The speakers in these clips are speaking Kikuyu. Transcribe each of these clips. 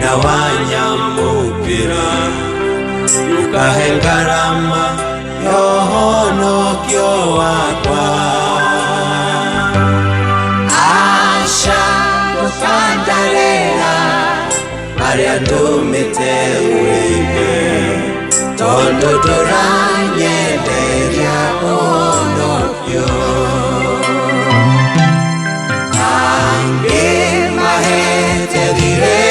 Na wanyamũkĩra ũkahe ngarama ya ũhonokio wakwa. Aca ndũkandarĩra marĩa ndũmĩte wĩke, tondũ ndũranyenderia ũhonokio. Angĩ mahete thirĩ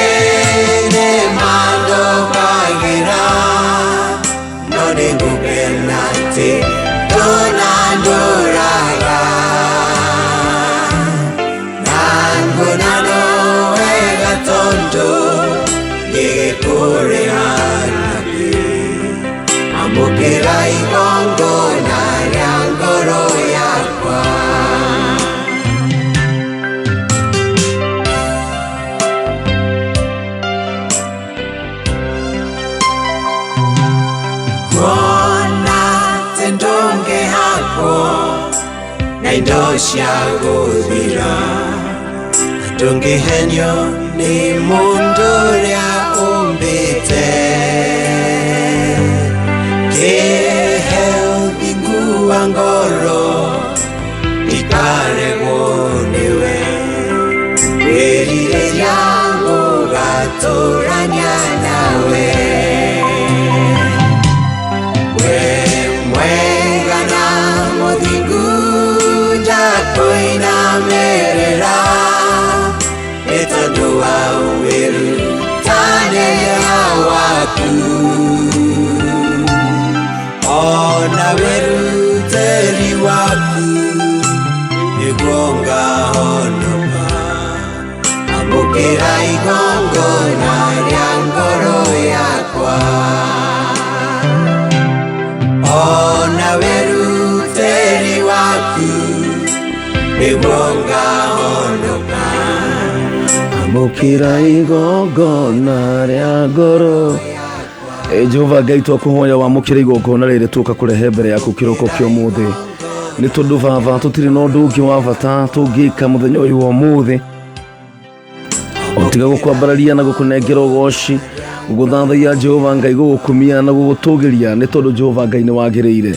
nĩmandũkagĩra, no nĩngũkena atĩ ndũnandũraga. Na nguona no wega tondũ ngĩgĩkũrĩha nakĩ. Amũkĩra igongona rĩa ngoro yakwa. Kuona atĩ ndũngĩhakwo na indo cia gũthira, ndũngĩhenio nĩ mũndũ ũrĩa ũmbĩte. Kĩhe ũthingu wa ngoro ndikaregwo nĩwe, wĩrirĩria gũgatũrania nawe. We mwega na mũthingu ndakũinamĩrĩra, nĩ tondũ wa wĩrutanĩria waku. Ona wĩrutĩri waku nĩguo ngahonoka. Amũkĩra igongona rĩa ngoro yakwa. Ona wĩrutĩri waku nĩguo ngahonoka. Amũkĩra igongona rĩa ngoro. Ĩ Jehova Ngai, twakũhoya wamũkĩre igongona rĩrĩ tũka kũrehe mbere yaku kĩroko kĩa ũmũthĩ, nĩ tondũ baba tũtirĩ na ũndũ ũngĩ wa bata tũngĩka mũthenya ũyũ wa ũmũthĩ ũtiga gũkwambararia na gũkũnengera ũgoci, gũgũthathaiya Jehova Ngai, gũgũkumia na gũgũtũgĩria, nĩ tondũ Jehova Ngai nĩ wagĩrĩire.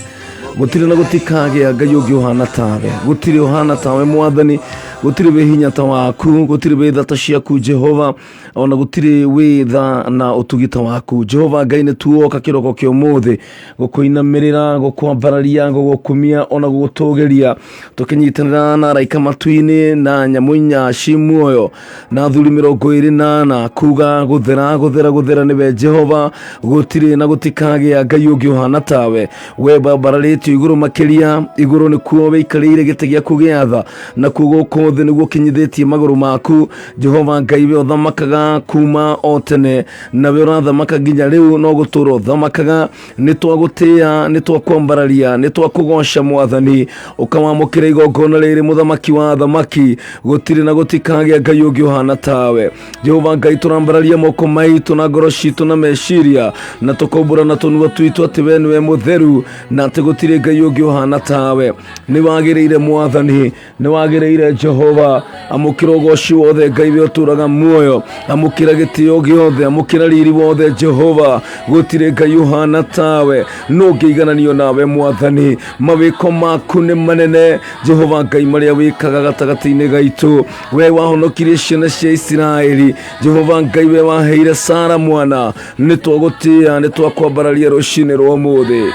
Gũtirĩ na gũtikagĩa Ngai ũngĩ ũhana tawe, gũtirĩ ũhana tawe Mwathani, gũtirĩ wĩ hinya ta waku, gũtirĩ wĩ tha ta ciaku Jehova, ona gũtirĩ wĩ tha na ũtugi ta waku Jehova Ngai. Nĩ tuoka kĩroko kĩa ũmũthĩ gũkũinamĩrĩra, gũkwambararia, gũgũkumia ona gũgũtũgĩria, tũkĩnyitanĩra na araika matu-inĩ na nyamũ inya ci muoyo na athuri 24 kuga gũthera, gũthera, gũthera nĩwe Jehova, gũtirĩ na gũtikagĩa Ngai ũngĩ ũhana tawe. We wambararĩtio igũrũ makĩria, igũrũ nĩkuo wĩikarĩire gĩtĩ gĩaku gĩa tha, nakuo gũkũ thĩ nĩguo ũkinyithĩtie magũrũ maku. Jehova Ngai, we ũthamakaga kuma o tene, na we ũrathamaka nginya rĩu, no gũtũra ũthamakaga. Nĩ twagũtĩĩa, nĩ twakwambararia, nĩ twakũgoca Mwathani. Ũkawamũkĩra igongona rĩrĩ, mũthamaki wa athamaki, gũtirĩ na gũtikagĩa Ngai ũngĩ ũhana tawe Jehova Ngai. Tũrambararia moko maitũ na ngoro citũ na meciria na tũkaumbũra na tũnua twitũ atĩ we nĩwe mũtheru na atĩ gũtirĩ Ngai ũngĩ ũhana tawe. Nĩ wagĩrĩire Mwathani, nĩ wagĩrĩire Jehova. Amũkĩra ũgoci wothe Ngai, we ũtũraga muoyo. Amũkĩra gĩtĩo gĩothe, amũkĩra riri wothe Jehova. Gũtirĩ Ngai ũhana tawe, no ũngĩigananio nawe Mwathani. Mawĩko maku nĩ manene Jehova Ngai, marĩa wĩkaga gatagatĩ-inĩ gaitũ. We wahonokirie ciana cia Isiraeli Jehova Ngai, we waheire Sara mwana. Nĩ twagũtĩĩa, nĩ twakwambararia rũcinĩ rwa ũmũthĩ.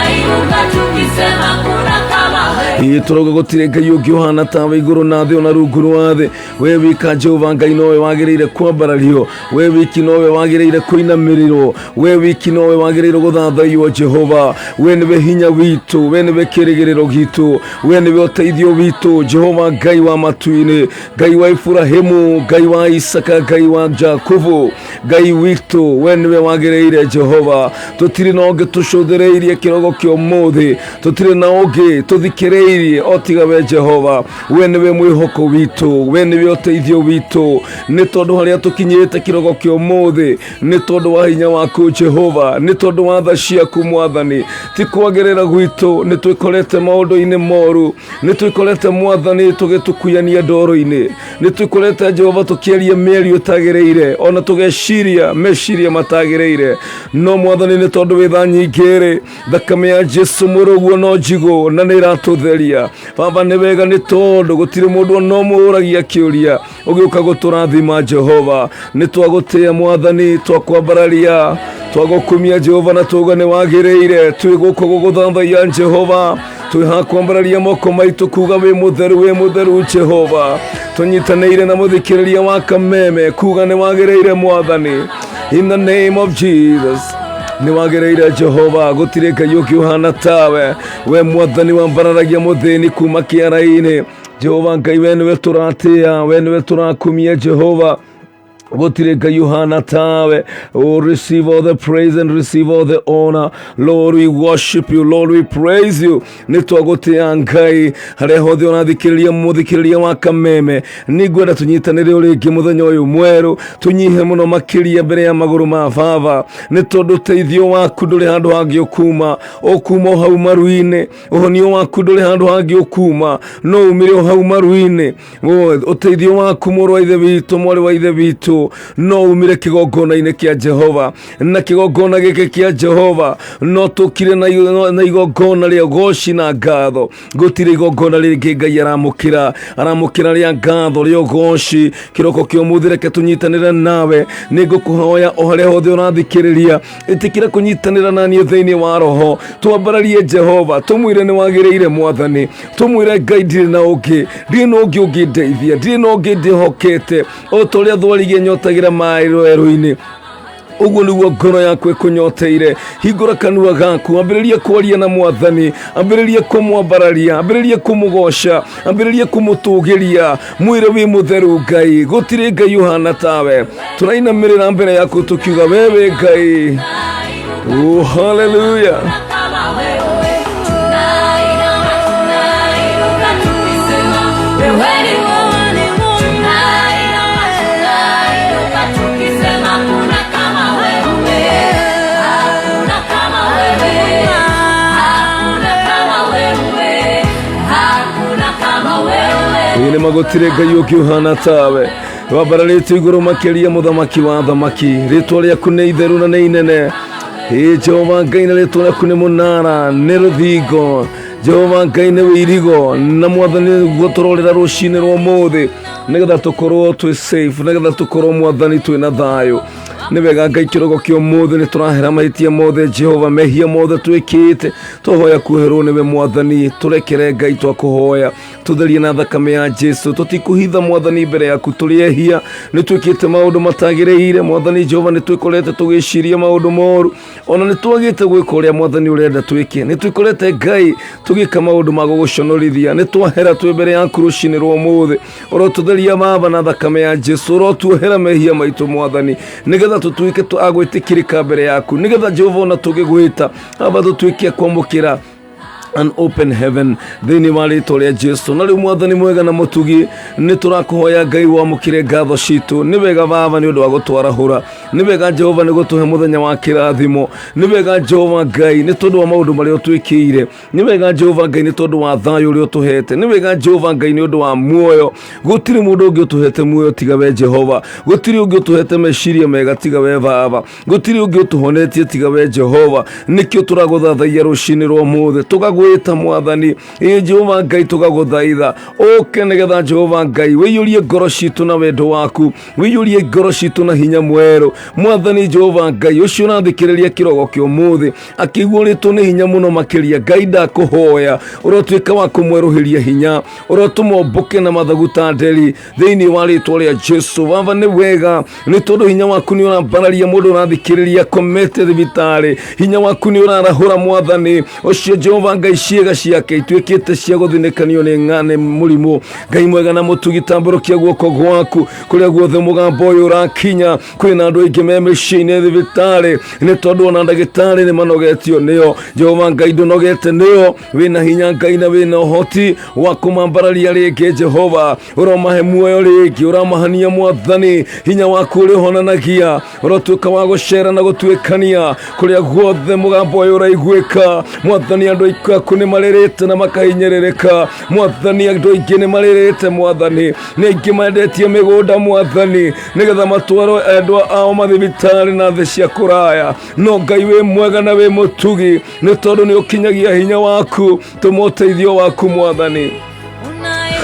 Inuka tukisema kuna kama wewe. Ĩ tũrauga gũtirĩ Ngai ũngĩ ũhana tawe igũrũ na thĩ ona rungu rwa thĩ. We wika Jehova Ngai nowe wagĩrĩire kwambarario, we wiki nowe wagĩrĩire kũinamĩrĩrwo, we wiki nowe wagĩrĩire gũthathaiyo Jehova. We nĩwe hinya witũ, we nĩwe kĩrĩgĩrĩro gitũ, we nĩwe ũteithio witũ Jehova Ngai wa matu-inĩ, Ngai wa Iburahimu, Ngai wa Isaka, Ngai wa Jakubu, Ngai witũ, we nĩwe wagĩrĩire Jehova. Tũtirĩ na ũngĩ tũcũthĩrĩirie kĩrogo kĩa ũmũthĩ, tũtirĩ na ũngĩ tũthikĩrĩirie. Twĩrirĩirie o tiga we Jehova. We nĩwe mwĩhoko witũ, we nĩwe ũteithio witũ, nĩ tondũ harĩa tũkinyĩte kĩrogo kĩa ũmũthĩ nĩ tondũ wa hinya waku Jehova, nĩ tondũ wa tha ciaku Mwathani. Ti kwagĩrĩra gwitũ, nĩ twĩkorete maũndũ-inĩ moru, nĩ twĩkorete Mwathani tũgĩtukuyania ndoro-inĩ, nĩ twĩkorete Jehova tũkĩaria mĩario ĩtagĩrĩire, ona tũgeciria meciria matagĩrĩire. No Mwathani, nĩ tondũ wĩ tha nyingĩ-rĩ, thakame ya Jesu mũrũguo no njigũ na nĩ ĩratũtheria. Baba, nĩ wega nĩ tondũ gũtirĩ mũndũ ona ũmwe ũragia kĩũria ũgĩũka gũtũrathima. Jehova, nĩ twagũtĩĩa Mwathani, twakwambararia, twagũkumia Jehova, na tuuga nĩ wagĩrĩire. Twĩ gũkũ gũgũthathaiya Jehova, twĩ hakwambararia moko maitũ kuga wĩ mũtheru, wĩ mũtheru Jehova. Tũnyitanĩire na mũthikĩrĩria wa Kameme kuga nĩ wagĩrĩire Mwathani. In the name of Jesus, nĩ wagĩrĩire Jehova, gũtirĩ Ngai ũngĩ ũhana tawe. We Mwathani wambararagia mũthĩni kuma kĩara-inĩ. Jehova Ngai, we nĩwe tũratĩĩa, we nĩwe tũrakumia Jehova, gũtirĩ Ngai ũhana tawe. Oh, receive all the praise and receive all the honor. Lord, we worship you. Lord, we praise you. Nĩ twagũtĩĩa Ngai. Harĩa hothe ũrathikĩrĩria, mũthikĩrĩria wa Kameme, nĩ ngwenda tũnyitanĩre o rĩngĩ mũthenya ũyũ mwerũ, tũnyihe mũno makĩria mbere ya magũrũ ma Baba, nĩ tondũ ũteithio waku ndũrĩ handũ hangĩ ũkuma, ũkuma o hau maru-inĩ. Ũhonio waku ndũrĩ handũ hangĩ ũkuma, no umire o hau maru-inĩ. Ũteithio waku, mũrũ wa ithe witũ, mwarĩ wa ithe witũ, no umire kĩgongona-inĩ kĩa Jehova. Na kĩgongona gĩkĩ kĩa Jehova no tũkire na igongona rĩa ũgoci na ngatho. Gũtirĩ igongona rĩngĩ Ngai aramũkĩra, aramũkĩra rĩa ngatho, rĩa ũgoci. Kĩroko kĩa ũmũthĩ reke tũnyitanĩre nawe. Nĩ ngũkũhoya o harĩa hothe ũrathikĩrĩria, ĩtĩkĩra kũnyitanĩra na niĩ thĩinĩ wa roho, twambararie Jehova, tũmwĩre nĩ wagĩrĩire Mwathani, tũmwĩre Ngai ndirĩ na ũngĩ, ndirĩ na ũngĩ ũngĩndeithia, ndirĩ na ũngĩ ndĩhokete. O ta ũrĩa thwarigia nyotagĩra maĩ rwerũ-inĩ, ũguo nĩguo ngoro yaku ĩkũnyoteire. Hingũra kanua gaku, ambĩrĩria kwaria na Mwathani, ambĩrĩria kũmwambararia, ambĩrĩria kũmũgoca, ambĩrĩria kũmũtũgĩria, mwĩre wĩ mũtheru Ngai, gũtirĩ Ngai ũhana tawe. Tũrainamĩrĩra mbere yaku tũkiuga we wĩ Ngai. Oh, hallelujah. Kama wewe tunainama, tunainuka tukisema wewe ni Mungu. Tunainama, tunainuka tukisema kuna kama wewe, hakuna kama wewe, hakuna kama wewe, hakuna kama wewe. Ĩ nĩ magũtirĩ Ngai ũngĩ ũhana tawe. Wambararĩtio igũrũ makĩria, mũthamaki wa thamaki. Rĩtwa rĩaku nĩ itheru na nĩ inene. Ĩ Jehova Ngai, na rĩtwa rĩaku nĩ mũnara, nĩ rũthingo. Jehova Ngai nĩ wĩirigo na Mwathani, nĩguo tũrorĩra rũcinĩ rwa ũmũthĩ, nĩgetha tũkorwo twĩ safe, nĩgetha tũkorwo Mwathani twĩ na thayũ. Nĩ wega Ngai, kĩrogo kĩa ũmũthĩ nĩ tũrahera mahĩtia mothe Jehova, mehia mothe twĩkĩte, tũhoya kuoherwo nĩwe Mwathani. Tũrekere Ngai, twakũhoya tũtherie na thakame ya Jesu. Tũtikũhitha Mwathani mbere yaku, tũrĩ ehia, nĩ twĩkĩte maũndũ matagĩrĩire Mwathani Jehova, nĩ twĩkorete tũgĩciria maũndũ moru, ona nĩ twagĩte gwĩka ũrĩa Mwathani ũrenda twĩke. Nĩ twĩkorete Ngai tũgĩka maũndũ ma gũgũconorithia. Nĩ twahera twĩ mbere yaku rũcinĩ rwa ũmũthĩ. Ũrotũtheria Baba na thakame ya Jesu, ũrotuohera mehia maitũ Mwathani, nĩgetha tũtuĩke a gwĩtĩkĩrĩka mbere yaku, nĩgetha Jehova ona tũgĩgwĩta Baba tũtuĩke a kwamũkĩra an open heaven thĩinĩ wa rĩtwa rĩa Jesu. Na rĩu Mwathani mwega na mũtugi, nĩ tũrakũhoya Ngai wamũkĩre ngatho citũ. Nĩ wega Baba nĩ ũndũ wa gũtwarahũra, nĩ wega Jehova nĩ gũtũhe mũthenya wa kĩrathimo, nĩ wega Jehova Ngai nĩ tondũ wa maũndũ marĩa ũtwĩkĩire, nĩ wega Jehova Ngai nĩ tondũ wa thayũ ũrĩa ũtũhete, nĩ wega Jehova Ngai nĩ ũndũ wa muoyo. Gũtirĩ mũndũ ũngĩ ũtũhete muoyo tiga we Jehova, gũtirĩ ũngĩ ũtũhete meciria mega tiga we Baba, gũtirĩ ũngĩ ũtũhonetie tiga we Jehova. Nĩkĩo tũragũthathaia rũcinĩ rwa ũmũthĩ, tũgagwĩta Mwathani, ĩ Jehova Ngai, tũgagũthaitha ũke, nĩgetha Jehova Ngai wĩiyũrie ngoro citũ na wendo waku, wĩiyũrie ngoro citũ na hinya mwerũ. Mwathani Jehova Ngai, ũcio ũrathikĩrĩria kĩrogo kĩa ũmũthĩ akĩiguũrĩtwo nĩ hinya mũno makĩria, Ngai ndakũhoya ũrotuĩka wa kũmwerũhĩria hinya, ũrotũma ũmbũke na mathagu ta nderi thĩinĩ wa rĩtwa rĩa Jesu. Baba, nĩ wega nĩ tondũ hinya waku nĩ ũrambararia mũndũ ũrathikĩrĩria komete thibitarĩ, hinya waku nĩ ũrarahũra Mwathani ũcio Jehova Ngai. Ngai ciĩga ciake ituĩkĩte cia gũthinĩkanio nĩ ng'ane mũrimũ. Ngai mwega na mũtugi, tambũrũkia guoko gwaku kũrĩa guothe mũgambo ũyũ ũrakinya. Kwĩna andũ aingĩ me mĩciĩ-inĩ thibitarĩ nĩ tondũ ona ndagĩtarĩ nĩ manogetio nĩo. Jehova Ngai ndũnogete nĩo, wĩna hinya Ngai na wĩna ũhoti wa kũmambararia rĩngĩ. Jehova ũromahe muoyo rĩngĩ, ũramahania Mwathani, hinya waku ũrĩa ũhonanagia ũrotuĩka wa gũcera na gũtuĩkania kũrĩa guothe mũgambo ũyũ ũraiguĩka. Mwathani andũ aku nĩ marĩrĩte na makahinyĩrĩrĩka. Mwathani andũ aingĩ nĩ marĩrĩte. Mwathani nĩ aingĩ mendetie mĩgũnda Mwathani nĩgetha matwarwo endwa ao mathibitarĩ na thĩ cia kũraya, no Ngai wĩ mwega na wĩ mũtugi nĩ tondũ nĩ ũkinyagia hinya waku. Tũma ũteithio waku Mwathani,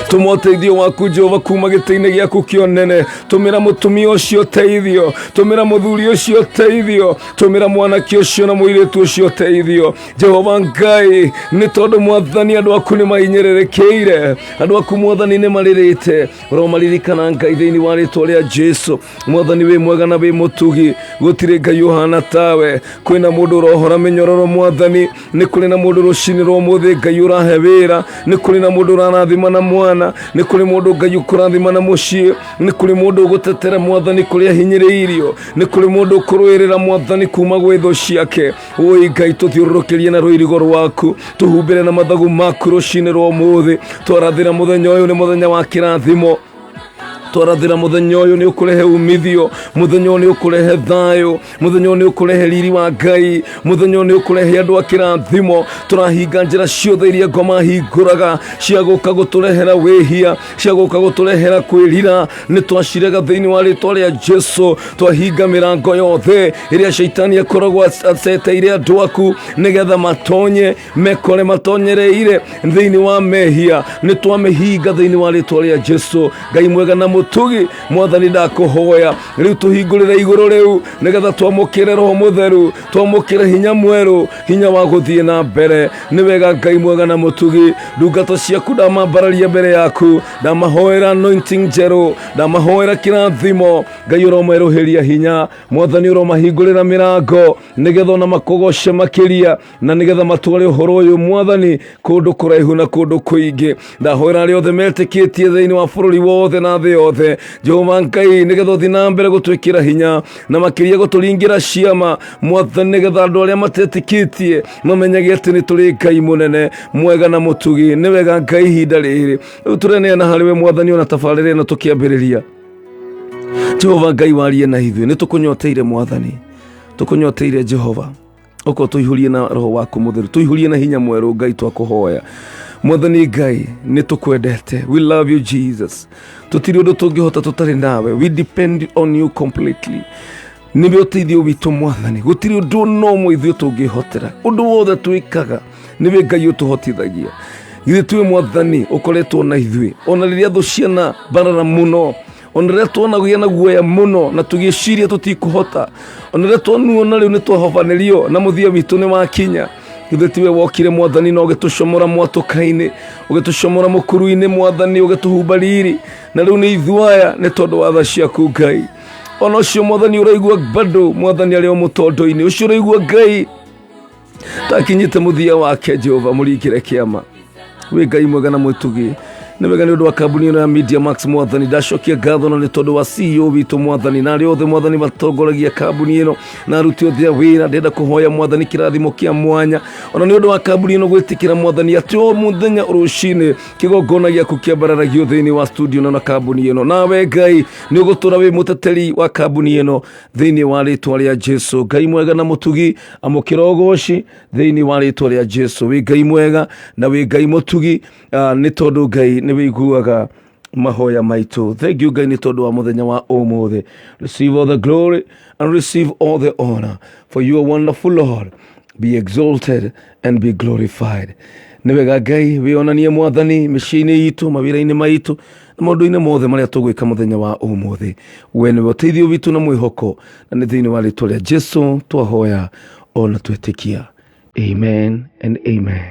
tũma ũteithio waku Jehova kuma gĩtĩ-inĩ gĩaku kĩonene. Tũmĩra mũtumia ũcio ũteithio, tũmĩra mũthuri ũcio ũteithio, tũmĩra mwanake ũcio na mũirĩtu ũcio ũteithio. Jehova Ngai, nĩ tondũ Mwathani andũ aku nĩ mahinyĩrĩrĩkĩire, andũ aku Mwathani nĩ marĩrĩte, ũromaririkana Ngai thĩinĩ wa rĩtwa rĩa Jesu. Mwathani wĩ mwega na wĩ mũtugi, gũtirĩ Ngai ũhana tawe. Kwĩna mũndũ ũrohora mĩnyororo Mwathani, nĩ kũrĩ na mũndũ rũcinĩ rwa ũmũthĩ Ngai ũrahe wĩra, nĩ kũrĩ na mũndũ ũrarathima na mwana, nĩ kũrĩ mũndũ Ngai ũkũrathima na mũciĩ, nĩ kũrĩ mũndũ ũgũtetera Mwathani kũrĩa hinyĩrĩirio, nĩ kũrĩ mũndũ ũkũrũĩrĩra Mwathani kuma gwĩ thũ ciake. Oi Ngai, tũthiũrũrũkĩrie na rũirigo rwaku, tũhumbĩre na mathagu maku rũcinĩ rwa ũmũthĩ. Twarathĩra mũthenya ũyũ nĩ mũthenya wa kĩrathimo, twarathĩra mũthenya ũyũ nĩ ũkũrehe umithio, mũthenya ũyũ nĩ ũkũrehe thayũ, mũthenya ũyũ nĩ ũkũrehe riri wa Ngai, mũthenya ũyũ nĩ ũkũrehe andũ a kĩrathimo. Tũrahinga njĩra ciothe iria ngoma hingũraga cia gũka gũtũrehera wĩhia, cia gũka gũtũrehera kwĩrira, nĩ twacirega thĩinĩ wa rĩtwa rĩa Jesu. Twahinga mĩrango yothe ĩrĩa caitani akoragwo aceteire andũ aku nĩgetha matonye mekore matonyereire thĩinĩ wa mehia, nĩ twamĩhinga thĩinĩ wa rĩtwa rĩa Jesu. Ngai mwega na mũtugi, Mwathani ndakũhoya rĩu tũhingũrĩre igũrũ rĩu nĩgetha twamũkĩre Roho Mũtheru, twamũkĩre hinya mwerũ, hinya wa gũthiĩ na mbere. Nĩ wega Ngai mwega na mũtugi, ndungata ciaku ndamambararia mbere yaku, ndamahoera anointing njerũ, ndamahoera kĩrathimo. Ngai ũromerũhĩria hinya, Mwathani ũromahingũrĩra mĩrango nĩgetha ona makũgoce makĩria, na nĩgetha matware ũhoro ũyũ Mwathani kũndũ kũraihu na kũndũ kũingĩ. Ndahoera arĩa othe metĩkĩtie thĩinĩ wa bũrũri wothe na thĩ yothe, Jehova Ngai, nĩgetha ũthiĩ na mbere gũtwĩkĩra hinya na makĩria gũtũringĩra ciama Mwathani, nĩgetha andũ arĩa matetĩkĩtie mamenyage atĩ nĩ tũrĩ Ngai mũnene mwega na mũtugi. Nĩ wega Ngai, ihinda rĩrĩ rĩu tũreneana harĩ we Mwathani, ona tabarĩra ĩno tũkĩambĩrĩria. Jehova Ngai, warie na ithuĩ, nĩ tũkũnyoteire Mwathani, tũkũnyoteire Jehova. Ũko tũihũrie na Roho waku Mũtheru, tũihũrie na hinya mwerũ Ngai, twakũhoya Mwathani Ngai, nĩ tũkwendete. We love you Jesus, tũtirĩ ũndũ tũngĩhota tũtarĩ nawe. We depend on you completely. Nĩwe ũteithio witũ Mwathani, gũtirĩ ũndũ no ũmwe ithuĩ tũngĩhotera, ũndũ wothe twĩkaga nĩwe Ngai ũtũhotithagia. Githĩ tuĩ Mwathani ũkoretwo na ithuĩ ona rĩrĩa thũ ciana mbarara mũno, ona rĩrĩa tuonagĩa na guoya mũno na tũgĩciria tũtikũhota, ona rĩrĩa twanuona rĩu nĩ twahobanĩrio na mũthia witũ nĩ wakinya. Githĩ tiwe wokire Mwathani na ũgĩtũcomora mwatũka-inĩ, ũgĩtũcomora mũkuru-inĩ Mwathani, ũgĩtũhumba riri, na rĩu nĩ ithuĩ aya nĩ tondũ wa tha ciaku Ngai. Ona ũcio Mwathani ũraigua bado Mwathani arĩ o mũtondo-inĩ ũcio ũraigua Ngai takinyĩte mũthia wake, Jehova mũringĩre kĩama. Wĩ Ngai mwega na mwĩtugi. Nĩ wega nĩ ũndũ wa kambuni ĩno ya Media Max Mwathani, ndacokia ngatho na nĩ tondũ wa CEO witũ Mwathani na arĩa othe Mwathani matongoragia kambuni ĩno na aruti othe a wĩra. Ndĩrenda kũhoya Mwathani kĩrathimo kĩa mwanya ona nĩ ũndũ wa kambuni ĩno gwĩtĩkĩra Mwathani atĩ o mũthenya rũcinĩ kĩgongona gĩaku kĩambararagio thĩinĩ wa studio na kambuni ĩno. Nawe Ngai nĩ ũgũtũra wĩ mũteteri wa kambuni ĩno thĩinĩ wa rĩtwa rĩa Jesu. Ngai mwega na mũtugi, amũkĩra ũgoci thĩinĩ wa rĩtwa rĩa Jesu. Wĩ Ngai mwega na wĩ Ngai mũtugi, nĩ tondũ Ngai nĩ wĩiguaga mahoya maitũ. Thank you Ngai nĩ tondũ wa mũthenya wa ũmũthĩ. Receive all the glory and receive all the honor, for you are wonderful Lord. Be exalted and be glorified. Nĩ wega Ngai wĩonanie Mwathani mĩciĩ-inĩ itũ, mawĩra-inĩ maitũ na maũndũ-inĩ mothe marĩa tũgwĩka mũthenya wa ũmũthĩ. We nĩwe ũteithio witũ na mwĩhoko, na nĩ thĩinĩ wa rĩtwa rĩa Jesu twahoya ona twetĩkia. Amen and amen.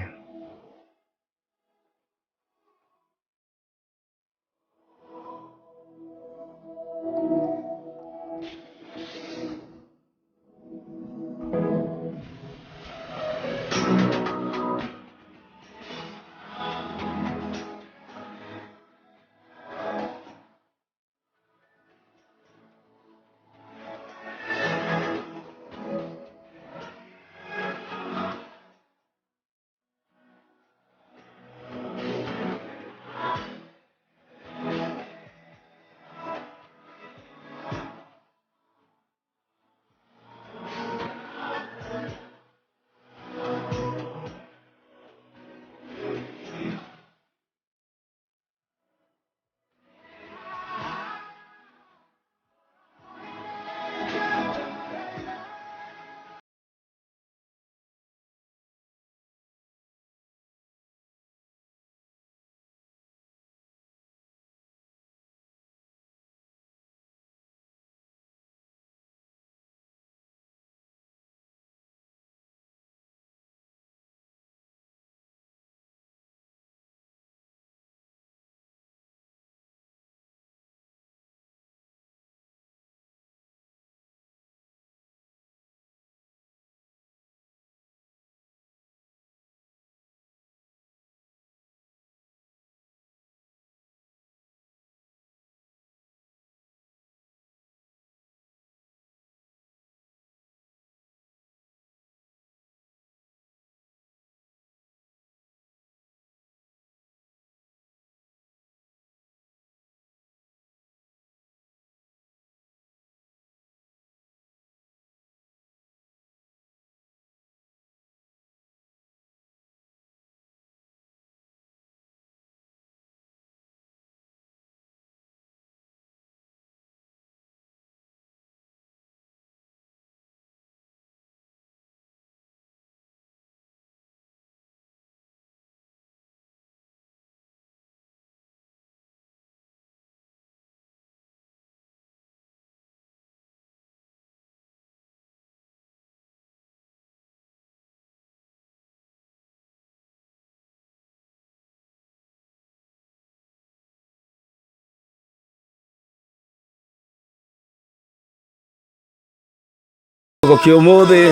Kĩroko ũmũthĩ.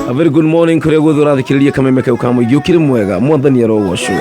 A very good morning kũrĩa guothe ũrathikĩrĩria kameme kau ka mũingĩ. Ũkĩrĩ mwega, Mwathani arogocwo.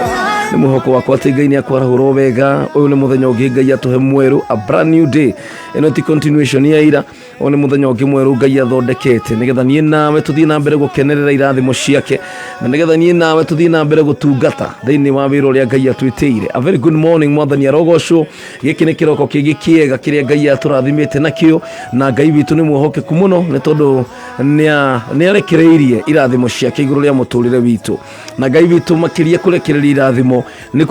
Nĩ mwĩhoko wakwa atĩ Ngai nĩ akwarahũra wega. Ũyũ nĩ mũthenya ũngĩ Ngai atũhe mwerũ, a brand new day. Ĩno ti continuation ya ira. Ũyũ nĩ mũthenya ũngĩ mwerũ Ngai athondekete nĩgetha niĩ nawe tũthiĩ na mbere gũkenerera irathimo ciake, na nĩgetha niĩ nawe tũthiĩ na mbere gũtungata thĩinĩ wa wĩra ũrĩa Ngai atwĩtĩire. A very good morning, Mwathani arogocwo. Gĩkĩ nĩ kĩroko kĩngĩ kĩega kĩrĩa Ngai atũrathimĩte nakĩo, na Ngai witũ nĩ mwĩhokeku mũno nĩ tondũ nĩ arekereirie irathimo ciake igũrũ rĩa mũtũrĩre witũ. Na Ngai witũ makĩria kũrekereria irathimo nĩ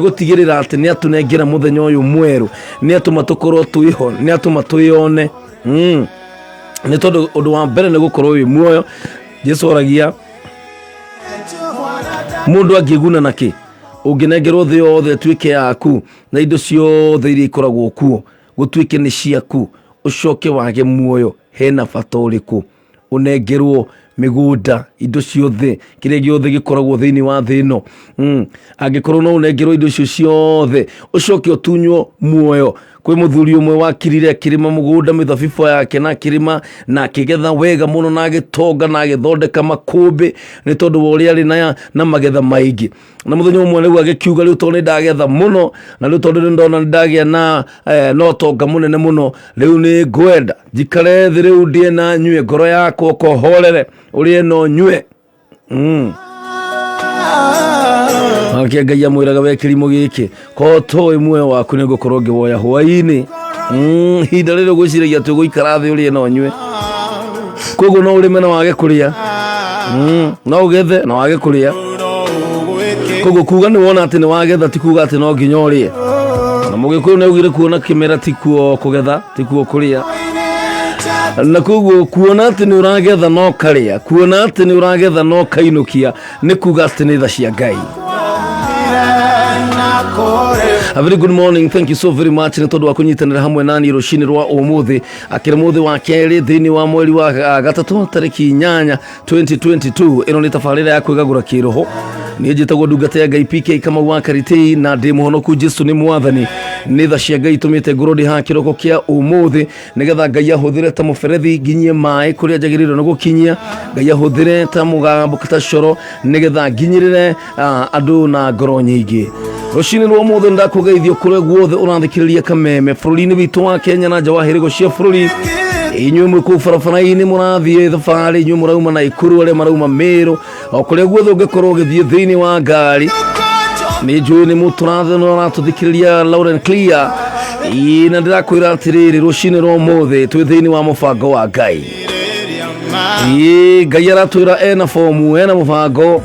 gũtigĩrĩra atĩ nĩ atũnengera mũthenya ũyũ mwerũ, nĩ atũma tũkorwo twĩho, nĩ atũma twĩyone. Nĩ tondũ ũndũ wa mbere nĩ gũkorwo wĩ muoyo. Jesu oragia mũndũ angĩguna na kĩ ũngĩnengerwo thĩ yothe ĩtuĩke yaku na indo ciothe iria ikoragwo kuo gũtuĩke nĩ ciaku, ũcoke wage muoyo, hena bata ũrĩkũ? Ũnengerwo mĩgũnda, indo ciothe, kĩrĩa gĩothe gĩkoragwo thĩinĩ wa thĩ ĩno. Angĩkorwo no ũnengerwo indo icio ciothe ũcoke ũtunywo muoyo. Kwĩ mũthuri ũmwe wakirire akĩrĩma mũgũnda mĩthabibũ yake, na akĩrĩma na akĩgetha wega mũno, na agĩtonga na agĩthondeka makũmbĩ nĩ tondũ wa ũrĩa arĩ na magetha maingĩ. Na mũthenya ũmwe rĩu agĩkiuga, rĩu tondũ nĩ ndagetha mũno, na rĩu tondũ nĩ ndona nĩ ndagĩa na ũtonga mũnene mũno, rĩu nĩ ngwenda njikare thĩ, rĩu ndĩe na nyue, ngoro yakwa ũkohorere ũrĩe na ũnyue. Nake Ngai amwĩraga, we kĩrimũ gĩkĩ, ko toĩ muoyo waku nĩ ngũkorwo ngĩwoya hwaĩ-inĩ. Ihinda rĩrĩ ũgwĩciragia atĩ ũgũikara thĩ ũrĩe na ũnyue. Koguo no ũrĩme na wage kũrĩa, no ũgethe na wage kũrĩa. Koguo kuga nĩ wona atĩ nĩ wagetha ti kuga atĩ no nginya ũrĩe. Na Mũgĩkũyũ nĩ augire kuona kĩmera tikuo kũgetha, tikuo kũrĩa. Na koguo kuona atĩ nĩ ũragetha no karĩa, kuona atĩ nĩ ũragetha no kainũkia, nĩ kuga atĩ nĩ tha cia Ngai. A very good morning. Thank you so very much nĩ tondũ wa kũnyitanĩra hamwe nani rũcinĩ rwa ũmũthĩ, akĩrĩ mũthĩ wa kerĩ thĩinĩ wa mweri wa 3 tarĩki 8 2022. Ĩno nĩ tabarĩra ya kwĩgagũra kĩroho. Niĩ njĩtagwo ndungata ya Ngai PK Kamau wa Karitei, na ndĩ mũhonoku. Jesu nĩ Mwathani. Nĩ tha cia Ngai itũmĩte ngorwo ndĩ haha kĩroko kĩa ũmũthĩ, nĩgetha Ngai ahũthĩre ta mũberethi nginyie maĩ kũrĩa njagĩrĩirwo nĩ gũkinyia, Ngai ahũthĩre ta mũgambo, ta coro, nĩgetha nginyĩrĩre andũ na ngoro nyingĩ. Rũcinĩ rwa ũmũthĩ ndakũgeithio kũrĩa guothe ũrathikĩrĩria kameme bũrũri-inĩ witũ wa Kenya na nja wa hĩrĩgo cia bũrũri. Inyuĩ mwĩ kũu barabara-inĩ mũrathiĩ thabarĩ, inyuĩ mũrauma Naikuru, arĩa marauma Mĩrũ, o kũrĩa guothe ũngĩkorwo ũgĩthiĩ thĩinĩ wa ngari, nĩ njũĩ nĩ mũtũratũthikĩrĩria loud and clear. Ĩĩ, na ndĩrakwĩra atĩrĩrĩ, rũcinĩ rwa ũmũthĩ twĩ thĩinĩ wa mũbango wa Ngai. Ĩĩ, Ngai aratwĩra ena fomu, ena mũbango.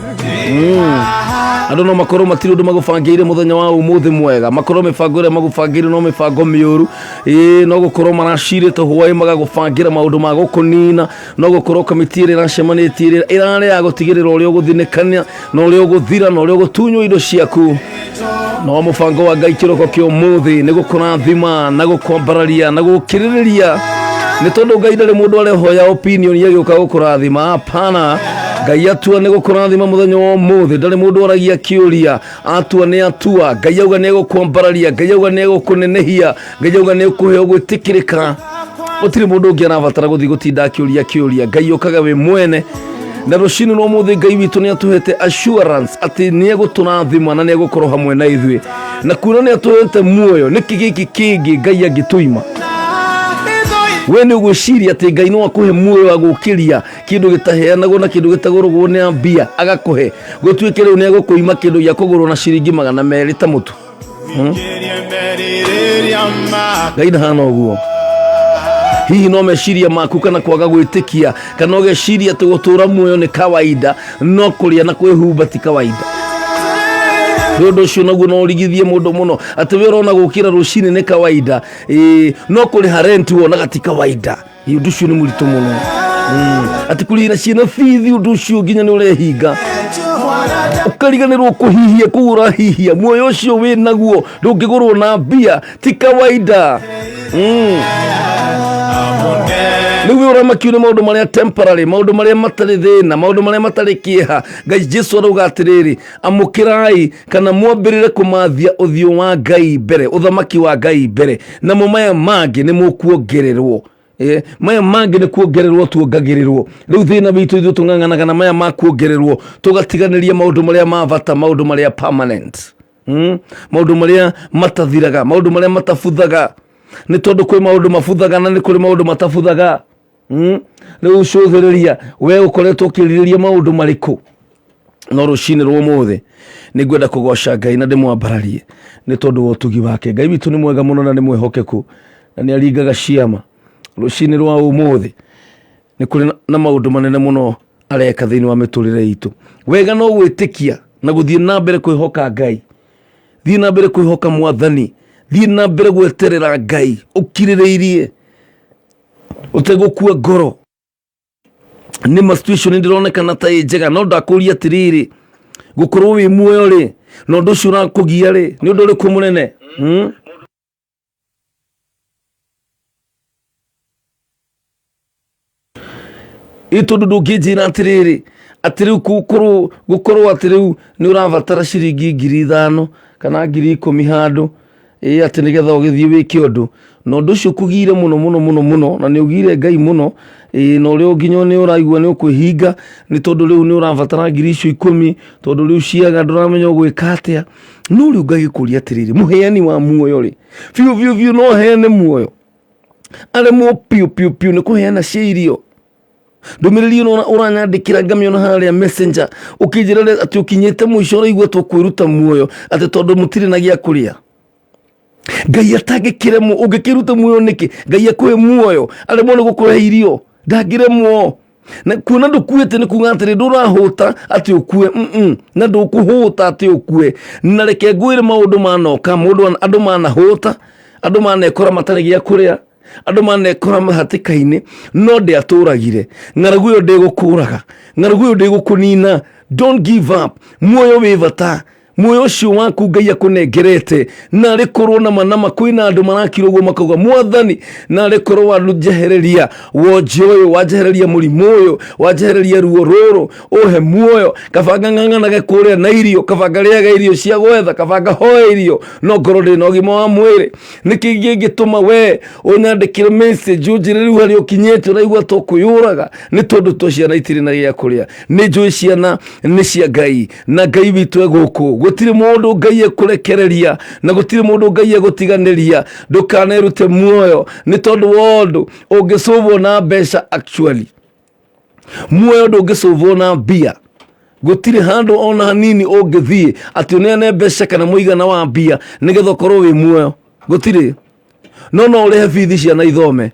Andũ no makorwo matirĩ ũndũ magũbangĩire mũthenya wa ũmũthĩ mwega, makorwo mĩbango ĩrĩa magũbangĩire no mĩbango mĩũru. Ĩĩ, no gũkorwo maracirĩte hwaĩ magagũbangĩra maũndũ ma gũkũnina, no gũkorwo kamĩtĩ ĩrĩa ĩracemanĩtie ĩrĩa ĩrarĩ ya gũtigĩrĩra ũrĩa ũgũthinĩkania na ũrĩa ũgũthira na ũrĩa ũgũtunywo indo ciaku. No mũbango wa Ngai kĩroko kĩa ũmũthĩ nĩ gũkũrathima na gũkwambararia na gũkirĩrĩria, nĩ tondũ Ngai ndarĩ mũndũ arehoya opinion agĩũka gũkũrathima. Hapana, Ngai atua nĩ gũkũrathima mũthenya wa ũmũthĩ, ndarĩ mũndũ oragia kĩũria. Atua nĩ atua. Ngai auga nĩ egũkwambararia, Ngai auga nĩ egũkũnenehia, Ngai auga nĩ egũkũhe gwĩtĩkĩrĩka. Gũtirĩ mũndũ ũngĩ arabatara gũthiĩ gũtinda akĩũria kĩũria. Ngai ũkaga wĩ mwene. Na rũcinĩ rwa ũmũthĩ Ngai witũ nĩ atũhete assurance atĩ nĩ egũtũrathima na nĩ egũkorwo hamwe na ithuĩ, na kuona nĩ atũhete muoyo, nĩkĩ gĩkĩ kĩngĩ Ngai angĩtũima? We nĩ ũgwĩciria atĩ Ngai no akũhe muoyo agũkĩria kĩndũ gĩtaheanagwo na kĩndũ gĩtagũragwo nĩ mbia, agakũhe gũtuĩke rĩu nĩ egũkũima kĩndũ gĩa kũgũrwo na ciringi 200 ta mũtu? Ngai ndahana ũguo. Hihi no meciria maku kana kwaga gwĩtĩkia, kana ũgeciria atĩ gũtũra muoyo nĩ kawaida, no kũrĩa na kwĩhumba ti kawaida. Nĩ ũndũ ũcio naguo no ũrigithie mũndũ mũno, atĩ we ũrona gũkĩra rũcinĩ nĩ kawaida, ĩĩ, no kũrĩha rent wonaga ti kawaida. Ĩĩ, ũndũ ũcio nĩ mũritũ mũno. Atĩ kũrĩhĩra ciana bithi, ũndũ ũcio nginya nĩ ũrehinga, ũkariganĩrwo kũhihia kũu ũrahihia. Muoyo ũcio wĩ naguo ndũngĩgũrwo na mbia, ti kawaida. Rĩu we ũramakio nĩ maũndũ marĩa temporary, maũndũ marĩa matarĩ thĩna, maũndũ marĩa matarĩ kĩeha. Ngai Jesu arauga atĩrĩrĩ, amũkĩrai kana mwambĩrĩre kũmathia ũthiũ wa Ngai mbere, ũthamaki wa Ngai mbere, namo maya mangĩ nĩ mũkuongererwo. Maya mangĩ nĩ kuongererwo tuongagĩrĩrwo. Rĩu thĩna witũ ithuĩ tũng'ang'anaga na maya ma kuongererwo, tũgatiganĩria maũndũ marĩa ma bata, maũndũ marĩa permanent. Maũndũ marĩa matathiraga, maũndũ marĩa matabuthaga. Nĩ tondũ kwĩ maũndũ mabuthaga na nĩ kũrĩ maũndũ matabuthaga. Rĩu cũthĩrĩria we ũkoretwo ũkĩrirĩria maũndũ marĩkũ? No rũcinĩ rwa ũmũthĩ nĩ ngwenda kũgoca Ngai na ndĩmwambararie nĩ tondũ wa ũtugi wake. Ngai witũ nĩ mwega mũno na nĩ mwĩhokeku na nĩ aringaga ciama. Rũcinĩ rwa ũmũthĩ nĩ kũrĩ na maũndũ manene mũno areka thĩinĩ wa mĩtũrĩre itũ. Wega no gwĩtĩkia na gũthiĩ na mbere kwĩhoka Ngai. Thiĩ na mbere kwĩhoka Mwathani. Thiĩ na mbere gweterera Ngai ũkirĩrĩirie ũtegũkua ngoro. Nĩ ma situation ndĩronekana ta ĩ njega, no ndakũria atĩrĩrĩ, gũkorwo wĩ muoyo rĩ, na ũndũ ũcio ũrakũgia rĩ, nĩ ũndũ ũrĩkũ mũnene? Ĩ tondũ ndũngĩnjĩra atĩrĩrĩ, atĩ rĩu gũkorwo gũkorwo atĩ rĩu nĩ ũrabatara ciringi 5,000 kana 10,000 handũ, ĩ atĩ nĩgetha ũgĩthiĩ wĩke ũndũ, na ũndũ ũcio ũkũgire mũno mũno mũno mũno, na nĩ ũgire Ngai mũno, ĩ na ũrĩa nginya nĩ ũraigua nĩ ũkwĩhinga, nĩ tondũ rĩu nĩ ũrabatara ngiri icio ikũmi, tondũ rĩu ciaga ndũramenya ũgwĩka atĩa. No rĩu ngagĩkũria atĩrĩrĩ, mũheani wa muoyo rĩ, biũ biũ biũ no aheane muoyo? Aremwo biũ biũ biũ nĩ kũheana cia irio? Ndũmĩrĩri ĩno ũranyandĩkĩra ngamĩona harĩa Messenger, ũkĩnjĩra atĩ ũkinyĩte mũico ũraigua ta ũkwĩruta muoyo atĩ tondũ mũtirĩ na gĩa kũrĩa. Ngai atangĩkĩremwo, ũngĩkĩruta muoyo nĩkĩ? Ngai akũhe muoyo, aremwo nĩ gũkũhe irio, ndangĩremwo. Na kuona ndũkuĩte nĩ kuga atĩrĩ ndũrahũta atĩ ũkue, na ndũkũhũta atĩ ũkue. Na reke ngwĩre maũndũ manoka, mũndũ andũ manahũta, andũ manekora matarĩ gĩa kũrĩa, andũ manekora mahatĩka-inĩ, no ndĩatũragire. Ng'aragu ĩyo ndĩgũkũraga, ng'aragu ĩyo ndĩgũkũnina. Don't give up. Muoyo wĩ bata. Muoyo ũcio waku Ngai akũnengerete, narĩ korwo nama nama kwĩna andũ marakira ũguo makauga, Mwathani, narĩ korwo wanjehereria wonje ũyũ, wanjehereria mũrimũ ũyũ, wanjehereria ruo rũrũ, ũhe muoyo, kaba ng'ang'anage kũrĩa na irio, kaba ngarĩaga irio cia gwetha, kaba ngahoe irio, no ngorwo ndĩ na ũgima wa mwĩrĩ. Nĩkĩ kĩngĩtũma we ũnyandĩkĩre message ũnjĩre rĩu harĩa ũkinyĩte ũraigua ta ũkwĩyũraga nĩ tondũ to ciana itirĩ na gĩa kũrĩa? Nĩ njũĩ ciana nĩ cia Ngai na Ngai witũ e gũkũ. Gũtirĩ mũndũ Ngai ekũrekereria na gũtirĩ mũndũ Ngai egũtiganĩria. Ndũkanerute muoyo nĩ tondũ wa ũndũ ũngĩcũvwo na mbeca. Actually muoyo ndũngĩcũvwo na mbia. Gũtirĩ handũ ona hanini ũngĩthiĩ atĩ ũneane mbeca kana mũigana wa mbia nĩgetha ũkorwo wĩ muoyo. Gũtirĩ. No no ũrĩhe bithi ciana ithome.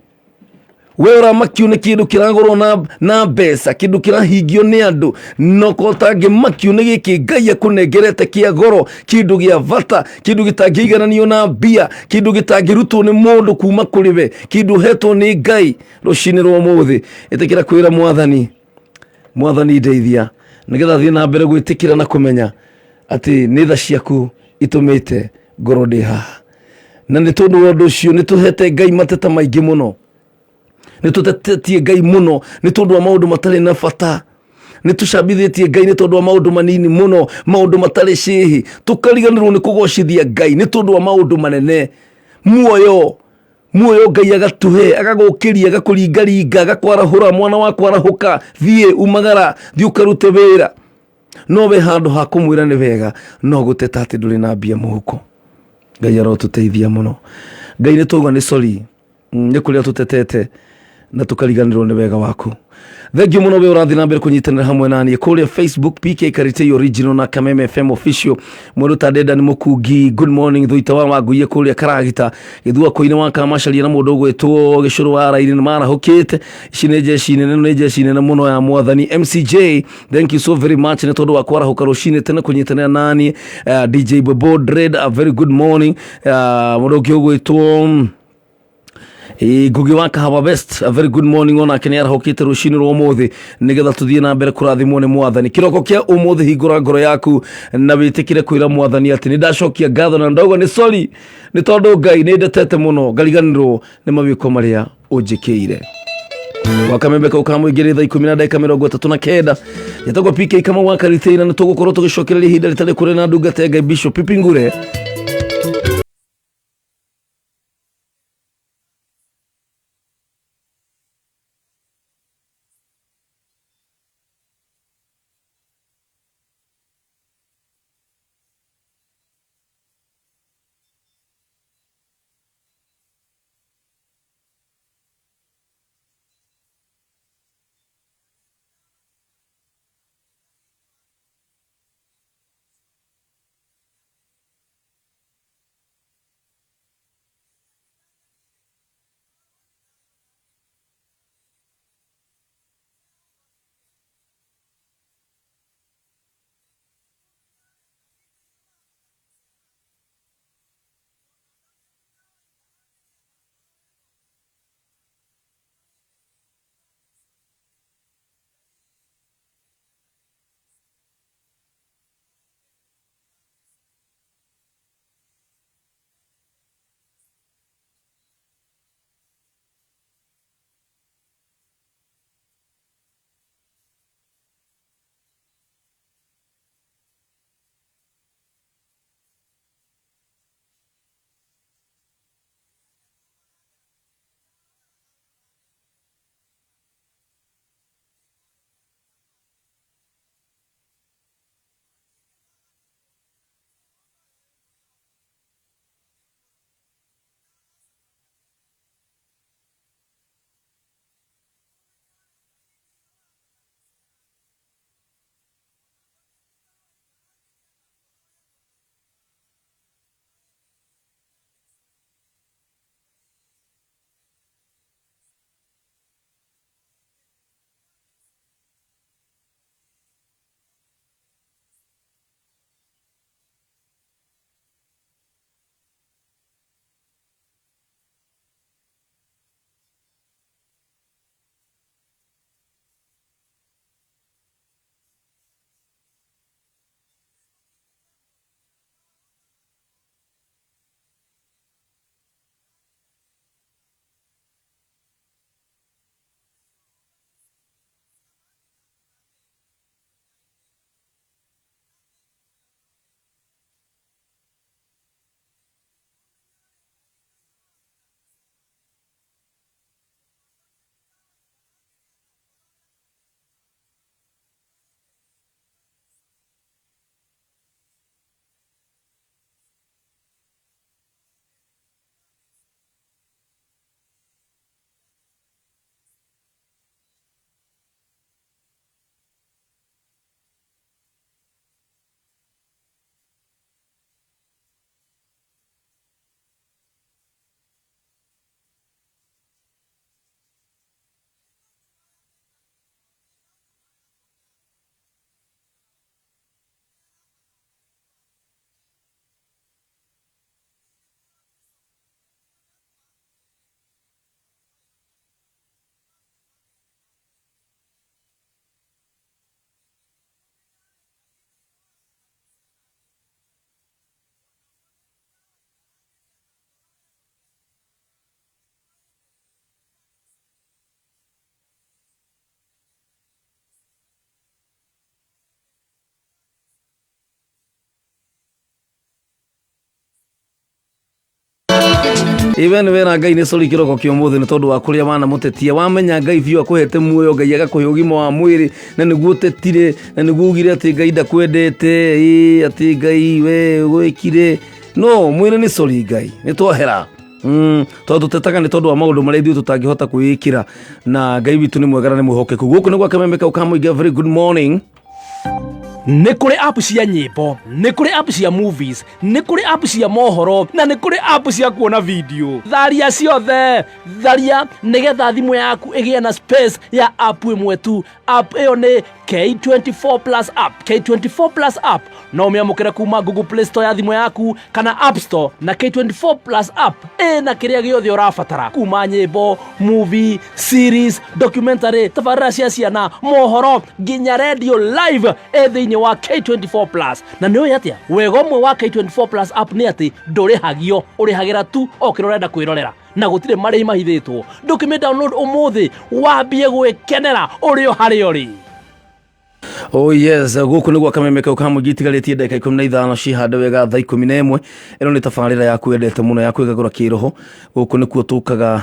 We ũramakio nĩ kĩndũ kĩragũrwo na mbeca, kĩndũ kĩrahingio nĩ andũ, no ko ũtangĩmakio nĩ gĩkĩ Ngai akũnengerete kĩa goro, kĩndũ gĩa bata, kĩndũ gĩtangĩigananio na mbia, kĩndũ gĩtangĩrutwo nĩ mũndũ kuma kũrĩ we, kĩndũ ũhetwo nĩ Ngai. Rũcinĩ rwa ũmũthĩ ĩtĩkĩra kwĩra Mwathani, Mwathani ndeithia, nĩgetha thiĩ na mbere gwĩtĩkĩra na kũmenya atĩ nĩ tha ciaku itũmĩte ngorwo ndĩ haha. Na nĩ tondũ wa ũndũ ũcio nĩ tũhete Ngai mateta maingĩ mũno, nĩ tũtetetie Ngai mũno nĩ tondũ wa maũndũ matarĩ na bata, nĩ tũcambithĩtie Ngai nĩ tondũ wa maũndũ manini mũno, maũndũ matarĩ cĩhĩ, tũkariganĩrwo nĩ kũgocithia Ngai nĩ tondũ wa maũndũ manene. Muoyo, muoyo Ngai agatũhe, agagũkĩria, agakũringaringa, agakwarahũra, mwana wakwa arahũka, thiĩ umagara, thiĩ ũkarute wĩra. No we handũ ha kũmwĩra nĩ wega, no gũteta atĩ ndũrĩ na mbia mũhuko. Ngai arotũteithia mũno. Ngai nĩ twauga nĩ sorry nĩ kũrĩa tũtetete na tũkariganĩrwo nĩ wega waku. Thank you mũno we ũrathiĩ na mbere kũnyitanĩra hamwe na niĩ kũrĩa Facebook PK Karitei Original na Kameme FM Official. Mũndũ ta Dedan Mũkungi, good morning Thuita wa Wanguiye kũrĩa Karagita, Gĩthua Koine wa Kamacaria na mũndũ ũgwĩtwo Gĩcũrũ wa Raini nĩ marahũkĩte. Ici nĩ jeshi nene, nĩ jeshi nene mũno ya Mwathani. MCJ, thank you so very much nĩ tondũ wa kwarahũka rũcinĩ tene kũnyitanĩra nani. DJ Bobo Dread, a very good morning. Mũndũ ũngĩ ũgwĩtwo Ngugi wa Kahawa Best, a very good morning onake nĩ arahũkĩte rũcinĩ rwa ũmũthĩ nĩgetha tũthiĩ na mbere kũrathimwo nĩ Mwathani. Kĩroko kĩa ũmũthĩ hingũra ngoro yaku na wĩtĩkĩre kwĩra Mwathani atĩ nĩ ndacokia ngatho na ndauga nĩ sorry nĩ tondũ Ngai nĩ ndetete mũno ngariganĩrwo nĩ mawĩko marĩa ũnjĩkĩire. Wakamembe kau ka mũingĩ thaa 10:39. Njĩtagwo PK Kamau wa Kariteina, nĩ tũgũkorwo tũgĩcokereria ihinda rĩtarĩ kũrĩ na ndungata ya Ngai Bishop Pipi Ngure. Iwe nĩ wera Ngai nĩ sorry kĩroko kĩa ũmũthĩ nĩ tondũ wa kũrĩa wanamũtetia. Wamenya Ngai biũ akũhete muoyo, Ngai agakũhe ũgima wa mwĩrĩ, na nĩguo ũtetire, na nĩguo ugire atĩ Ngai ndakwendete, ĩ atĩ Ngai we gwĩkire. No mwĩre nĩ sorry Ngai, nĩ twahera. Tondũ tũtetaga nĩ tondũ wa maũndũ marĩa ithuĩ tũtangĩhota kwĩĩkĩra, na Ngai witũ nĩ mwega na nĩ mwĩhokeku. Gũkũ nĩ gwa Kameme kau ka mũingĩ. Very good morning. Nĩ kũrĩ app cia nyĩmbo, nĩ kũrĩ app cia movies, nĩ kũrĩ app cia mohoro, na nĩ kũrĩ app cia kuona video. Tharia ciothe, tharia nĩgetha thimũ yaku ĩgĩe na space ya app ĩmwe tu. App ĩyo nĩ K24 Plus app. K24 Plus app no ũmĩamũkĩre kuma Google Play Store ya thimũ yaku kana App Store, na K24 Plus app ĩna kĩrĩa gĩothe ũrabatara, kuma nyĩmbo, movie, series, documentary, tabarĩra cia ciana, mohoro, nginya radio live ĩ thĩinĩ wa K24 Plus. Na nĩ ũĩ atĩa wega ũmwe wa K24 Plus app nĩ atĩ ndũrĩhagio, ũrĩhagĩra tu o kĩrĩa ũrenda kwĩrorera, na gũtirĩ marĩhi mahithĩtwo. Ndũkĩmĩ download ũmũthĩ wambie gwĩkenera ũrĩ o harĩa ũrĩ. Oh yes, gũkũ nĩ gwa Kameme kau ka mũingĩ, itigarĩtie ndagĩka 15 cihande wega thaa 11. Ĩno nĩ tabarĩra yaku wendete mũno ya kwĩgagũra kĩroho. Gũkũ nĩkuo tũkaga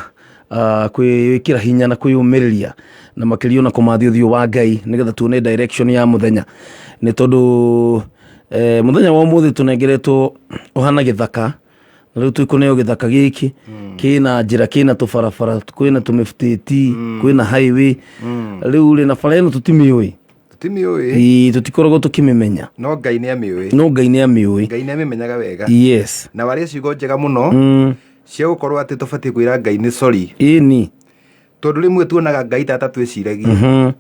kwĩĩkĩra hinya na kwĩyũmĩrĩria, na makĩria ona kũmathia ũthiũ wa Ngai nĩgetha tuone direction ya mũthenya, nĩ tondũ mũthenya wa ũmũthĩ tũnengeretwo ũhana gĩthaka, na rĩu twĩkũneo gĩthaka gĩkĩ kĩna njĩra, kĩna tũbarabara, kwĩna tũmĩbutĩti, kwĩna highway. Rĩu rĩ, na bara ĩno tũtimĩũĩ. Tũtimĩũĩ. Ĩĩ, tũtikoragwo tũkĩmĩmenya. No Ngai nĩ amĩũĩ. No Ngai nĩ amĩũĩ. Ngai nĩ amĩmenyaga wega. Na waria ciugo njega mũno cia gũkorwo atĩ tũbatiĩ kwĩra Ngai nĩ sorry, tondũ rĩmwe tuonaga Ngai tata twĩciragia,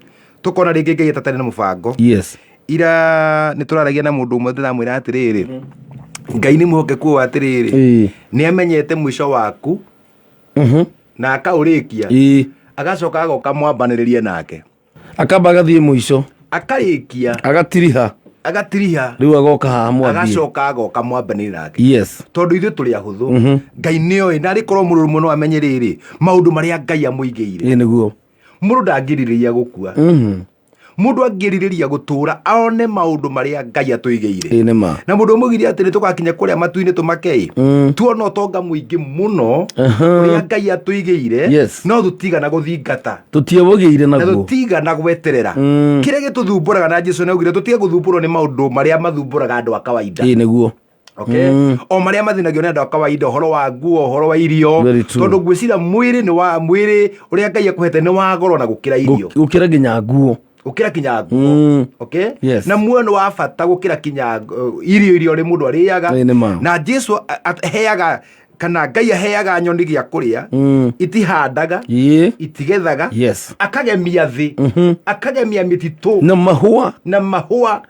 tũkona rĩngĩ Ngai atatarĩ na mũbango. Ira nĩ tũraragia na mũndũ ũmwe, ndĩramwĩra atĩrĩrĩ, Ngai nĩ mwĩhokeku ũũ atĩrĩrĩ, nĩ amenyete mũico waku na akaũrĩkia, agacoka agoka mwambanĩrĩrie nake. Akamba agathiĩ mũico. Akarĩkia. Agatiriha. Agatiriha. Rĩu agoka haha mwambie. Agacoka agoka mwambanĩrĩrie nake. Tondũ ithuĩ tũrĩ ahũthũ, Ngai nĩoĩ na arĩkorwo mũndũ ũmwe no amenye rĩrĩ maũndũ marĩa Ngai amũigĩire. Ĩĩ nĩguo. Mũndũ ndangĩrirĩria gũkua, mũndũ angĩrirĩria gũtũra one maũndũ marĩa Ngai atũigĩire. Ĩĩ nĩ ma. Na mũndũ ũmwe oigire atĩ nĩ tũgakinya kũrĩa matu-inĩ tũmakei, tuona ũtonga mũingĩ mũno ũrĩa Ngai atũigĩire, no tũtigana gũthingata. Tũtiewũgĩire na naguo. Tũtigana gweterera kĩrĩa gĩtũthumbũraga, na Jesu nĩ augire tũtige gũthumbũrwo nĩ maũndũ marĩa mathumbũraga andũ a kawaida. Ĩĩ nĩguo. Okay? O marĩa mathinagio nĩ andũ a kawaida, ũhoro wa nguo, ũhoro wa irio. Very true. Tondũ ngwĩciria mwĩrĩ nĩ wa mwĩrĩ ũrĩa Ngai akũhete nĩ wa goro na gũkĩra irio. Gũkĩra nginya nguo. Gũkĩra kinya nguo. Okay? Yes. Na muoyo nĩ wa bata gũkĩra kinya irio iria ũrĩ mũndũ arĩaga. Ĩĩ nĩ ma. Na Jesu aheaga, kana Ngai aheaga nyoni gĩa kũrĩa, itihandaga, itigethaga, akagemia thĩ, akagemia mĩtitũ na mahũa. Na mahũa.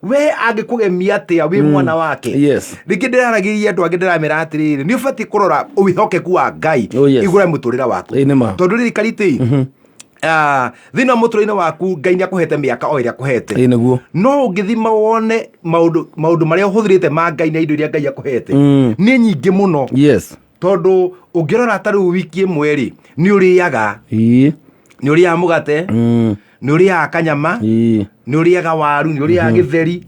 We angĩkũgemia atĩa wĩ mwana wake? Rĩngĩ ndĩraragĩria andũ angĩ, ndĩramera atĩrĩrĩ, nĩ ũbatiĩ kũrora wĩhokeku wa Ngai Oh, yes. igũrũ rĩa mũtũrĩre waku. Ĩĩ nĩ ma. Tondũ rĩrĩ karĩtĩ thĩinĩ wa mũtũrĩre waku, Ngai nĩ akũhete mĩaka o ĩrĩa akũhete. Ĩĩ nĩguo. No ũngĩthima wone maũndũ marĩa ũhũthĩrĩte ma Ngai na indo iria Ngai akũhete nĩ nyingĩ mũno. Tondũ ũngĩrora ta rĩu wiki ĩmwe rĩ, nĩ ũrĩaga, nĩ ũrĩaga mũgate, nĩ ũrĩaga kanyama, nĩ ũrĩaga waru, nĩ ũrĩaga gĩtheri.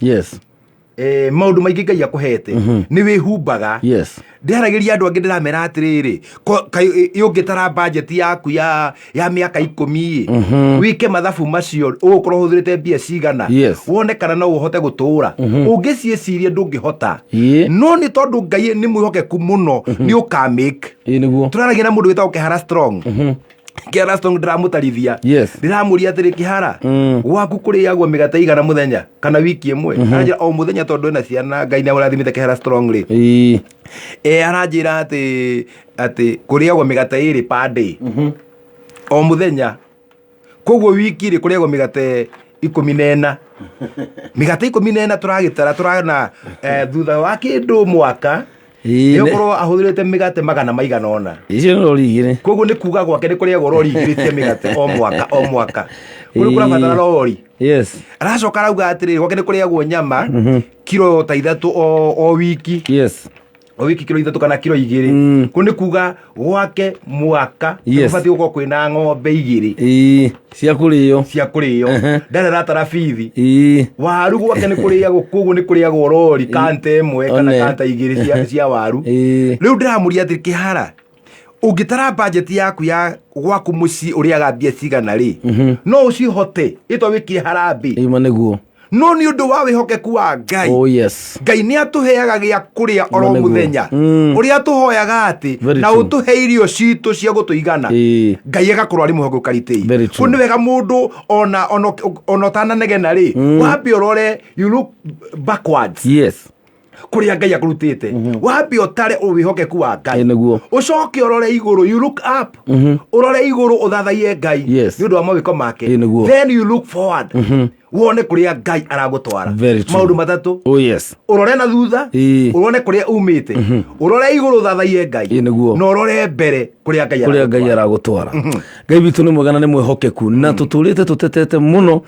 Maũndũ maingĩ Ngai akũhete, nĩ wĩhumbaga. Ndĩaragĩria andũ angĩ, ndĩramera atĩrĩrĩ, ũngĩtara bajeti yaku ya mĩaka 10 ĩ, wĩke mathabu macio, ũgũkorwo ũhũthĩrĩte mbia cigana, wone kana no ũhote gũtũra. Ũngĩciĩciria ndũngĩhota. No nĩ tondũ Ngai nĩ mwĩhokeku mũno, nĩ ũkamake. Ĩĩ nĩguo. Tũraragia na mũndũ wĩtagwo Kĩhara Strong. Kĩhara Strong ndĩramũtarithia, ndĩramũria atĩrĩ, Kĩhara, gwaku kũrĩagwo mĩgate igana mũthenya kana wiki ĩmwe? Aranjĩra o mũthenya, tondũ ena ciana. Ngai nĩ amũrathimĩte Kĩhara Strong rĩ. Aranjĩra atĩ kũrĩagwo mĩgate ĩrĩ per day, o mũthenya. Koguo wiki rĩ, kũrĩagwo mĩgate 14, mĩgate 14. Tũragĩtara tũrana thutha wa kĩndũ mwaka Ĩĩ, nĩ ũkorwo ahũthĩrĩte mĩgate magana maigana ũna. Icio nĩ rori igĩrĩ. Koguo nĩ kuga gwake nĩ kũrĩagwo rori igĩrĩ cia mĩgate o mwaka o mwaka. Kũrĩ kũrabatara rori. Aracoka arauga atĩrĩrĩ, gwake nĩ kũrĩagwo nyama kiro ta 3 o wiki. O wiki kiro 3 kana kiro 2. Kũu nĩ kuga gwake mwaka gũbatiĩ gũkorwo kwĩna ng'ombe 2. Ĩĩ, cia kũrĩo. Cia kũrĩo. Ndarĩ aratara bithi. Waru gwake nĩ kũrĩagwo, koguo nĩ kũrĩagwo rori kanta 1 kana One. kanta 2 cia waru. Rĩu ndĩramũria atĩ, Kĩhara, Ũngĩtara bajeti yaku ya gwaku mũciĩ ũrĩaga mbia cigana rĩ, no ũcihote ĩtwa wĩkire harambĩ. Ima nĩguo. No nĩ ũndũ wa wĩhokeku wa Ngai, Oh yes. Ngai nĩ atũheaga gĩa kũrĩa oro Nĩguo. mũthenya. Ũrĩa tũhoyaga atĩ Very na true. ũtũhe irio citũ cia gũtũigana, Ngai agakorwo arĩ mwĩhokeku karitĩi. Very true. Kũu nĩ wega mũndũ ona ũtananegena rĩ, wambe ũrore, you look backwards kũrĩa Ngai akũrutĩte, wambe ũtare wĩhokeku wa Ngai. Ĩ, nĩguo. Ũcoke ũrore igũrũ, you look up, ũrore igũrũ ũthathaiye Ngai nĩ ũndũ wa mawĩko make. Ĩ, nĩguo. Then you look forward, wone kũrĩa Ngai aragũtwara. Very true. Maũndũ matatũ: Oh yes. Ũrore na thutha, ũrone kũrĩa umĩte, ũrore igũrũ ũthathaiye Ngai, Ĩ, nĩguo. na ũrore mbere kũrĩa Ngai Kũrĩa Ngai aragũtwara. Aragũtwara. Ngai witũ nĩ mwega na nĩ mwĩhokeku, na tũtũrĩte tũtetete mũno.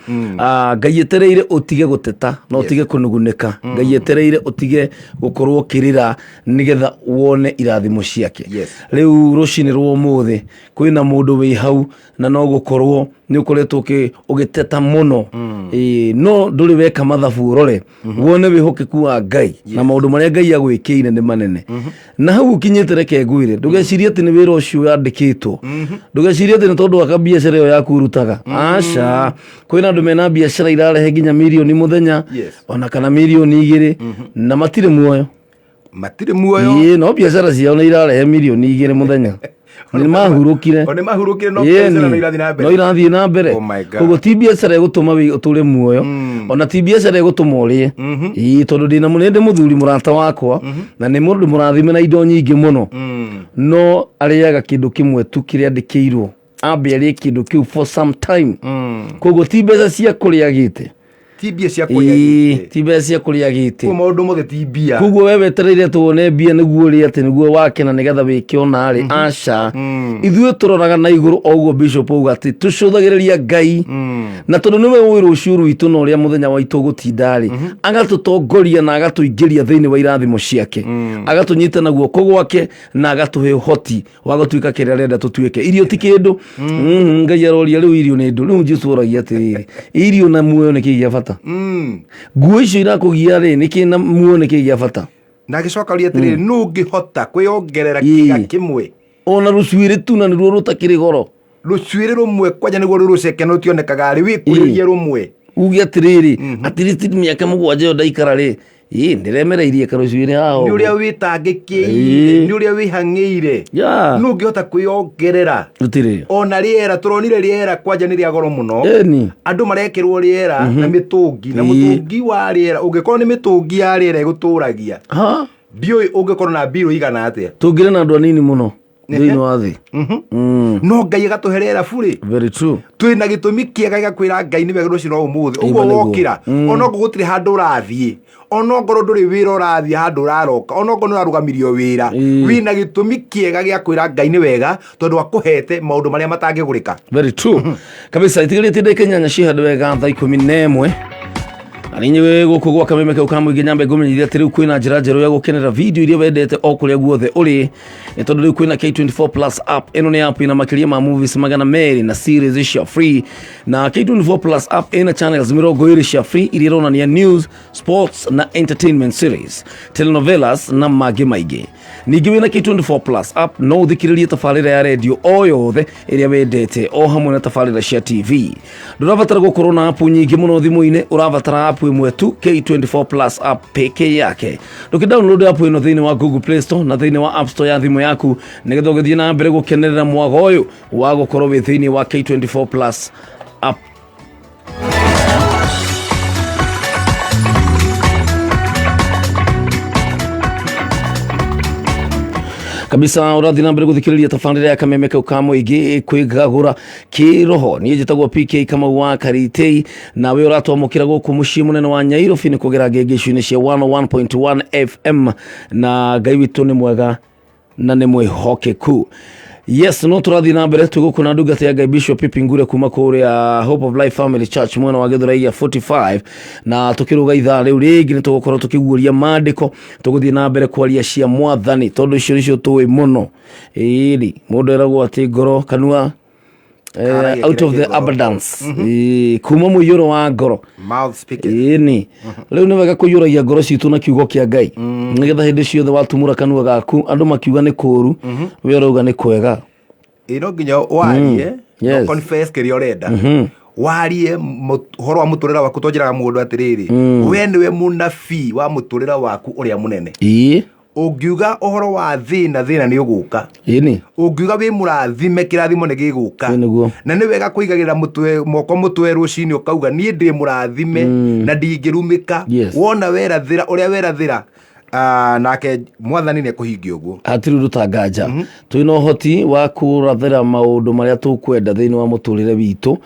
Ngai etereire ũtige gũteta na ũtige kũnugunĩka. Ngai etereire ũtige gũkorwo ũkĩrĩra nĩgetha wone irathimo ciake. Rĩu rũcinĩ rwa ũmũthĩ kwĩna mũndũ wĩ hau na no gũkorwo nĩ ũkoretwo ũgĩteta mũno. Ĩĩ, no ndũrĩ weka mathabu ũrore wone wĩhokeku wa Ngai na maũndũ marĩa Ngai agwĩkĩire nĩ manene na hau ũkinyĩte. Reke ngwĩre, ndũgecirie atĩ nĩ wĩra ũcio wandĩkĩtwo, ndũgecirie atĩ nĩ tondũ wa kabiacara ĩyo yaku ũrutaga. Aca, kwĩna andũ mena biacara irarehe nginya mirioni mũthenya, ona kana mirioni 2, na matirĩ muoyo. Matirĩ muoyo. Ĩĩ, no biacara ciao nĩ irarehe mirioni 2 mũthenya, nĩ mahurũkire. O nĩ mahurũkire, no Ĩĩ, biacara no irathiĩ na mbere. No irathiĩ na mbere. Oh my God. Koguo ti biacara ĩgũtũma ũtũre muoyo, ona ti biacara ĩgũtũma ũrĩe. Ĩĩ, tondũ ndĩna nĩ ndĩ mũthuri mũrata wakwa na nĩ mũndũ mũrathime na indo nyingĩ mũno, no arĩaga kĩndũ kĩmwe tu kĩrĩa andĩkĩirwo ambe arĩe kĩndũ kĩu for some time. Koguo ti mbeca cia kũrĩa agĩte. Ti mbia cia kũrĩa. Ĩĩ, ti mbeca cia kũrĩa agĩte. Koguo maũndũ mothe ti mbia. Koguo we wetereire tuone mbia nĩguo ũrĩe, atĩ nĩguo wake na nĩgetha wĩke ona rĩ? Aca, ithuĩ tũroraga na igũrũ o ũguo bishop auga atĩ tũcũthagĩrĩria Ngai, na tondũ nĩwe ũĩ rũciũ rwitũ na ũrĩa mũthenya waitũ ũgũtinda rĩ, agatũtongoria na agatũingĩria thĩinĩ wa irathimo ciake, agatũnyita na guoko gwake na agatũhe ũhoti wa gũtuĩka kĩrĩa arenda tũtuĩke. Irio ti kĩndũ. Ngai aroria rĩu irio nĩ ndũ. Rĩu Jesu oragia atĩrĩrĩ, irio na muoyo nĩ kĩĩ gĩa bata? Nguo icio irakũgia rĩ, nĩ kĩ na muoyo nĩ kĩĩ gĩa bata? Na agĩcoka ũria atĩrĩrĩ, nũ ũngĩhota kwĩongerera kĩga kĩmwe? Ona rũcuĩrĩ tu na nĩruo rũtakĩrĩ goro. Rũcuĩrĩ rũmwe kwanja nĩguo rũrũceke no rũtionekaga rĩ, wĩkũrĩrie rũmwe. Uge atĩrĩrĩ, at least mĩaka 7 ĩyo ndaikara rĩ, ĩ ndĩremereirie karũcuĩrĩ haha Nĩ ũguo. ũrĩa wĩtangĩkĩire, nĩ ũrĩa wĩhang'ĩire. Nũ ũngĩhota kwĩongerera? Gũtirĩ. Ona rĩera, tũronire rĩera kwanja nĩ rĩa goro mũno. Ĩni. Andũ marekĩrwo rĩera na mĩtũngi, na mũtũngi wa rĩera, ũngĩkorwo nĩ mĩtũngi ya rĩera ĩgũtũragia, Ha? Ndiũĩ ũngĩkorwo na mbirũ igana atĩa. Tũngĩrĩ na andũ anini mũno thĩinĩ wa thĩ. No Ngai agatũhe rĩera burĩ. Very true. Twĩ na gĩtũmi kĩega gĩa kwĩra Ngai nĩ wega rũciũ no ũmũthĩ ũguo. Nĩguo. Wokĩra, onokorwo gũtirĩ handũ ũrathiĩ, onokorwo ndũrĩ wĩra ũrathiĩ handũ ũraroka, onokorwo nĩ ũrarũgamirio wĩra, wĩna gĩtũmi kĩega gĩa kwĩra Ngai nĩ wega, tondũ akũhete maũndũ marĩa matangĩgũrĩka. Very true kabisa. Itigarĩtie ndagĩka 8 ciĩ handũ wega thaa 11. Na inyuĩ gũkũ gwa Kameme kau ka mũingĩ, nyambe ngũmenyithia atĩ rĩu kwĩna njĩra njerũ ya gũkenera video iria wendete o kũrĩa guothe ũrĩ, nĩ tondũ rĩu kwĩna K24 Plus app. Ĩno nĩ app ĩna makĩria ma movies 200 na series cia free, na K24 Plus app ĩna channels 20 cia free iria ironania news, sports na entertainment series, telenovelas na mangĩ maingĩ. Ningĩ wĩna K24 Plus app no ũthikĩrĩrie tabarĩra ya redio o yothe ĩrĩa wendete o hamwe na tabarĩra cia TV. Ndũrabatara gũkorwo na app nyingĩ mũno thimũ-inĩ, ũrabatara app ĩmwe tu, K24 Plus app peke yake. Ndũkĩ download app ĩno thĩinĩ wa Google Play Store na thĩinĩ wa App Store ya thimũ yaku, nĩgetha ũgĩthiĩ na mbere gũkenerera mwago ũyũ wa gũkorwo wĩ thĩinĩ wa K24 Plus app. Kabisa, ũrathiĩ na mbere gũthikĩrĩria tabarĩra ya Kameme kau ka mũingĩ, kwĩgagũra kĩroho. Niĩ njĩtagwo PK Kamau wa Karitei, nawe ũratwamũkĩra gũkũ mũciĩ mũnene wa Nyairobi nĩ kũgera ngengecũ-inĩ cia 101.1 FM. Na Ngai witũ nĩ mwega na nĩ mwĩhokeku. Yes, no tũrathiĩ na mbere twĩ gũkũ na ndungata ya Ngai Bishop Pipi Ngure kuma kũrĩa Hope of Life Family Church mwena wa Gĩthũrai 45. Na tũkĩrũga ithaa rĩu rĩngĩ nĩ tũgũkorwo tũkĩguũria maandĩko, tũgũthiĩ na mbere kwaria cia mwathani, tondũ icio nĩcio tũĩ mũno. Ĩĩni mũndũ eragwo atĩ ngoro kanua. Aragia Out of kĩrĩa the kĩ ngoro. abundance. Kuma mũiyũro wa ngoro. Mouth speaketh. Ĩni rĩu nĩ wega kũiyũragia ngoro citũ na kiugo kĩa Ngai, nĩgetha hĩndĩ ciothe watumũra kanua gaku, andũ makiuga nĩ kũũru, we ũrauga nĩ kwega. Ĩ, no nginya warie. No confess kĩrĩa ũrenda, warie ũhoro wa mũtũrĩre waku. Twanjĩraga mũndũ atĩrĩrĩ, we nĩwe mũnabii wa mũtũrĩre waku ũrĩa mũnene. Ũngiuga ũhoro wa thĩna, thĩna nĩ ũgũka. Ũngiuga wĩ mũrathime, kĩrathimo nĩ gĩgũka. Ĩ, nĩguo. Na nĩ wega kũigagĩrĩra mũtwe, moko mũtwe rũcinĩ, ũkauga, "Niĩ ndĩ mũrathime na ndingĩrumĩka." Wona werathĩra ũrĩa werathĩra, nake Mwathani nĩ ekũhingia ũguo. Hatirĩ ũndũ ta nganja, twĩna ũhoti wa kũrathĩra maũndũ marĩa tũkwenda thĩinĩ wa mũtũrĩre witũ,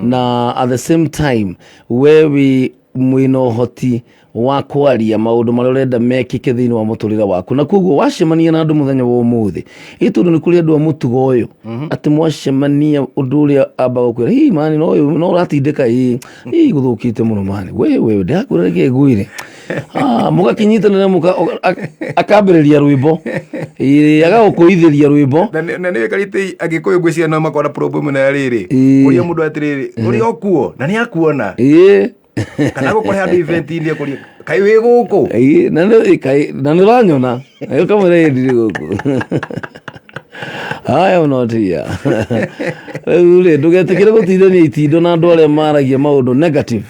na at the same time we wĩ mwĩna ũhoti wa kwaria maũndũ marĩa ũrenda mekĩke thĩinĩ wa mũtũrĩre waku. Na koguo wacemania na andũ mũthenya wa ũmũthĩ, ĩ tondũ nĩ kũrĩ andũ a mũtugo ũyũ, atĩ mwacemania ũndũ ũrĩa ambaga gũkwĩra, "Hii mani, no ũyũ no ũratindĩka, ĩ ĩ gũthũkĩte mũno mani, we we ndĩrakwĩra reke ngwĩre." Ah, mũgakĩnyitanĩra, akambĩrĩria rwĩmbo. Ĩ, agagũkũithĩria rwĩmbo. Na nĩ wĩkarĩte Agĩkũyũ, ngwĩciria no makorwo na problem na rĩrĩ, kũria mũndũ atĩrĩrĩ, "Ũrĩ o kuo?" Na nĩ akuona. Kana gũkũhe andũ event-inĩ, akũrie, "Kaĩ wĩ gũkũ?" Ĩ, na nĩ ũranyona. Ĩ, ũkamwĩra, "Ĩ, ndirĩ gũkũ." Haya ũnotia rĩu rĩ, ndũgetĩkĩre gũtindania itindo na andũ arĩa maragia maũndũ negative.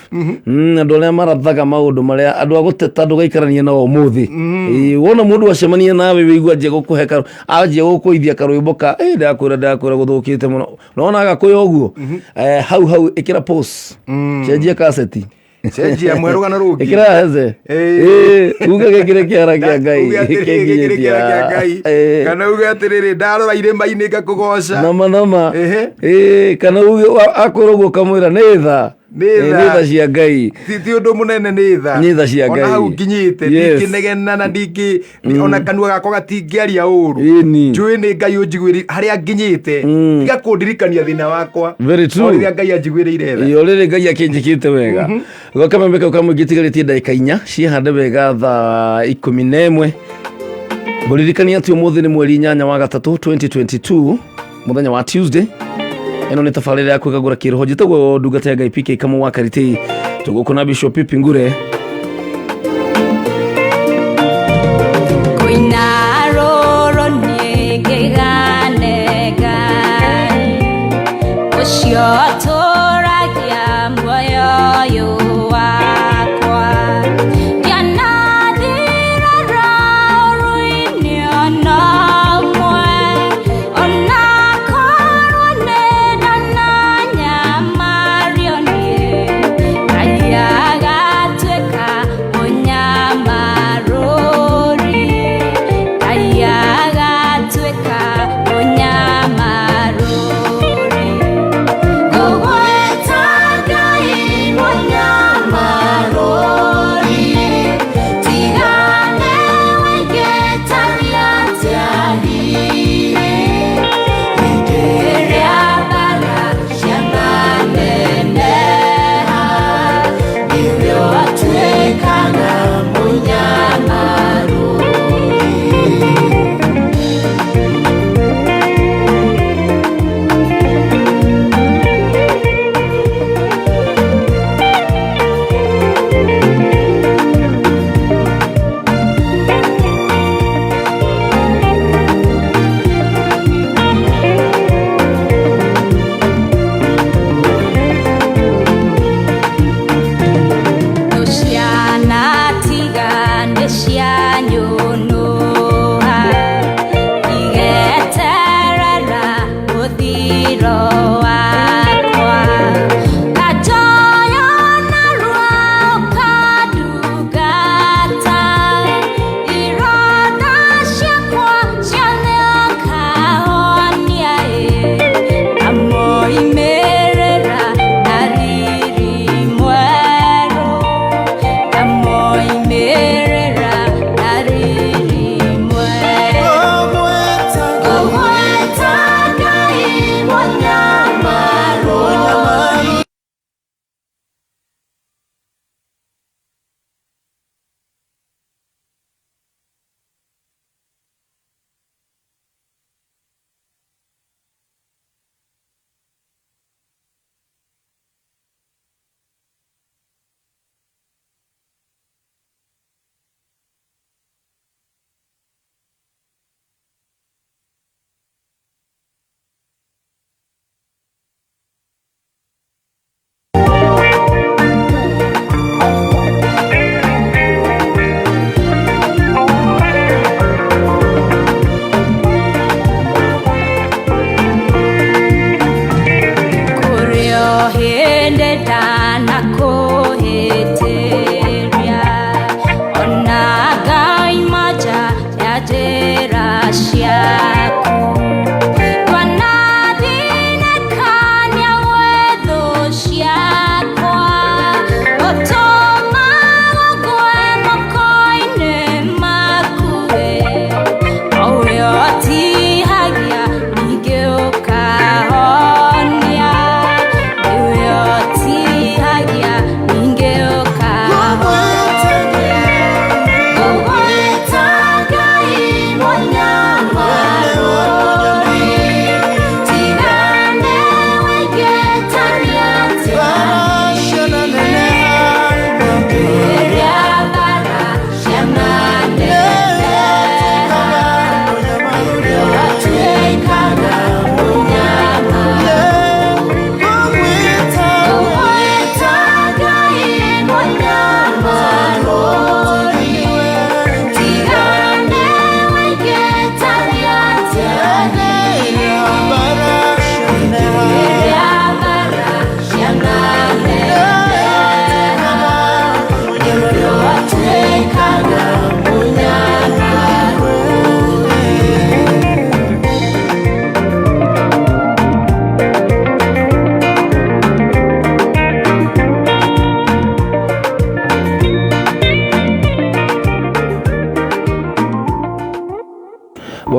Andũ arĩa marathaga maũndũ marĩa, andũ a gũteta, ndũgaikarania nao ũmũthĩ. Ĩ, wona mũndũ acemania nawe, wĩigua anjia gũkũhe anjia gũkũithia karwĩmbo ka, "Ĩ, ndakwĩra, ndakwĩra gũthũkĩte mũno," nona agakũya ũguo. Hau hau ĩkĩra pause, cenjia kaseti. Cenjia mwe rũgano rũngĩ. Ĩkĩra heze. Ĩ, uge gĩkĩrĩ kĩara kĩa Ngai. Uge atĩrĩrĩ, gĩkĩrĩ kĩara kĩa Ngai. Kĩnginyĩtie. Kana uge atĩrĩrĩ, "Ndarora irĩma-inĩ ngakũgoca." Nama nama. Ĩ, kana uge akwĩra ũguo, ũkamwĩra nĩ tha. Nĩ Ĩ, tha. Nĩ tha cia Ngai. Ti ũndũ mũnene, nĩ tha. Nĩ tha cia Ona Ngai. hau nginyĩte, ndingĩnegena na ndingĩ ona kanua gakwa gatingĩaria ũru. Njũĩ nĩ Ngai ũnjiguĩrĩ harĩa nginyĩte. Tiga kũndirikania thĩna wakwa. Very true. O rĩrĩa Ngai anjiguĩrĩire tha. Ĩ, o rĩrĩ Ngai akĩnjĩkĩte wega. Gwakamembe kau kamũingĩ tigarĩtie ndagĩka 4 ciĩhande wega thaa 11. Ngũririkania atĩ ũmũthĩ nĩ mweri 8 wa gatatũ 2022, mũthenya wa Tuesday. Ĩno nĩ tabarĩra ya kwĩgagũra kĩroho. Njĩtagwo ndungata ya Ngai PK Kamau wa Karitĩ, tũgũkũ na Bishop Pipi Ngure. Kũina rũrũ niĩ ngĩgane Ngai ũcio tũragia muoyo ũyũ wakwa, ndianathirara ũrũ-inĩ ona ũmwe, ona korwo nĩ ndananyamario niĩ, Ngai agatuĩka mũnyamarũri, Ngai agatuĩka mũnyamarũri. Ngũgwatĩria.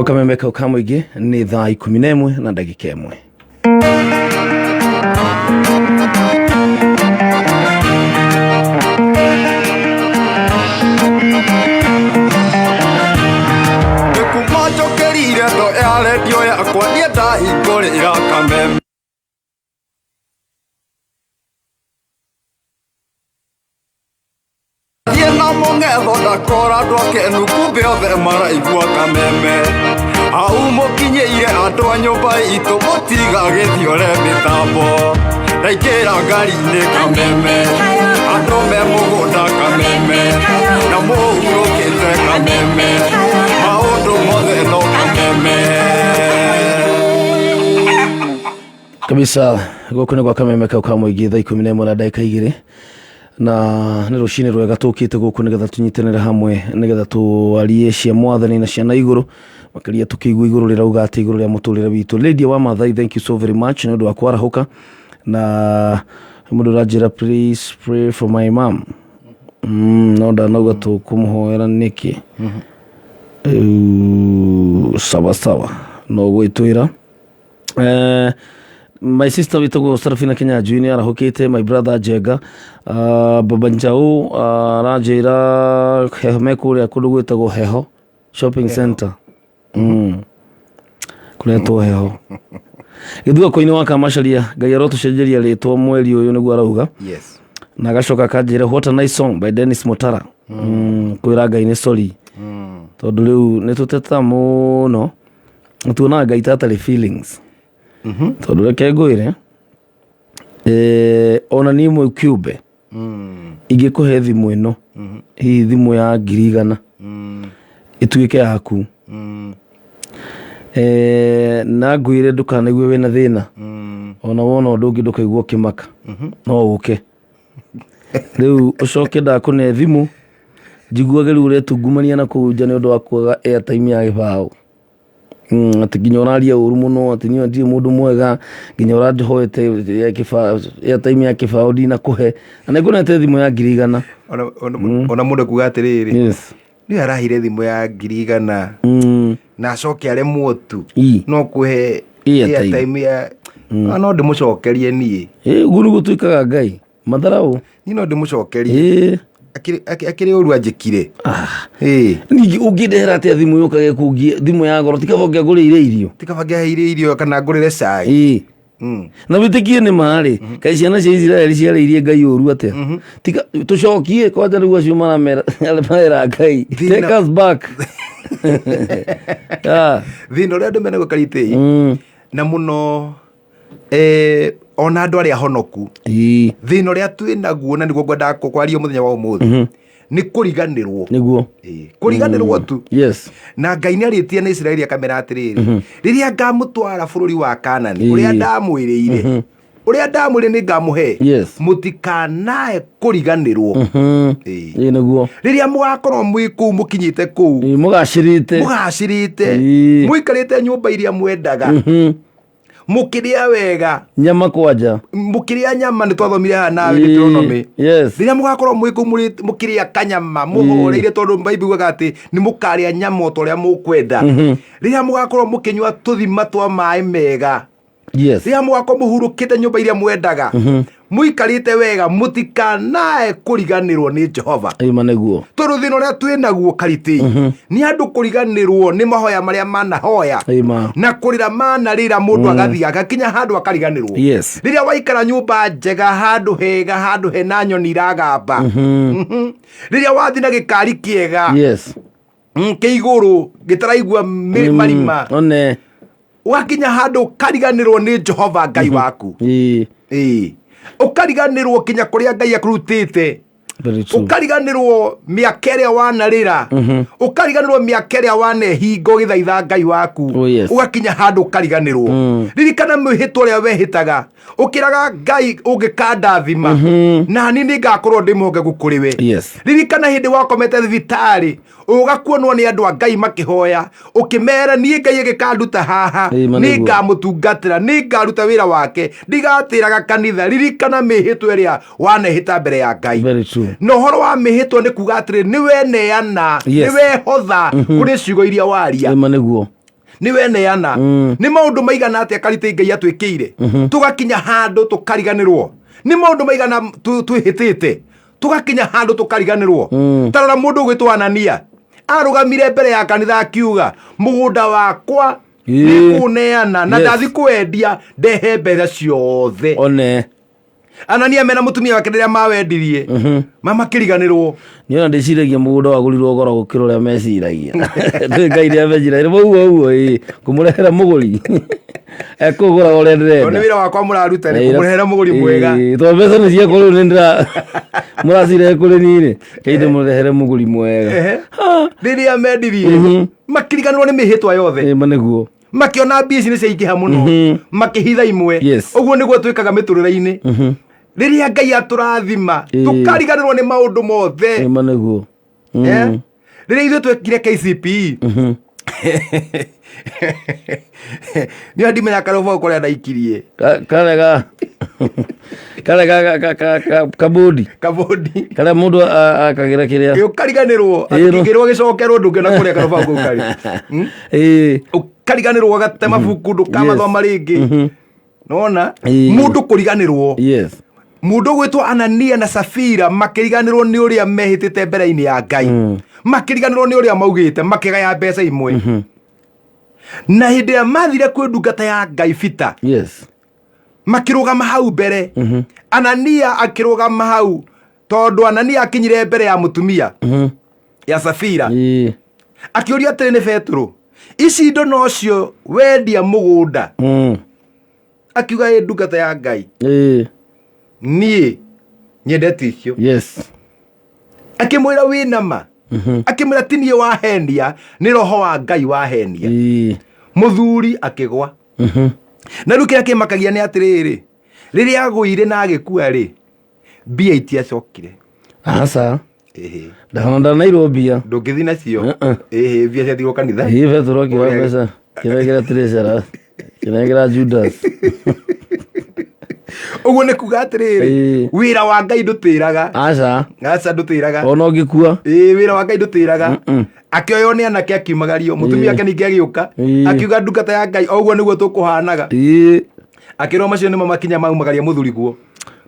Gwa kameme kau ka mũingĩ nĩ thaa 11 na ndagĩka 1. Kuma njũkĩrire ndo ya redio yakwa niĩ ndahingũrĩra kameme. Thiĩ na mũng'etho ndakora andũ akenu kumbe othe maraigua kameme. Hau mũkinyĩire andũ a nyũmba itũ mũtigagĩthiore mĩtambo. Ndaingĩra ngari-inĩ kameme, andũ me mũgũnda kameme, na mũhurũkĩte kameme, maũndũ mothe no kameme. Kabisa, gũkũ nĩ gwa kameme kau ka mũingĩ, thaa 11 na ndagĩka 2, na nĩ rũcinĩ rwega. Tũkĩte gũkũ nĩgetha tũnyitanĩre hamwe, nĩgetha twarie cia mwathani na ciana igũrũ makĩria, tũkĩigua igũrũ rĩrauga atĩ igũrũ rĩa mũtũrĩre witũ. Lydia wa Mathai, thank you so very much nĩ ũndũ wa kwarahũka. Na mũndũ ũranjĩra, "Please pray for my mom." No ndanauga tũkũmũhoera nĩkĩ. Rĩu, sawa sawa, no gwĩtwĩra. My sister wĩtagwo Sarafina Kinyanjui nĩ arahũkĩte. My brother Njenga, Baba Njau, aranjĩra heho me kũrĩa kũndũ gwĩtagwo Heho Shopping Center, kũretwo Heho gĩthua-inĩ wa Kamacaria. Ngai arotũcenjeria rĩtwa mweri ũyũ, nĩguo arauga. Na agacoka akanjĩra, "What a nice song by Dennis Mutara." Kwĩra Ngai nĩ sorry, tondũ rĩu nĩ tũteta mũno, tuonaga Ngai ta atarĩ feelings. Tondũ reke ngwĩre, ona niĩ mwe kĩũmbe ingĩkũhe thimũ ĩno, hihi thimũ ya 100,000 ĩtuĩke yaku, na ngwĩre ndũkanaigue wĩna thĩna, ona wona ũndũ ũngĩ ndũkaigua ũkĩmaka, no ũke rĩu ũcoke ndakũne thimũ njiguage rĩu ũretungumania na kũu nja nĩ ũndũ wa kwaga airtime ya gĩbaũ, atĩ nginya ũraria ũru mũno, atĩ niĩ ndirĩ mũndũ mwega, nginya ũranjoete airtime ya kĩbaũ ndinakũhe, na nĩngũnete thimũ ya 100,000. Ona mũndũ akuga atĩrĩrĩ, nĩwe arahire thimũ ya 100,000 na acoke aremwo tu no kũhe Airtime. Airtime ya. Ah, no ndĩmũcokerie niĩ. Ũguo nĩguo twĩkaga Ngai matharau. Niĩ no ndĩmũcokerie. Akĩrĩ ũru anjĩkire. Ĩ. Ningĩ ũngĩndehera atĩa thimũ yũkage kũngie thimũ ya goro? Tikaba ũngĩangũrĩire irio. Tikaba ngĩaheire irio kana ngũrĩre cai. Na wĩtĩkie nĩ marĩ kaĩ ciana cia Isiraeli ciarĩirie Ngai ũru atĩa? Tiga tũcokie kwanja rĩu acio maramera marera Ngai, "Take us back." Ah. Thĩna ũrĩa andũ menagwo karitĩ na mũno, ona andũ arĩa honoku, thĩna ũrĩa twĩ naguo, na nĩguo ngwendaga kwaria mũthenya wa ũmũthĩ, nĩ kũriganĩrwo. Nĩguo. Ĩ, kũriganĩrwo tu. Na Ngai nĩ arĩtie na Isiraeli akamera atĩrĩrĩ, rĩrĩa ngamũtwara bũrũri wa Kanani, ũrĩa ndamwĩrĩire, ũrĩa ndamwĩrĩire nĩ ngamũhe, mũtikanae kũriganĩrwo. Ĩ. Ĩ, nĩguo. Rĩrĩa mũgakorwo mwĩ kũu, mũkinyĩte kũu, Ĩ, mũgacĩrĩte, mũgacĩrĩte, mũikarĩte nyũmba iria mwendaga, mũkĩrĩa wega, nyama kwanja, mũkĩrĩa nyama, nĩ twathomire haha nawe Deuteronomy, rĩrĩa mũgakorwo mwĩ kũu mũkĩrĩa kanyama mũhoreire, tondũ Bible yugaga atĩ nĩ mũkarĩa nyama o ta ũrĩa mũkwenda, rĩrĩa mũgakorwo mũkĩnyua tũthima twa maĩ mega, rĩrĩa mũgakorwo mũhurũkĩte nyũmba iria mwendaga, mũikarĩte wega, mũtikanae kũriganĩrwo nĩ Jehova. Ĩma, nĩguo. Tondũ thĩna ũrĩa twĩ naguo karitĩ nĩ andũ kũriganĩrwo nĩ mahoya marĩa manahoya na kũrĩra manarĩra, mũndũ agathiĩ agakinya handũ akariganĩrwo. Rĩrĩa waikara nyũmba njega, handũ hega, handũ hena nyoni iragamba, rĩrĩa wathiĩ na gĩkari kĩega, kĩ igũrũ gĩtaraigua marima, one ũgakinya handũ ũkariganĩrwo nĩ Jehova Ngai waku. Ĩĩ. Ũkariganĩrwo kinya kũrĩa Ngai akũrutĩte. Very true. Ũkariganĩrwo mĩaka ĩrĩa wanarĩra, ũkariganĩrwo mĩaka ĩrĩa wanehinga ũgĩthaitha Ngai waku. Oh, yes. Ũgakinya handũ ũkariganĩrwo. Ririkana mwĩhĩtwa ũrĩa wehĩtaga ũkĩraga Ngai, ũngĩkandathima na niĩ nĩ ngakorwo ndĩ mwĩhokeku kũrĩ we. Ririkana hĩndĩ wakomete thibitarĩ, ũgakuonwo nĩ andũ a Ngai makĩhoya, ũkĩmera, "Niĩ Ngai ĩgĩkanduta haha, Ĩma, nĩ nĩguo. ngamũtungatĩra, nĩ ngaruta wĩra wake, ndigatĩraga kanitha." Ririkana mĩhĩtwa ĩrĩa wanehĩta mbere ya Ngai. Very true. Na ũhoro wa mĩhĩtwa nĩ kuga atĩrĩ, nĩ weneana, nĩ wehotha kũrĩ ciugo iria waria. Ĩma, nĩguo. Nĩ weneana. Nĩ maũndũ maigana atĩa karĩtĩ Ngai atwĩkĩire tũgakinya handũ tũkariganĩrwo? Nĩ maũndũ maigana twĩhĩtĩte tũgakinya handũ tũkariganĩrwo? Tarora mũndũ ũgwĩtwo Anania arũgamire mbere ya kanitha akiuga, mũgũnda wakwa nĩngũneana na ndathi kwendia ndehe mbeca ciothe. One. Anania mena mũtumia wake rĩrĩa mawendirie mamakĩriganĩrwo. Niĩ ona ndĩciragia mũgũnda wagũrirwo goro gũkĩra ũrĩa meciragia. Ndũĩ Ngai nĩ ameciragia ũguo ũguo, ĩĩ ngũmũrehera mũgũri ekũgũra ũrĩa Tondũ nĩ ndĩrenda. wĩra wakwa mũraruta nĩ kũmũrehera mũgũri mwega. Ĩĩ, tondũ mbeca nĩ ciakwa rĩu nĩ ndĩra mũracirehe kũrĩ niĩ rĩ, Ngai ndĩmũrehere mũgũri mwega. Ehe. Rĩrĩa mendirie makĩriganĩrwo nĩ mĩhĩtwa yothe. Ĩĩ, ma nĩguo. Makĩona mbia ici nĩ ciaingĩha mũno, makĩhitha imwe. Ũguo nĩguo twĩkaga mĩtũrĩre-inĩ rĩrĩa Ngai atũrathima, tũkariganĩrwo nĩ maũndũ mothe. Ĩĩ, ma nĩguo. Eh? Rĩrĩa ithuĩ twekire KCPE, nĩ ndimenya karũbaũ kũrĩa ndaikirie. Karĩa karĩa kabũndi. Kabũndi. Karĩa mũndũ akagĩra kĩrĩa. Ũkariganĩrwo. Ĩĩ, no. Kĩrwo gĩcokerwo ndũngĩona kũrĩa karũbaũ kau karĩ. Ĩĩ. Ũkariganĩrwo ũgate mabuku ndũkamathoma rĩngĩ. Nona mũndũ kũriganĩrwo. Mũndũ gwĩtwo Anania na Safira makĩriganĩrwo nĩ ũrĩa mehĩtĩte mbere-inĩ ya Ngai, makĩriganĩrwo nĩ ũrĩa maugĩte, makĩgaya mbeca imwe. Na hĩndĩ ĩrĩa mathire kwĩ ndungata ya Ngai Bita, makĩrũgama hau mbere, Anania akĩrũgama hau, tondũ Anania akinyire mbere ya mũtumia ya Safira, akĩũria atĩrĩ, nĩ Betũrũ, ici indo nocio wendia mũgũnda? Akiuga, ĩ ndungata ya Ngai, niĩ nyendete icio. Akĩmwĩra, wĩna ma? Akĩmwĩra, ti niĩ wahenia, nĩ roho wa Ngai wahenia. Mũthuri akĩgwa. Na rĩu kĩrĩa kĩmakagia nĩ atĩrĩrĩ, rĩrĩa agũire na agĩkua rĩ, mbia itiacokire. Aca. Ĩhĩ. Ndahona ndanairwo mbia. Ndũngĩthiĩ nacio. Uh-uh. Ĩhĩ, mbia ciatigwo kanitha. Ĩĩ, Petero akĩoya Ũrĩa- mbeca kĩnengera treasurer, kĩnengera Judas. Ũguo nĩ kuga atĩrĩrĩ, wĩra wa Ngai ndũtĩraga. Aca. Aca, ndũtĩraga. Ona ũngĩkua. Ĩĩ, wĩra wa Ngai ndũtĩraga. Akĩoywo nĩ anake akiumagario, mũtumia wake ningĩ agĩũka, akiuga, ndungata ya Ngai, o ũguo nĩguo tũkũhanaga. Akĩrwo macio nĩmo makinya maumagaria mũthuri guo.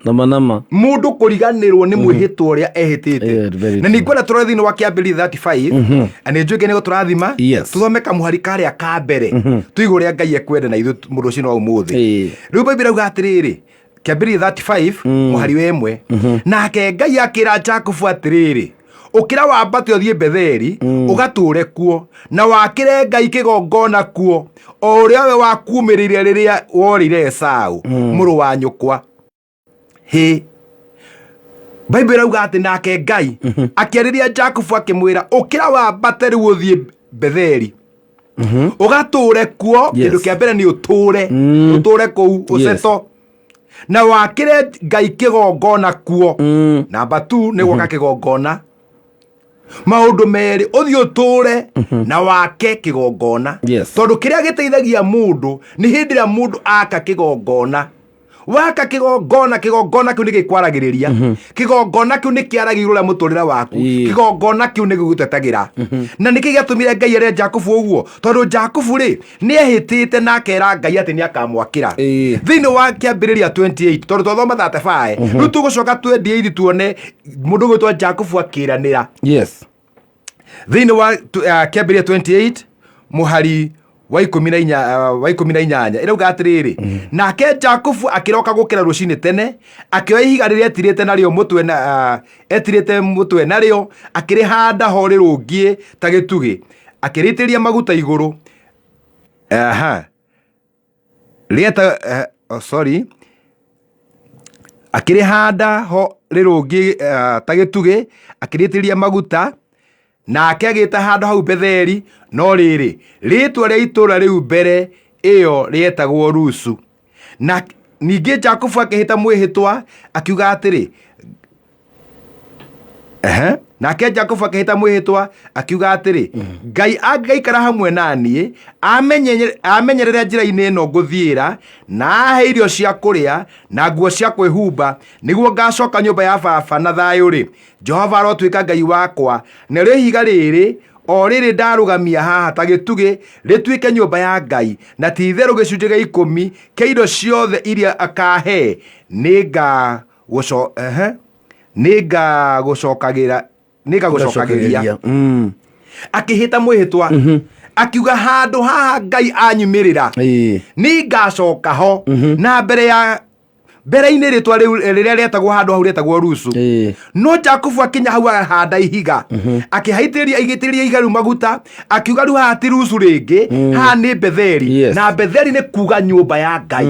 Nama nama. Mũndũ kũriganĩrwo nĩ mwĩhĩtwa ũrĩa ehĩtĩte. Yeah, very Na true. ningwenda tũrore thĩinĩ wa Kĩambĩrĩria 35, na nĩ njũĩ nĩguo tũrathima. Tũthome kamũhari karĩa ka mbere, tũigue ũrĩa Ngai ekwenda na ithuĩ mũndũ ũcio wa ũmũthĩ. Rĩu Bible ĩrauga atĩrĩrĩ, Kĩambĩrĩria 35 mũhari wa 1, nake Ngai akĩra Jakubu atĩrĩrĩ, ũkĩra wambate ũthiĩ Betheli ũgatũũre kuo, na wakĩre Ngai kĩgongona kuo, o ũrĩa we wakuumĩrĩire rĩrĩa worĩire Esau mũrũ wa nyũkwa. Hĩ, Bible ĩrauga atĩ nake Ngai akĩarĩria Jakubu akĩmwĩra, ũkĩra wambate rĩu ũthiĩ Betheli ũgatũũre kuo. Kĩndũ kĩa mbere nĩ ũtũũre, ũtũũre kũu ũceto, na wakĩre Ngai kĩgongona kuo. Namba 2 nĩ gwaka kĩgongona. Maũndũ merĩ, ũthiĩ ũtũũre na wake kĩgongona. Tondũ kĩrĩa gĩteithagia mũndũ nĩ hĩndĩ ĩrĩa mũndũ aka kĩgongona. Waka kĩgongona, kĩgongona kĩu nĩ gĩkwaragĩrĩria, kĩgongona kĩu nĩ kĩaragĩrĩria ũrĩa mũtũrĩre waku, kĩgongona kĩu nĩ gĩgũtetagĩra. Na nĩkĩ gĩatũmire Ngai ere Jakubu ũguo? Tondũ Jakubu rĩ, nĩ ehĩtĩte na akera Ngai atĩ nĩ akamwakĩra. Thĩinĩ wa Kĩambĩrĩria 28, tondũ twathoma 35, rĩu tũgũcoka 28 tuone mũndũ gwĩtwo Jakubu akĩranĩra. Thĩinĩ wa Kĩambĩrĩria 28 mũhari wa 14, wa 18 ĩrauga atĩrĩrĩ, nake Jakubu akĩroka gũkĩra rũcinĩ tene, akĩoya ihiga rĩrĩa etirĩte narĩo mũtwe na etirĩte mũtwe narĩo, akĩrĩhanda ho rĩrũngiĩ ta gĩtugĩ, akĩrĩitĩrĩria maguta igũrũ. Aha. Rĩeta, oh, sorry, akĩrĩhanda ho rĩrũngiĩ ta gĩtugĩ, akĩrĩitĩrĩria maguta, nake agĩta handũ hau Betheli, no rĩrĩ, rĩĩtwa rĩa itũũra rĩu mbere ĩyo rĩetagwo Luzu. Na ningĩ Jakubu akĩhĩta mwĩhĩtwa akiuga atĩrĩ, ehe, nake Jakubu akĩhĩta mwĩhĩtwa akiuga atĩrĩ, Ngai angĩgaikara hamwe na niĩ, amenyerere njĩra-inĩ ĩno ngũthiĩra, na ahe irio cia kũrĩa na nguo cia kwĩhumba, nĩguo ngacoka nyũmba ya baba na thayũ-rĩ, Jehova arotuĩka Ngai wakwa, narĩo ihiga rĩrĩ O rĩrĩ ndarũgamia haha ta gĩtugĩ rĩtuĩke nyũmba ya Ngai, na ti-itherũ gĩcunjĩ gĩa ikũmi kĩa indo ciothe iria akaahe nĩngagũco ehe, nĩngagũcokagĩra nĩngagũcokagĩria. Akĩhĩta mwĩhĩtwa akiuga handũ haha Ngai anyumĩrĩra nĩngacoka ho na mbere ya mbere-inĩ rĩtwa rĩu rĩrĩa rĩetagwo handũ hau rĩetagwo Luzu. No Jakubu akinya hau ahanda ihiga, akĩhaitĩrĩria igĩtĩrĩria ihiga rĩu maguta, akiuga rĩu haha ti Luzu rĩngĩ, haha nĩ Betheli. Na Betheli nĩ kuga nyũmba ya Ngai.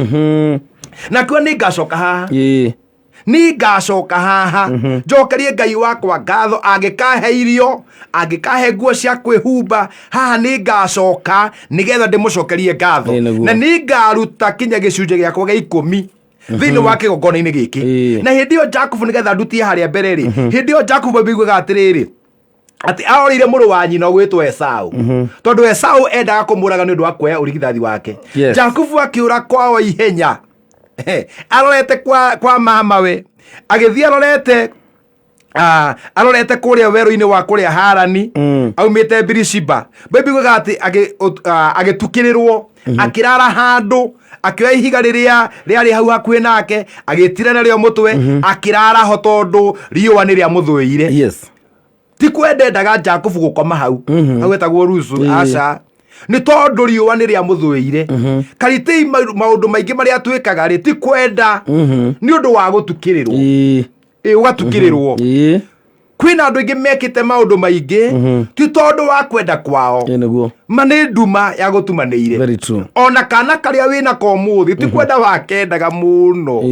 Na akiuga nĩ ngacoka haha, nĩ ngacoka haha njokerie Ngai wakwa ngatho, angĩkahe irio, angĩkahe nguo cia kwĩhumba, haha nĩ ngacoka nĩgetha ndĩmũcokerie ngatho. Ĩĩ, nĩguo. Na nĩ ngaruta kinya gĩcunjĩ gĩakwa gĩa ikũmi thĩinĩ wa kĩgongona-inĩ gĩkĩ. Na hĩndĩ ĩyo Jakubu, nĩgetha ndutie harĩa mbere rĩ, hĩndĩ ĩyo Jakubu aiguaga atĩrĩrĩ, atĩ arorĩire mũrũ wa nyina ũgwĩtwo Esau, tondũ Esau endaga kũmũraga nĩ ũndũ wa kuoya ũrigithathi wake. Jakubu akĩũra kwao ihenya arorete kwa mamawe, agĩthiĩ arorete arorete kũrĩa werũ-inĩ wa kũrĩa Harani, aumĩte Birishiba. Bible yugaga atĩ agĩtukĩrĩrwo, akĩrara handũ, akĩoya ihiga rĩrĩa rĩarĩ hau hakuhĩ nake, agĩtira narĩo mũtwe, akĩrara ho tondũ riũa nĩ rĩamũthũĩire. Ti kwenda endaga Jakubu gũkoma hau, hau etagwo Luzu, aca, nĩ tondũ riũa nĩ rĩamũthũĩire. Karitĩi maũndũ maingĩ marĩa twĩkaga rĩ, ti kwenda, nĩ ũndũ wa gũtukĩrĩrwo. Ĩ, ũgatukĩrĩrwo. Kwĩna andũ aingĩ mekĩte maũndũ maingĩ ti tondũ wa kwenda kwao, Nĩguo. ma nĩ nduma ya gũtumanĩire. Very true. Ona kana karĩa wĩna ko ũmũthĩ ti kwenda wakendaga mũno,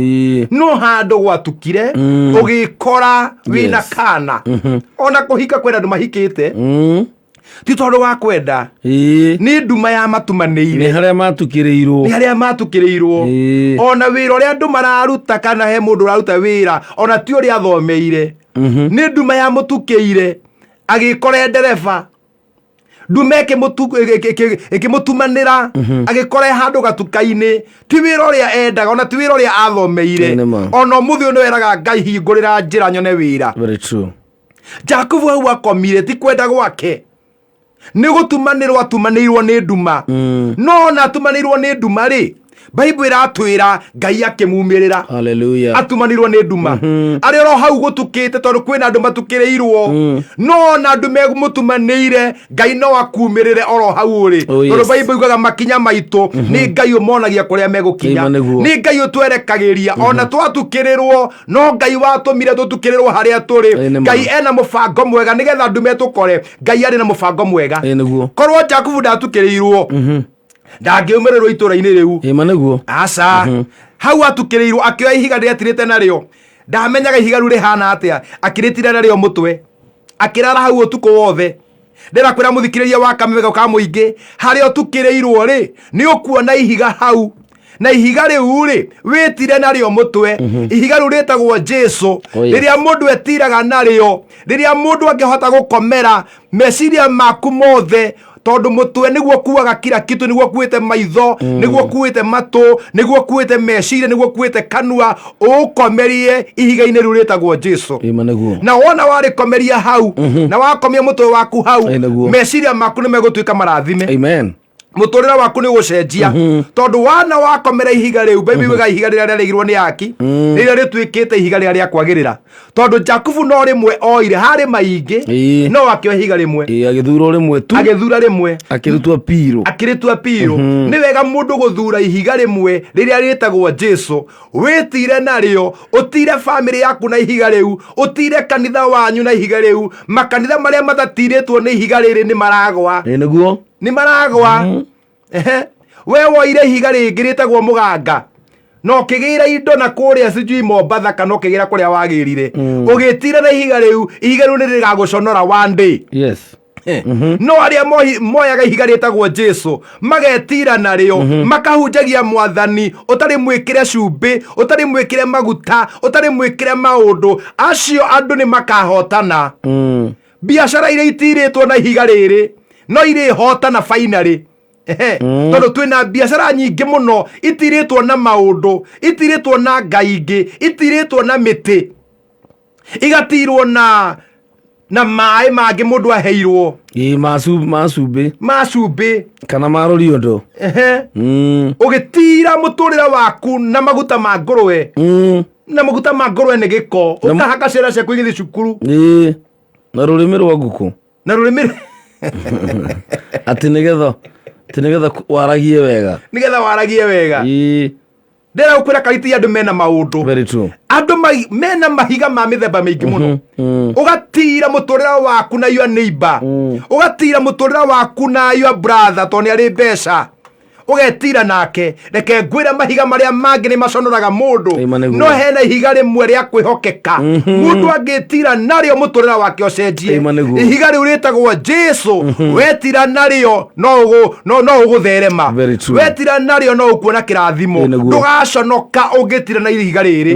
no handũ gwatukire ũgĩkora wĩna kana. Ona kũhika kwenda andũ mahikĩte ti tondũ wa kwenda, nĩ nduma ya matumanĩire. Nĩ harĩa matukĩrĩirwo. Nĩ harĩa matukĩrĩirwo. Ona wĩra ũrĩa andũ mararuta, kana he mũndũ ũraruta wĩra ona ti ũrĩa athomeire, nĩ nduma ya mũtukĩire, agĩkora ndereba, nduma ĩkĩmũtumanĩra, agĩkora handũ gatuka-inĩ, ti wĩra ũrĩa endaga, ona ti wĩra ũrĩa athomeire. Ĩĩ, nĩ ma. Ona ũmũthĩ ũyũ nĩweraga Ngai, hingũrĩra njĩra nyone wĩra. Very true. Jakubu hau akomire ti kwenda gwake, nĩ gũtumanĩrwo atumanĩirwo nĩ nduma. No ona atumanĩirwo nĩ nduma rĩ, Bible ĩratwĩra Ngai akĩmumĩrĩra. Hallelujah. Atumanĩirwo nĩ nduma arĩ oro hau gũtukĩte, tondũ kwĩna andũ matukĩrĩirwo, no ona andũ megũmũtumanĩire, Ngai no akumĩrĩre oro hau ũrĩ. Oh, yes. Tondũ Bible yugaga makinya maitũ nĩ Ngai ũmonagia kũrĩa megũkinya. Ĩma nĩguo. Nĩ Ngai ũtwerekagĩria ona twatukĩrĩrwo, no Ngai watũmire tũtukĩrĩrwo harĩa tũrĩ. Ĩ, nĩ ma. Ngai ena mũbango mwega nĩgetha ndume tũkore Ngai arĩ na mũbango mwega. Ĩ, nĩguo. Korwo Jakubu ndatukĩrĩirwo, ndangĩumĩrĩrwo itũra-inĩ rĩu. Ĩma nĩguo. Aca, hau atukĩrĩirwo akĩoya ihiga rĩrĩa atirĩte narĩo, ndamenyaga ihiga rĩu rĩhana atĩa, akĩrĩtira narĩo mũtwe, akĩrara hau ũtukũ wothe. Ndĩrakwĩra mũthikĩrĩria wa kameme ka mũingĩ, harĩa ũtukĩrĩirwo rĩ, nĩ ũkuona ihiga hau, na ihiga rĩu rĩ, wĩtire narĩo mũtwe. Ihiga rĩu rĩtagwo Jesu. Oh, yes. Rĩrĩa mũndũ etiraga narĩo, rĩrĩa mũndũ angĩhota gũkomera meciria maku mothe, tondũ mũtwe nĩguo kuaga kila kitu, nĩguo kuĩte maitho, nĩguo kuĩte matũ, nĩguo kuĩte meciria, nĩguo kuĩte kanua, ũkomerie ihiga-inĩ rĩu rĩtagwo Jesu. Ĩma nĩguo. Na wona warĩkomeria hau, na wakomia mũtwe waku hau, Ĩ, nĩguo. meciria maku nĩ megũtuĩka marathime. Amen. Mũtũrĩre waku nĩ ũgũcenjia, tondũ wana wakomera ihiga rĩu. Bible yugaga ihiga rĩrĩa rĩaregirwo nĩ aki rĩrĩa rĩtuĩkĩte ihiga rĩrĩa rĩa kwagĩrĩra, tondũ Jakubu no rĩmwe oire harĩ maingĩ, no akĩoya ihiga rĩmwe. Ĩĩ, agĩthura o rĩmwe tu. Agĩthura rĩmwe. Akĩrĩtua piru. Akĩrĩtua piũ. Nĩ wega mũndũ gũthura ihiga rĩmwe rĩrĩa rĩtagwo Jesu, wĩtire narĩo, ũtire bamĩrĩ yaku na ihiga rĩu, ũtire kanitha wanyu na ihiga rĩu. Makanitha marĩa matatirĩtwo nĩ ihiga rĩrĩ nĩ maragwa. Ĩ, nĩguo. Nĩ maragwa. Ehe. We woire ihiga rĩngĩ rĩtagwo mũganga na ũkĩgĩra indo na kũrĩa sijui Mombatha, kana ũkĩgĩra kũrĩa wagĩrire, ũgĩtira na ihiga rĩu, ihiga rĩu nĩ rĩgagũconora one day. No arĩa moyaga ihiga rĩtagwo Jesu, magetira narĩo, makahunjagia mwathani ũtarĩ mwĩkĩre cumbĩ, ũtarĩ mwĩkĩre maguta, ũtarĩ mwĩkĩre maũndũ acio, andũ nĩ makahotana. Biacara iria itirĩtwo na ihiga rĩrĩ no irĩhotana finally. Ehe. Tondũ twĩna biacara nyingĩ mũno itirĩtwo na maũndũ, itirĩtwo na ngai ingĩ, itirĩtwo na mĩtĩ, igatirwo na Na maĩ mangĩ mũndũ aheirwo. Ĩĩ, ma cumbĩ. Ma cumbĩ. Kana ma rũriondo. Ehe. Ũgĩtira mũtũrĩre waku na maguta ma ngũrwe. Na maguta ma ngũrwe nĩ gĩko. Ũkahaka ciana ciaku igĩthiĩ cukuru. Ĩĩ. Na rũrĩmĩ rwa ngũkũ. Na rũrĩmĩ Atĩ nĩgetha waragie wega. Nĩgetha waragie wega. Ĩĩ. Ndĩrenda gũkwĩra kariti andũ mena maũndũ. Very true. Andũ mena mahiga ma mĩthemba mĩingĩ mũno. Ũgatira mũtũrĩre waku na your neighbor. Ũgatira mũtũrĩre waku na your brother tondũ nĩ arĩ mbeca. Ũgetira nake. Reke ngwĩre mahiga marĩa mangĩ nĩ maconoraga mũndũ. Ĩma nĩguo. No hena ihiga rĩmwe rĩa kwĩhokeka. Mũndũ angĩtira narĩo mũtũrĩre wake ũcenjie. Ĩma nĩguo. Ihiga rĩu rĩtagwo Jesu. Wetira narĩo no ũgũtherema. Very true. Wetira narĩo no ũkuona kĩrathimo. Ĩ nĩguo. Ndũgaconoka ũngĩtira na ihiga rĩrĩ.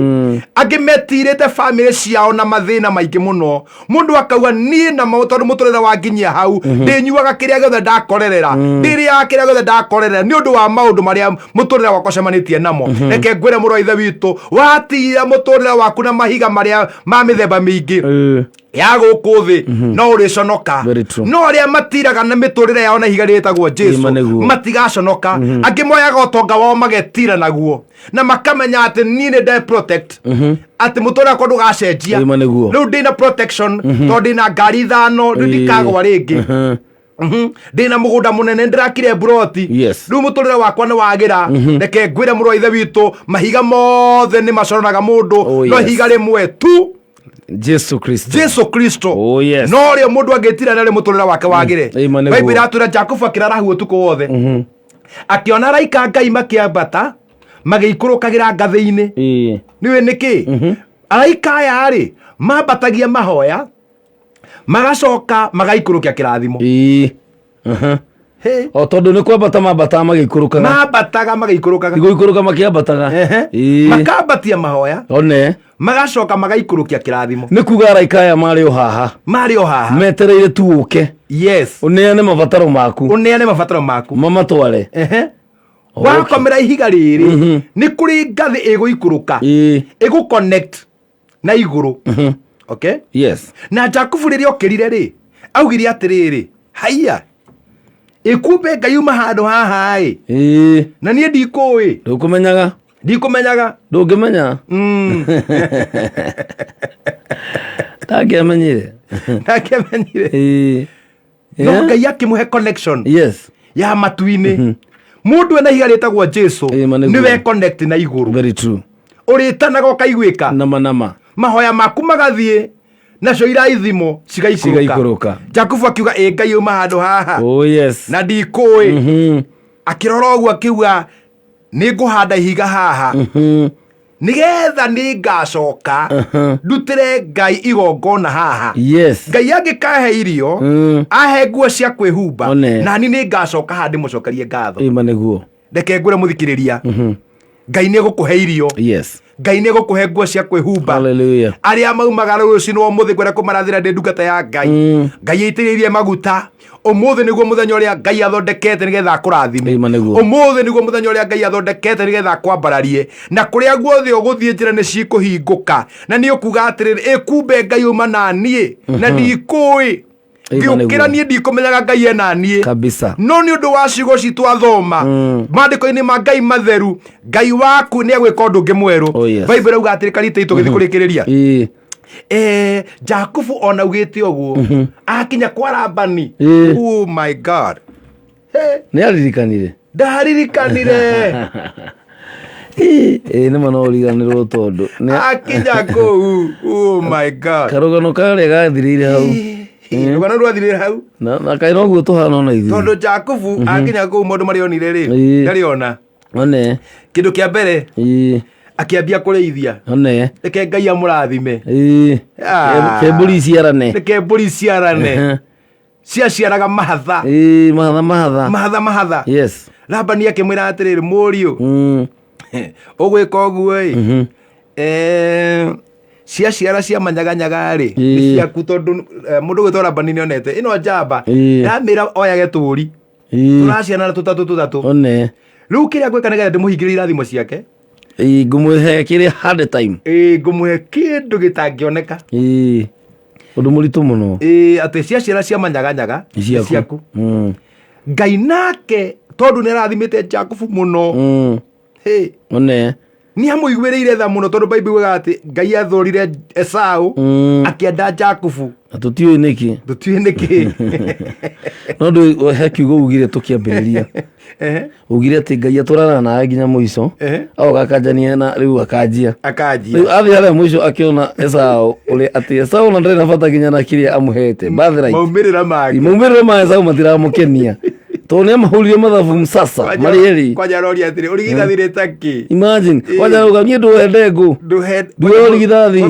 Angĩ metirĩte bamĩrĩ ciao na mathĩna maingĩ mũno. Mũndũ akauga niĩ na tondũ mũtũrĩre wanginyia hau, ndĩnyuaga kĩrĩa gĩothe ndakorerera, ndĩrĩaga kĩrĩa gĩothe ndakorerera nĩ ũndũ wa maũndũ marĩa mũtũrĩre wakwa ũcemanĩtie namo. Reke ngwĩre mũrũ wa ithe witũ, watira mũtũrĩre waku na mahiga marĩa ma mĩthemba mĩingĩ ya gũkũ thĩ, no ũrĩconoka. Very true. No arĩa matiraga na mĩtũrĩre yao na ihiga rĩtagwo Jesu, Ĩma nĩguo. matigaconoka. Angĩ moyaga ũtonga wao magetira naguo na makamenya atĩ niĩ nĩ nde protect, atĩ mũtũrĩre wakwa ndũgacenjia. Ĩma nĩguo. Rĩu ndĩna protection tondũ ndĩna ngari ithano, rĩu ndikagwa rĩngĩ. Ndĩna mũgũnda mũnene, ndĩrakire mburoti. Rĩu mũtũrĩre wakwa nĩ wagĩra. Reke ngwĩre mũrũ wa ithe witũ, mahiga mothe nĩ maconoraga mũndũ, no ihiga rĩmwe tu, Jesu Kristo. Jesu Kristo. Oh, yes. No rĩo mũndũ angĩtira narĩo mũtũrĩre wake wagĩre. Ĩma nĩguo. Bible ĩratwĩra Jakubu akĩrara hau ũtukũ wothe. Akĩona araika Ngai makĩambata magĩikũrũkagĩra ngathĩ-inĩ. Nĩũĩ nĩkĩ? Araika aya rĩ, mambatagia mahoya magacoka magaikũrũkia kĩrathimo. Hey. O tondũ nĩ kwambata mambataga magĩikũrũkaga. Mambataga magĩikũrũkaga. Igũikũrũka makĩambataga. Makambatia mahoya. One. Magacoka magaikũrũkia kĩrathimo. Nĩ kuga araika aya marĩ o haha. Marĩ o haha. Metereire tu ũke. Yes. Ũneane mabataro maku. Ũneane mabataro maku. Mamatware. Wakomera ihiga rĩrĩ, nĩ kũrĩ ngathĩ ĩgũikũrũka. Ĩgũ connect na igũrũ. Okay? Yes. Na Jakubu rĩrĩa okĩrire rĩ, augire atĩrĩrĩ, haiya, ĩkumbe Ngai uma handũ haha ĩ. Na niĩ ndikũĩ. Ndũkũmenyaga. Ndikũmenyaga. Ndũngĩmenya. Ndangĩamenyire. Ndangĩamenyire. No Ngai akĩmũhe connection. Yes. Ya matu-inĩ. Mũndũ ena ihiga rĩtagwo Jesu, Ĩma nĩguo. nĩwe connect na igũrũ. Very true. Ũrĩtanaga ũkaiguĩka. Nama nama. Mahoya maku magathiĩ nacio iraithimo cigaikũrũka. Cigaikũrũka. Jakubu akiuga ĩ Ngai uma handũ haha. Oh yes. Na ndikũĩ. Akĩrora ũguo akiuga nĩ ngũhanda ihiga haha. Nĩgetha nĩngacoka ndutĩre Ngai igongona haha. Yes. Ngai angĩkahe irio, ahe nguo cia kwĩhumba, One. na niĩ nĩngacoka haha ndĩmũcokerie ngatho. Ĩma nĩguo. Reke ngwĩre mũthikĩrĩria, Ngai nĩegũkũhe irio. Yes. Ngai nĩegũkũhe nguo cia kwĩhumba. Hallelujah. Arĩa maumaga rũcinĩ wa ũmũthĩ ngwenda kũmarathĩra ndĩ ndungata ya Ngai. Ngai aitĩrĩirie maguta. Ũmũthĩ nĩguo mũthenya ũrĩa Ngai athondekete nĩgetha akũrathime. Ĩma nĩguo. Ũmũthĩ nĩguo mũthenya ũrĩa Ngai athondekete nĩgetha akwambararie. Na kũrĩa guothe ũgũthiĩ njĩra nĩ cikũhingũka. Na nĩ ũkuga atĩrĩrĩ, ĩ kumbe Ngai uma na niĩ, na ndikũĩ. Ĩma Ngĩũkĩra nĩguo. niĩ ndikũmenyaga Ngai ena niĩ. Kabisa. No nĩ ũndũ wa ciugo citũ athoma maandĩko-inĩ ma Ngai matheru, Ngai waku nĩ egwĩka ũndũ ũngĩ mwerũ. Oh, yes. Bible ĩrauga atĩrĩ, karita itũ gĩthiĩ kũrĩkĩrĩria. Jakubu ona augĩte ũguo, akinya kwa Labani. Oh my God. Hey. Nĩ aririkanire. Ndaririkanire. Nĩ ma no ũriganĩrwo tondũ nĩ Akinya kũu. Oh my God. Karũgano karĩa gathirĩire hau. Rũgano rwathirĩire hau. Na kaĩ noguo tũhana ona ithuĩ. Tondũ Jakubu akinya kũu maũndũ marĩa onire rĩ, ndarĩ ona. One. Kĩndũ kĩa mbere, akĩambia kũrĩithia. One. Reke Ngai amũrathime. Ke mbũri ciarane. Reke mbũri ciarane. Ciaciaraga mahatha. Mahatha mahatha. Mahatha mahatha. Yes. Labani akĩmwĩra atĩrĩrĩ, mũriũ, ũgwĩka ũguo ĩ, ciaciara cia manyaganyaga rĩ, nĩ ciaku tondũ mũndũ ũgwĩtwo Labani nĩ onete ĩno njamba, ndamĩra oyage tũri. Tũraciarana tũtatũ tũtatũ. One. Rĩu kĩrĩa ngwĩka nĩgetha ndĩmũhingĩrie irathimo ciake. Ngũmũhe kĩrĩa hard time. Ngũmũhe kĩndũ gĩtangĩoneka. Ũndũ mũritũ mũno. Ĩĩ, atĩ cia ciana cia manyaganyaga Nĩ nĩ ciaku. ciaku. Mm. Ngai nake tondũ nĩ arathimĩte Jakubu mũno. Hey, One. nĩ amũiguĩrĩire tha mũno tondũ Bible yugaga atĩ Ngai athũrire Esau akĩenda Jakubu. Na tũtiũĩ nĩkĩ. Tũtiũĩ nĩkĩ. No ndũ he kiugo ugire tũkĩambĩrĩria. Ehe. Ugire atĩ Ngai atũranaga nawe nginya mũico. Ehe. Agoka akanjania na rĩu akanjia. Akanjia. Rĩu athiĩ harĩa mũico akĩona Esau ũrĩa atĩ Esau na ndarĩ na bata nginya na kĩrĩa amũhete. Birthright. Maumĩrĩra make. Maumĩrĩro ma Esau matiramũkenia. Tondũ nĩ amahũrire mathabu msasa marĩ erĩ. Kwanja aroria atĩrĩ ũrigithathi rĩ takĩ. Imagine. Kwanja rauga niĩ ndũhe ndengũ. Ndũhe Nduhe ũrigithathi.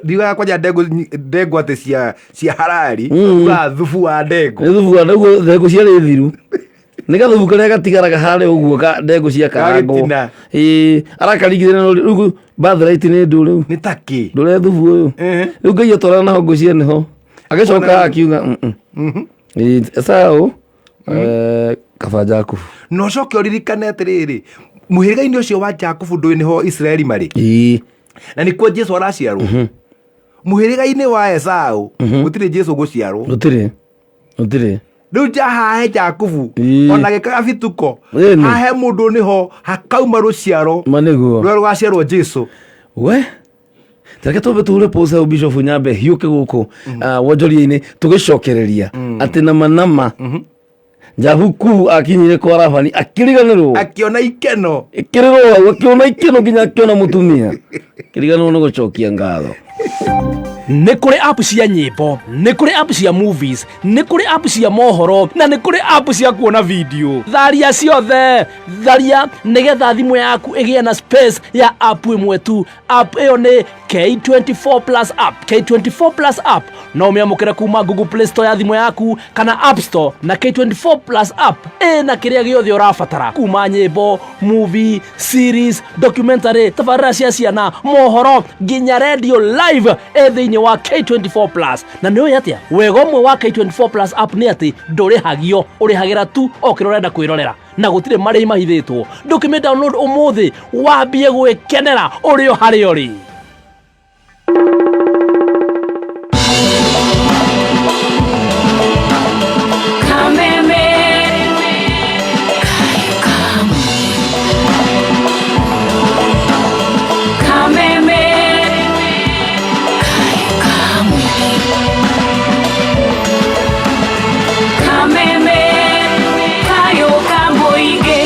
Ndiugaga kwanja ndengũ ndengũ atĩ cia cia harari. Ndiugaga thubu wa ndengũ. Nĩ thubu wa ndengũ ndengũ ciarĩ thiru. Nĩ gathubu karĩa gatigaraga harĩa ũguo ka ndengũ ciakarangwo. Gagĩtina. Ĩĩ arakaringithania na rĩu birthright nĩ ndũ rĩu. Nĩ takĩ. Ndũre thubu ũyũ. Ehe. Rĩu Ngai atwarana na hongo ciene ho. Agĩcoka akiuga mm. Ĩĩ, Esau kaba Jakubu. Na ũcoke ũririkane atĩrĩrĩ mũhĩrĩga-inĩ ũcio wa Jakubu ndũĩ nĩho Isiraeli marĩ. Ĩĩ. Na nĩkuo Jesu araciarwo. Mũhĩrĩga-inĩ wa Esau gũtirĩ Jesu gũciarwo. Gũtirĩ. Gũtirĩ. Rĩu nja hahe Jakubu Ĩĩ. ona gĩkaga bituko Ĩni. hahe mũndũ nĩho hakauma rũciaro Ma nĩguo. rũrĩa rũgaciarwo Jesu. We tareke twambe tũhure pause hau Bishop nyambe hiũke gũkũ wonjoria-inĩ tũgĩcokereria atĩ nama nama Jakubu akinyire kwa Labani akĩriganĩrwo Akĩona ikeno. ĩkĩrĩrwo hau akĩona ikeno nginya akĩona mũtumia akĩriganĩrwo nĩ gũcokia ngatho. Nĩ kũrĩ app cia nyĩmbo, nĩ kũrĩ app cia movies, nĩ kũrĩ app cia mohoro, na nĩ kũrĩ app cia kuona video. Tharia ciothe, tharia nĩgetha thimũ yaku ĩgĩe na space ya app ĩmwe tu. App ĩyo nĩ K24 Plus app. K24 Plus app no ũmĩamũkĩre kuma Google Play Store ya thimũ yaku kana App Store, na K24 Plus app ĩna kĩrĩa gĩothe ũrabatara kuma nyĩmbo, movie, series, documentary, tabarĩra cia ciana, mohoro nginya radio live ĩ thĩinĩ wa K24 Plus. Na nĩ ũĩ atĩa wega ũmwe wa K24 Plus app nĩ atĩ ndũrĩhagio, ũrĩhagĩra tu o kĩrĩa ũrenda kwĩrorera na gũtirĩ marĩhi mahithĩtwo. Ndũkĩmĩ download ũmũthĩ wambie gwĩkenera ũrĩ o harĩa ũrĩ. Kameme. Kameme. Kameme. Kayo kamboige.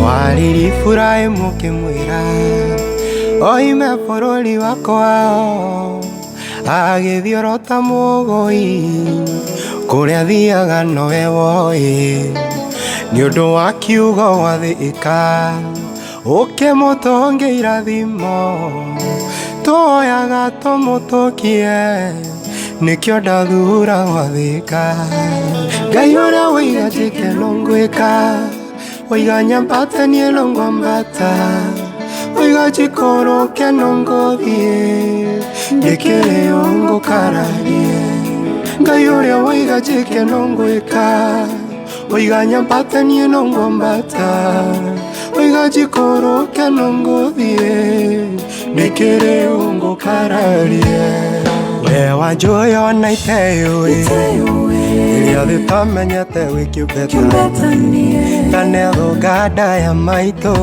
Wariri mũkĩmwĩra oime bũrũri wa kwao agĩthiĩ orota mũgũi kũrĩa athiaga nowe woĩ nĩ ũndũ wa kiugo wathĩka ũkĩmũtũnge irathimo tuoyaga tũmũtũkie nĩkĩo ndathura gwathĩka Ngai ũrĩa woiga njĩke no ngwĩka oiga nyambate niĩ no ngwambata oiga njikũrũke no ngũthiĩ ndĩkĩrĩ ũ ngũkararie Ngai ũrĩa woiga njĩke no ngwĩka oiga nyambate niĩ no ngwambata oiga njikũrũke no ngũthiĩ ndĩkĩrĩ ũ ngũkararie We wanjũĩ ona iteyũĩ iria thĩ tamenyete wĩ kĩũmbe ta nĩathũka nda ya maitũ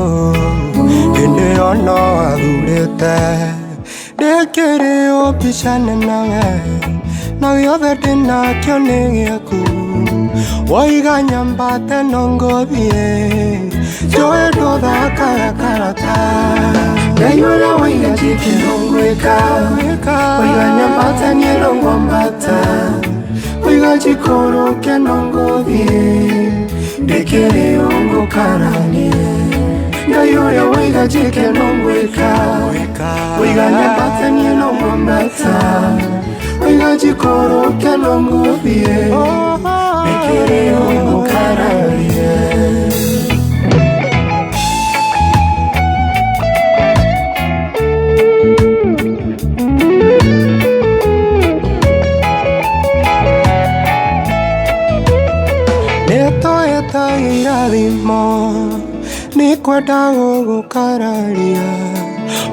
hĩndĩ ĩyo no athurĩte ndĩkĩrĩ ũ mbicane nawe na gĩothe ndĩnakĩo nĩ gĩaku woiga nyambate no ngũthiĩ njũĩ ndũthakaga karata Ngai ũrĩa woiga njĩke no ngwĩka oiga nyambate niĩ no ngwambata oiga njikũrũke no ngũthiĩ ndĩkĩrĩ ũ ngũkaranie Ngai ũrĩa woiga njĩke no ngwĩka oiga nyambate niĩ no ngwambata oiga njikũrũke no ngũthiĩ ndĩkĩrĩ ũ ngũkararie. Ndikwenda gũgũkararia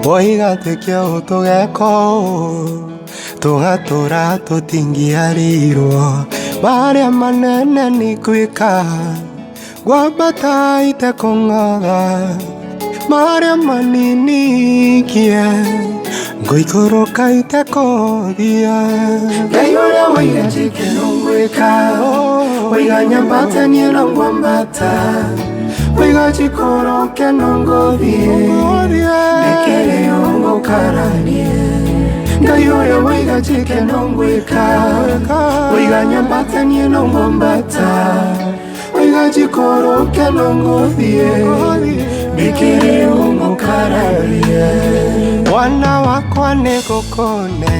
woiga twĩke ũũ tũgeka ũũ tũgatũra tũtingĩarĩirwo marĩa manene nĩ gwĩka ngwambata itekũng'otha marĩa manini ngiye ngũikũrũka itekũthia Ngai ũrĩa woiga njĩke no ngwĩka woiga nyambate niĩ no ngwambata woiga njikũrũke no ngũthiĩ ndekere ũngũkararie Ngai ũrĩa woiga njĩke no ngwĩka woiga nyambate niĩ no ngwambata woiga njikũrũke no ngũthiĩ ndekere ũngũkararie mwana wakwa nĩ gũkũne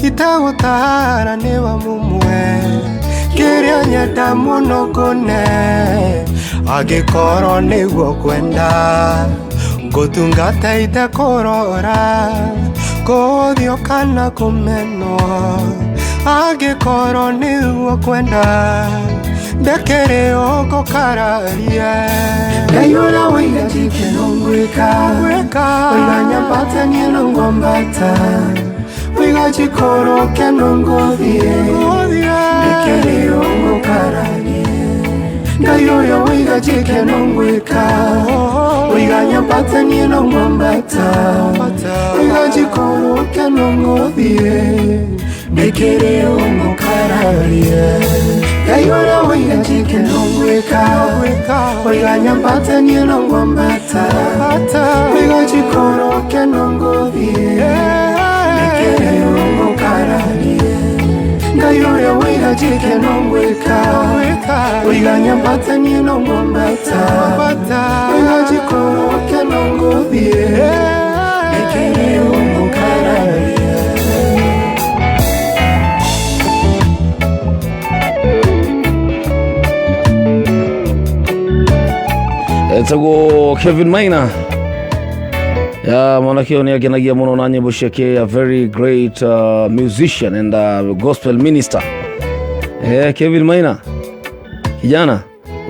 itegũtara nĩ wa mũmwe kĩrĩa nyenda mũno ngũne angĩkorwo nĩguo kwenda ngũtungata itekũrora kũũthio kana kũmenwo angĩkorwo nĩguo kwenda ndekere ũngũkararie Ngai ũrĩa woiga njĩke no ngwĩka woiga nyambate niĩ no ngwambata woiga njikũrũke no ngũthiĩ ndekere ũngũkararie Ngai ũrĩa woiga njĩke no ngwĩka woiga nyambate niĩ no ngwambata woiga njikũrũke no ngũthiĩ ndekere ũngũkararie Ngai ũrĩa woiga njĩke no ngwĩka woiga nyambate niĩ no ngwambata woiga njikũrũke no ngũthiĩ ndekere ũngũkararie Ngai ũrĩa woiga njĩke no ngwĩka woiga nyambate niĩ no ngwambata woiga njikũrũke no ngũthiĩ ndekere ũngũkararie Etagwo Kevin Maina ya mwanake ũyũ nĩ angenagia mũno na nyĩmbo ciake, a very great musician and gospel minister. Kevin Maina, kijana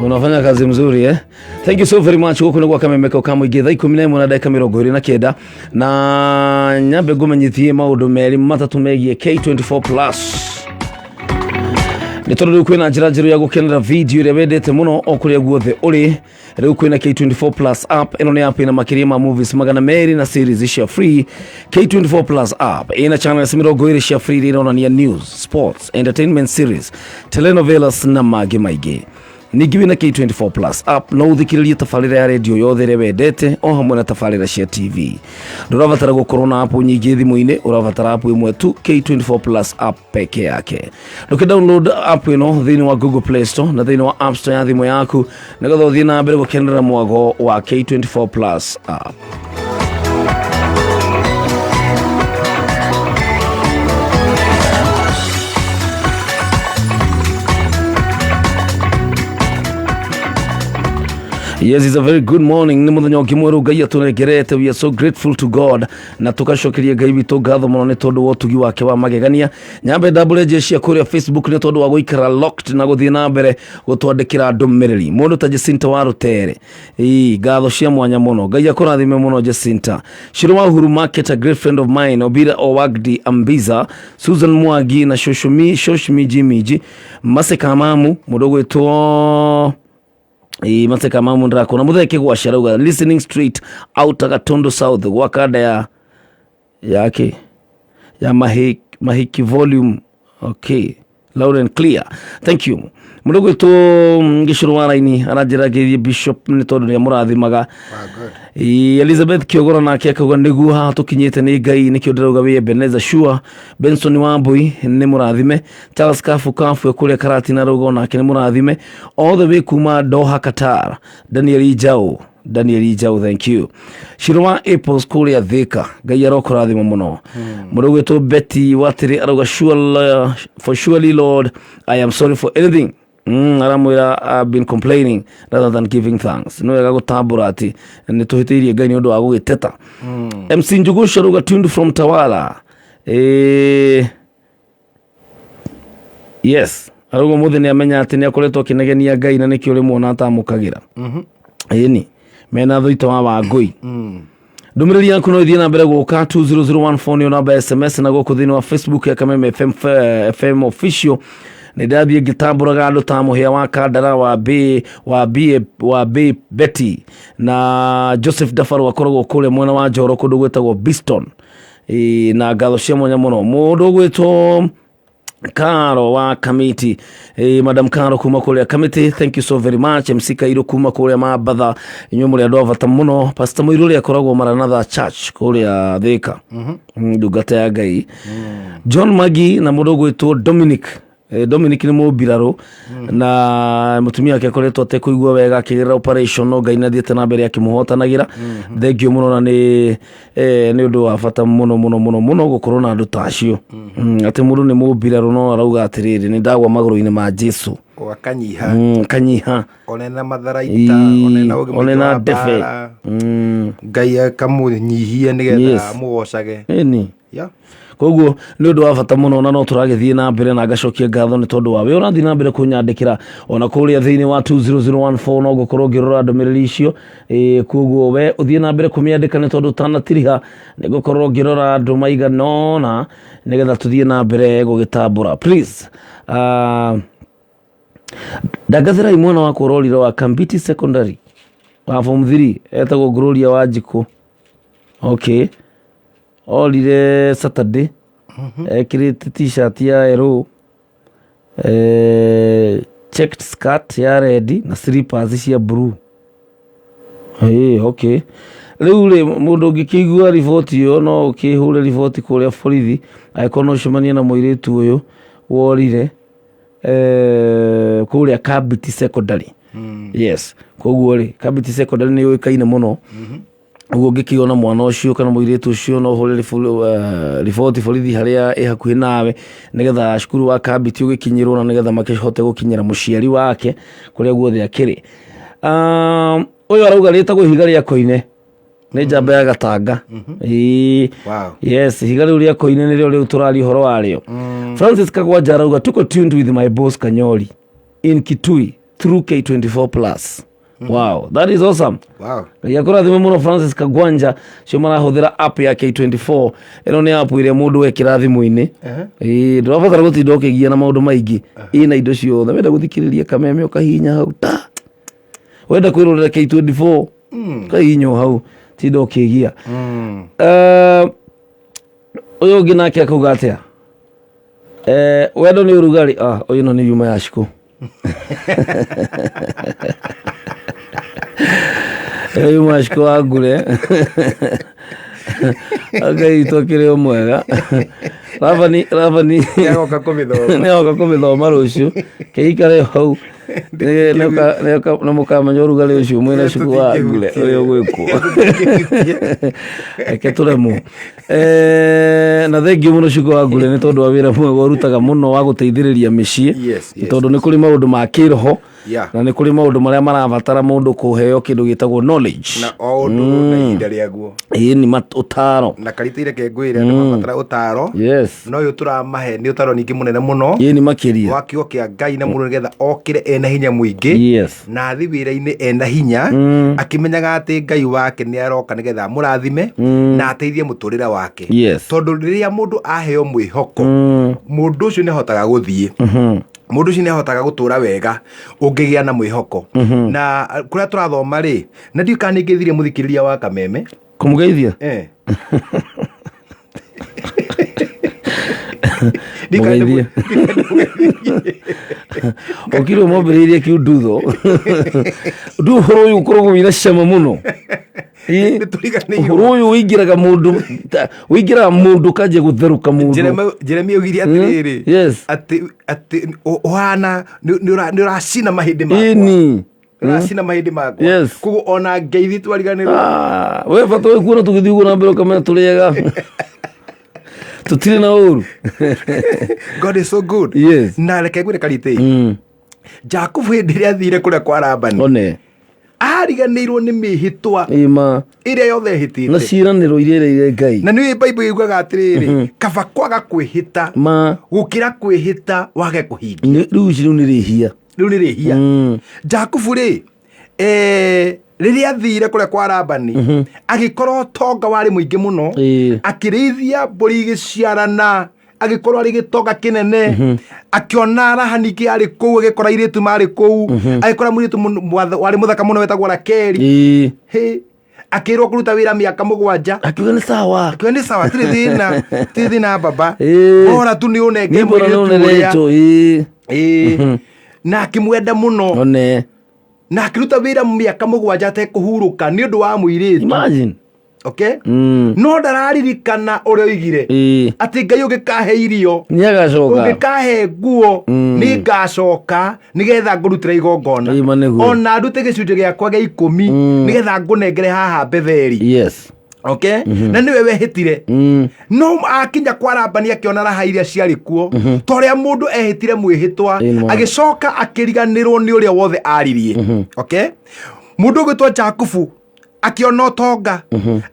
unafanya kazi mzuri eh? Thank you so very much. Gũkũ nĩ gwa Kameme ka mũingĩ thaa 11 na ndagĩka 29 na nyambe ngũmenyithie maũndũ merĩ matatũ megiĩ K24 plus nĩ tondũ rĩu kwĩna njĩra njerũ ya gũkenera video ĩrĩa wendete mũno o kũrĩa guothe ũrĩ. Rĩu kwĩna K24 plus app. Ĩno nĩ app ĩna makĩria ma movies 200 na series cia free. K24 plus app ĩna channels 20 cia free iria ironania news, sports, entertainment series, telenovelas na mangĩ maingĩ. Ningĩ wĩna K24 plus app no ũthikĩrĩrie tabarĩra ya redio yothe ĩrĩa wendete o hamwe na tabarĩra cia TV. Ndũrabatara gũkorwo na app nyingĩ thimũ-inĩ, ũrabatara app ĩmwe tu, K24 plus app peke yake. Ndũkĩ download app ĩno thĩinĩ wa Google Play Store na thĩinĩ wa App Store ya thimũ yaku nĩgetha ũthiĩ na mbere gũkenerera mwago wa K24 plus app. Yes, it's a very good morning. Nĩ mũthenya ũngĩ mwerũ Ngai atũnengerete. We are so grateful to God na tũgacokeria Ngai witũ ngatho mũno nĩ tondũ wa ũtugi wake wa magegania. Nyambe ndambũre jeshi ya kũrĩa Facebook nĩ tondũ wa gũikara locked na gũthiĩ na mbere gũtwandĩkĩra ndũmĩrĩri. Mũndũ ta Jacinta wa Rũtere, ĩĩ ngatho cia mwanya mũno. Ngai akũrathime mũno Jacinta. Shiro wa Uhuru Market, a great friend of mine, Obira Owagdi Ambiza, Susan Mwangi na Shoshmi Shoshmi Jimiji, Mase Kamamu, mũndũ ũgwĩtwo Ĩĩ Maseka Mamu ndĩrakona mũthee kĩgwaci arauga listening straight out Gatondo South gwa kanda ya yake ya mahiki volume. Okay, loud and clear, thank you. Mũndũ gwĩtwo Gĩcũrũ wa Raini aranjĩra ngeithie Bishop nĩ tondũ nĩ amũrathimaga. Ĩĩ, Elizabeth Kĩogoro nake akauga nĩguo haha tũkinyĩte nĩ Ngai nĩkĩo ndĩrauga wĩ Ebenezer sure. Benson Wambui nĩ mũrathime. Charles Kafu Kafu kũrĩa Karatina arauga onake nĩ mũrathime. All the way kuma Doha Qatar, Daniel Ijau, Daniel Ijau, thank you. Shiro wa Apples kũrĩa Thika, Ngai arokũrathima mũno. Mũndũ ũgwĩtwo Betty Watĩrĩ arauga sure, for surely Lord I am sorry for anything. Aramwĩra I've been complaining rather than giving thanks. Nĩ wega gũtambũra atĩ nĩ tũhĩtĩirie Ngai nĩ ũndũ wa gũgĩteta. MC Njugusha arauga tuned from Tawala. Yes, arauga mũthĩ nĩ amenya atĩ nĩ akoretwo akĩnegenia Ngai na nĩkĩo rĩmwe ona atamũkagĩra. Ĩni Mena thũita wa Wangũi. Ndũmĩrĩri yaku no ĩthiĩ na mbere gũka 20014 nĩyo namba ya SMS, na gũkũ thĩinĩ wa Facebook ya Kameme FM, FM official nĩ ndathiĩ ngĩtambũraga andũ ta mũhĩa wa Kandara wa B wa B wa B Betty na Joseph Dabaru akoragwo kũrĩa mwena wa Njoro kũndũ gwĩtagwo Biston. Ĩ, na ngatho cia mwanya mũno mũndũ ũgwĩtwo Karo wa Kamiti, Madam Karo kuma kuria Kamiti, thank you so very much. MC Kairo kuma kuria Mambatha, inyuĩ mũrĩ andũ a bata mũno. Pastor Mũirũ ũrĩa akoragwo Maranatha Church kuria Thika, ndungata ya Ngai. John Magi na mũndũ ũgwĩtwo Dominic. Dominic nĩ mũmbirarũ na mũtumia wake akoretwo atekũigua wega akĩgerera operation, no Ngai nĩathiĩte na mbere akĩmũhotanagĩra. Thank you mũno, na nĩ nĩ ũndũ wa bata mũno mũno mũno mũno gũkorwo na andũ ta acio, atĩ mũndũ nĩ mũmbirarũ no arauga atĩrĩrĩ, nĩ ndagwa magũrũ-inĩ ma Jesu. O akanyiha. Kanyiha. Onena matharaita, onena ũgĩ mũingĩ onena wa ndebe. mbara. Ngai akamũnyihia nĩgetha amũgocage. Ĩni. Koguo nĩ ũndũ wa bata mũno, na no tũragĩthiĩ na mbere na ngacokia ngatho nĩ tondũ wa we ũrathiĩ na mbere kũnyandĩkĩra ona kũrĩa thĩinĩ wa 20014, no ngũkorwo ngĩrora ndũmĩrĩri icio. Koguo we ũthiĩ na mbere kũmĩandĩka nĩ tondũ ũtanatiriha nĩ ngũkorwo ngĩrora andũ maigana ũna nĩgetha tũthiĩ na mbere gũgĩtambũra. Please, ndangathĩrai mwana wakwa ũrorire wa Kambiti Secondary wa form 3, etagwo Gloria Wanjikũ. Okay, orire Saturday ekĩrĩte T-shirt ya yellow, checked skirt ya red na slippers cia blue. Hey, okay, rĩu rĩ, mũndũ ũngĩkĩigua riboti ĩyo no ũkĩhũre riboti kũrĩa borithi angĩkorwo no ũcemanie na mũirĩtu ũyũ worire kũrĩa Kambiti Secondary. Yes, koguo rĩ, Kambiti Secondary nĩ yũĩkaine mũno. Ũguo ũngĩkĩona mwana ũcio kana mũirĩtu ũcio no ũhũre riboti borithi harĩa ĩ hakuhĩ nawe nĩgetha cukuru wa Kambiti ũgĩkinyĩrwo na nĩgetha makĩhote gũkinyĩra mũciari wake kũrĩa guothe akĩrĩ. Ũyũ arauga rĩtagwo ihiga rĩa Koine, nĩ njamba ya Gatanga. Ĩĩ. Yes, ihiga rĩu rĩa Koine nĩrĩo rĩu tũraria ũhoro warĩo. Francis Kagwanja arauga tuko tuned with my boss Kanyori in Kitui through K24 plus. Wow, that is awesome. Ngai akũrathime mũno Francis Kagwanja, cio marahũthĩra app ya K24. Ĩno nĩ app ĩrĩa mũndũ ekĩra thimũ-inĩ. Ĩĩ, ndũrabatara gũtinda ũkĩgia na maũndũ maingĩ. Ĩna indo ciothe. Wenda gũthikĩrĩria Kameme ũkahihinya hau ta. Wenda kwĩrorera K24 ũkahihinya o hau, tinda ũkĩgia. Ũyũ ũngĩ nake akauga atĩa? Wendo nĩ ũrugarĩ. Ah, ũyũ no nĩ yuma ya Shiko. Ĩyo yuma Shiko wa ngure. Ngai witũ akĩrĩ o mwega. Rabani, Rabani. Nĩagoka kũmĩthoma. Nĩagoka kũmĩthoma rũciũ. Kĩikare hau. Nĩ mũkamenya ũrugarĩ ũcio mwĩna Shiko wa ngure ũrĩa ũgwĩkwo. Reke tũremwo. Na thengiũ mũno Shiko wa ngure nĩ tondũ wa wĩra mwega ũrutaga mũno wa gũteithĩrĩria mĩciĩ. Tondũ nĩ kũrĩ maũndũ ma kĩroho na nĩ kũrĩ maũndũ marĩa marabatara mũndũ kũheo kĩndũ gĩtagwo knowledge. Na o ũndũ na ihinda rĩaguo. Ĩĩ, nĩ ũtaro. Na karitũ reke ngwĩre andũ mabatara ũtaro. No ũyũ tũramahe nĩ ũtaro ningĩ mũnene mũno. Ĩĩ, nĩ makĩria. Wa kiugo kĩa Ngai na mũndũ nĩgetha okĩre ena hinya mũingĩ. Na athiĩ wĩra-inĩ ena hinya, akĩmenyaga atĩ Ngai wake nĩ aroka nĩgetha amũrathime na ateithie mũtũrĩre wake. Tondũ rĩrĩa mũndũ aheo mwĩhoko, mũndũ ũcio nĩ ahotaga gũthiĩ. Mũndũ ũcio nĩ ahotaga gũtũra wega ũngĩgĩa na mwĩhoko. Na kũrĩa tũrathoma rĩ, na ndiũĩ kana nĩ ngĩthirie mũthikĩrĩria wa Kameme. Kũmũgeithia? Mũgeithie. Ũkirwo mwambĩrĩirie kiundutho. Ndũ ũhoro ũyũ ũkoragwo wĩna cama mũno. Ĩ, Nĩtũriganĩirwo. ũhoro ũyũ ũingĩraga mũndũ ũingĩraga mũndũ ũkanjia gũtherũka mũndũ. Jeremia augire atĩrĩrĩ, atĩ ũhana nĩ ũracina mahĩndĩ makwa. Ĩni. Ũracina mahĩndĩ makwa. Koguo ona ngeithi twariganĩrwo. We bata wĩ kuona tũgĩthiĩ ũguo na mbere ũkamenya tũrĩ ega. Tũtirĩ na ũru. God is so good. Na reke ngwĩre Karitĩ. Jakubu hĩndĩ ĩrĩa athire kũrĩa kwa Labani. One. Ariganĩirwo nĩ mĩhĩtwa Ĩma. ĩrĩa yothe ehĩtĩte. Na ciĩranĩro iria ĩrĩire Ngai. Na nĩũĩ Bible yugaga atĩrĩrĩ, kaba kwaga kwĩhĩta Ma. gũkĩra kwĩhĩta wage kũhingia. Rĩu ici rĩu nĩ rĩhia. Rĩu nĩ rĩhia. Jakubu rĩ, Rĩrĩa athire kũrĩa kwa Labani, agĩkora ũtonga warĩ mũingĩ mũno. Akĩrĩithia mbũri igĩciarana, agĩkorwo arĩ gĩtonga kĩnene. Akĩona Rahani ingĩ arĩ kũu, agĩkora airĩtu marĩ kũu, agĩkora mũirĩtu warĩ mũthaka mũno wetagwo Rakeli. Hĩ, akĩrwo kũruta wĩra mĩaka 7. Akiuga nĩ sawa. Akiuga nĩ sawa, tirĩ thĩna, tirĩ thĩna baba. Bora tu nĩ ũnenge Nĩ bora mũirĩtu nĩ ũrĩa. ũneretwo, ĩĩ. Na akĩmwenda mũno. One. Na akĩruta wĩra mĩaka 7 atekũhurũka nĩ ũndũ wa mũirĩtu. Imagine. Okay? No ndararirikana ũrĩa oigire. Atĩ Ngai ũngĩkahe irio, Nĩ agacoka. ũngĩkahe nguo, nĩ ngacoka nĩgetha ngũrutĩre igongona. Ĩĩ, ma nĩguo. Ona ndute gĩcunjĩ gĩakwa gĩa 10 nĩgetha ngũnengere haha Betheli. Okay? Na nĩwe wehĩtire. No akinya kwa Labani akĩona raha iria ciarĩ kuo, ta ũrĩa mũndũ ehĩtire mwĩhĩtwa, Ĩĩ, nĩ ma. agĩcoka akĩriganĩrwo nĩ ũrĩa wothe aririe. Okay? Mũndũ ũgwĩtwo Jakubu akĩona ũtonga,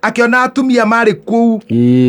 akĩona atumia marĩ kũu,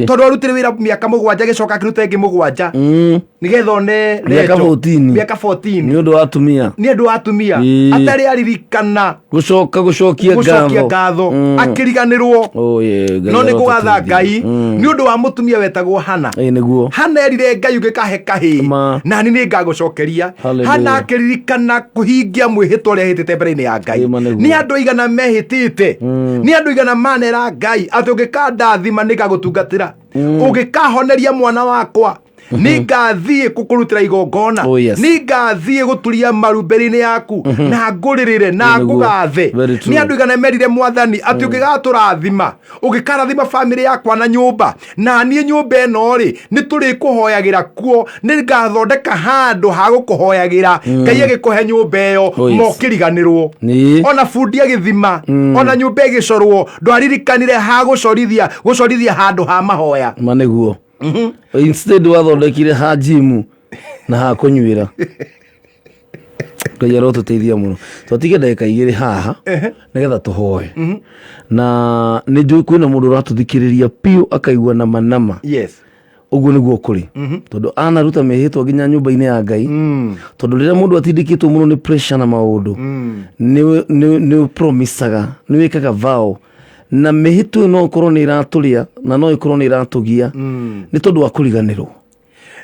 tondũ arutire wĩra mĩaka 7, agĩcoka akĩruta ĩngĩ 7 nĩgetha one Mĩaka Rachel. 14. Mĩaka 14. Nĩ ũndũ wa atumia. Nĩ ũndũ wa atumia. Atarĩ aririkana Gũcoka gũcokia gũcokia ngatho. ngatho, akĩriganĩrwo. Oh, yeah, Ngai No nĩ kũgatha arotũteithia. Ngai nĩ ũndũ wa mũtumia wetagwo Hana. Ĩĩ, nĩguo. Hana erire Ngai ũngĩkahe kahĩĩ, Ma. nani nĩ ngagũcokeria. Hallelujah. Hana akĩririkana kũhingia mwĩhĩtwa ũrĩa ehĩtĩte mbere-inĩ ya Ngai. Ĩĩ, ma nĩguo. Nĩ andũ aigana mehĩtĩte, nĩ andũ aigana manera Ngai atĩ ũngĩkandathima nĩ ngagũtungatĩra, ũngĩkahoneria mwana wakwa nĩ ngathiĩ gũkũrutĩra igongona, Oh, yes. nĩ ngathiĩ gũturia maru mbere-inĩ yaku na ngũrĩrĩre na Ĩĩ, nĩguo. ngũgathe. Very true. Nĩ andũ aigana merire Mwathani atĩ ũngĩgatũrathima, ũngĩkarathima bamĩrĩ yakwa na nyũmba, na niĩ nyũmba ĩno rĩ nĩ tũrĩkũhoyagĩra kuo, nĩ ngathondeka handũ ha gũkũhoyagĩra. Ngai agĩkũhe nyũmba ĩyo, Oh, yes. mokĩriganĩrwo. Ona bundi agĩthima, ona nyũmba ĩgĩcorwo, ndwaririkanire ha gũcorithia, gũcorithia handũ ha mahoya. Ma nĩguo. Instead wathondekire ha jimu na ha kũnyuĩra. Ngai arotũteithia mũno. Twatige ndagĩka 2 haha nĩgetha tũhoe. Na nĩ njũĩ kwĩna mũndũ ũratũthikĩrĩria piũ akaigua nama nama. Ũguo nĩguo kũrĩ. Tondũ anaruta mĩhĩtwa nginya nyũmba-inĩ ya Ngai. Tondũ rĩrĩa mũndũ atindĩkĩtwo mũno nĩ pressure na maũndũ, nĩ ũpromisaga, nĩ wĩkaga vow. Na mĩhĩtwa ĩyo no ĩkorwo nĩ ĩratũrĩa na no ĩkorwo nĩ ĩratũgia nĩ tondũ wa kũriganĩrwo.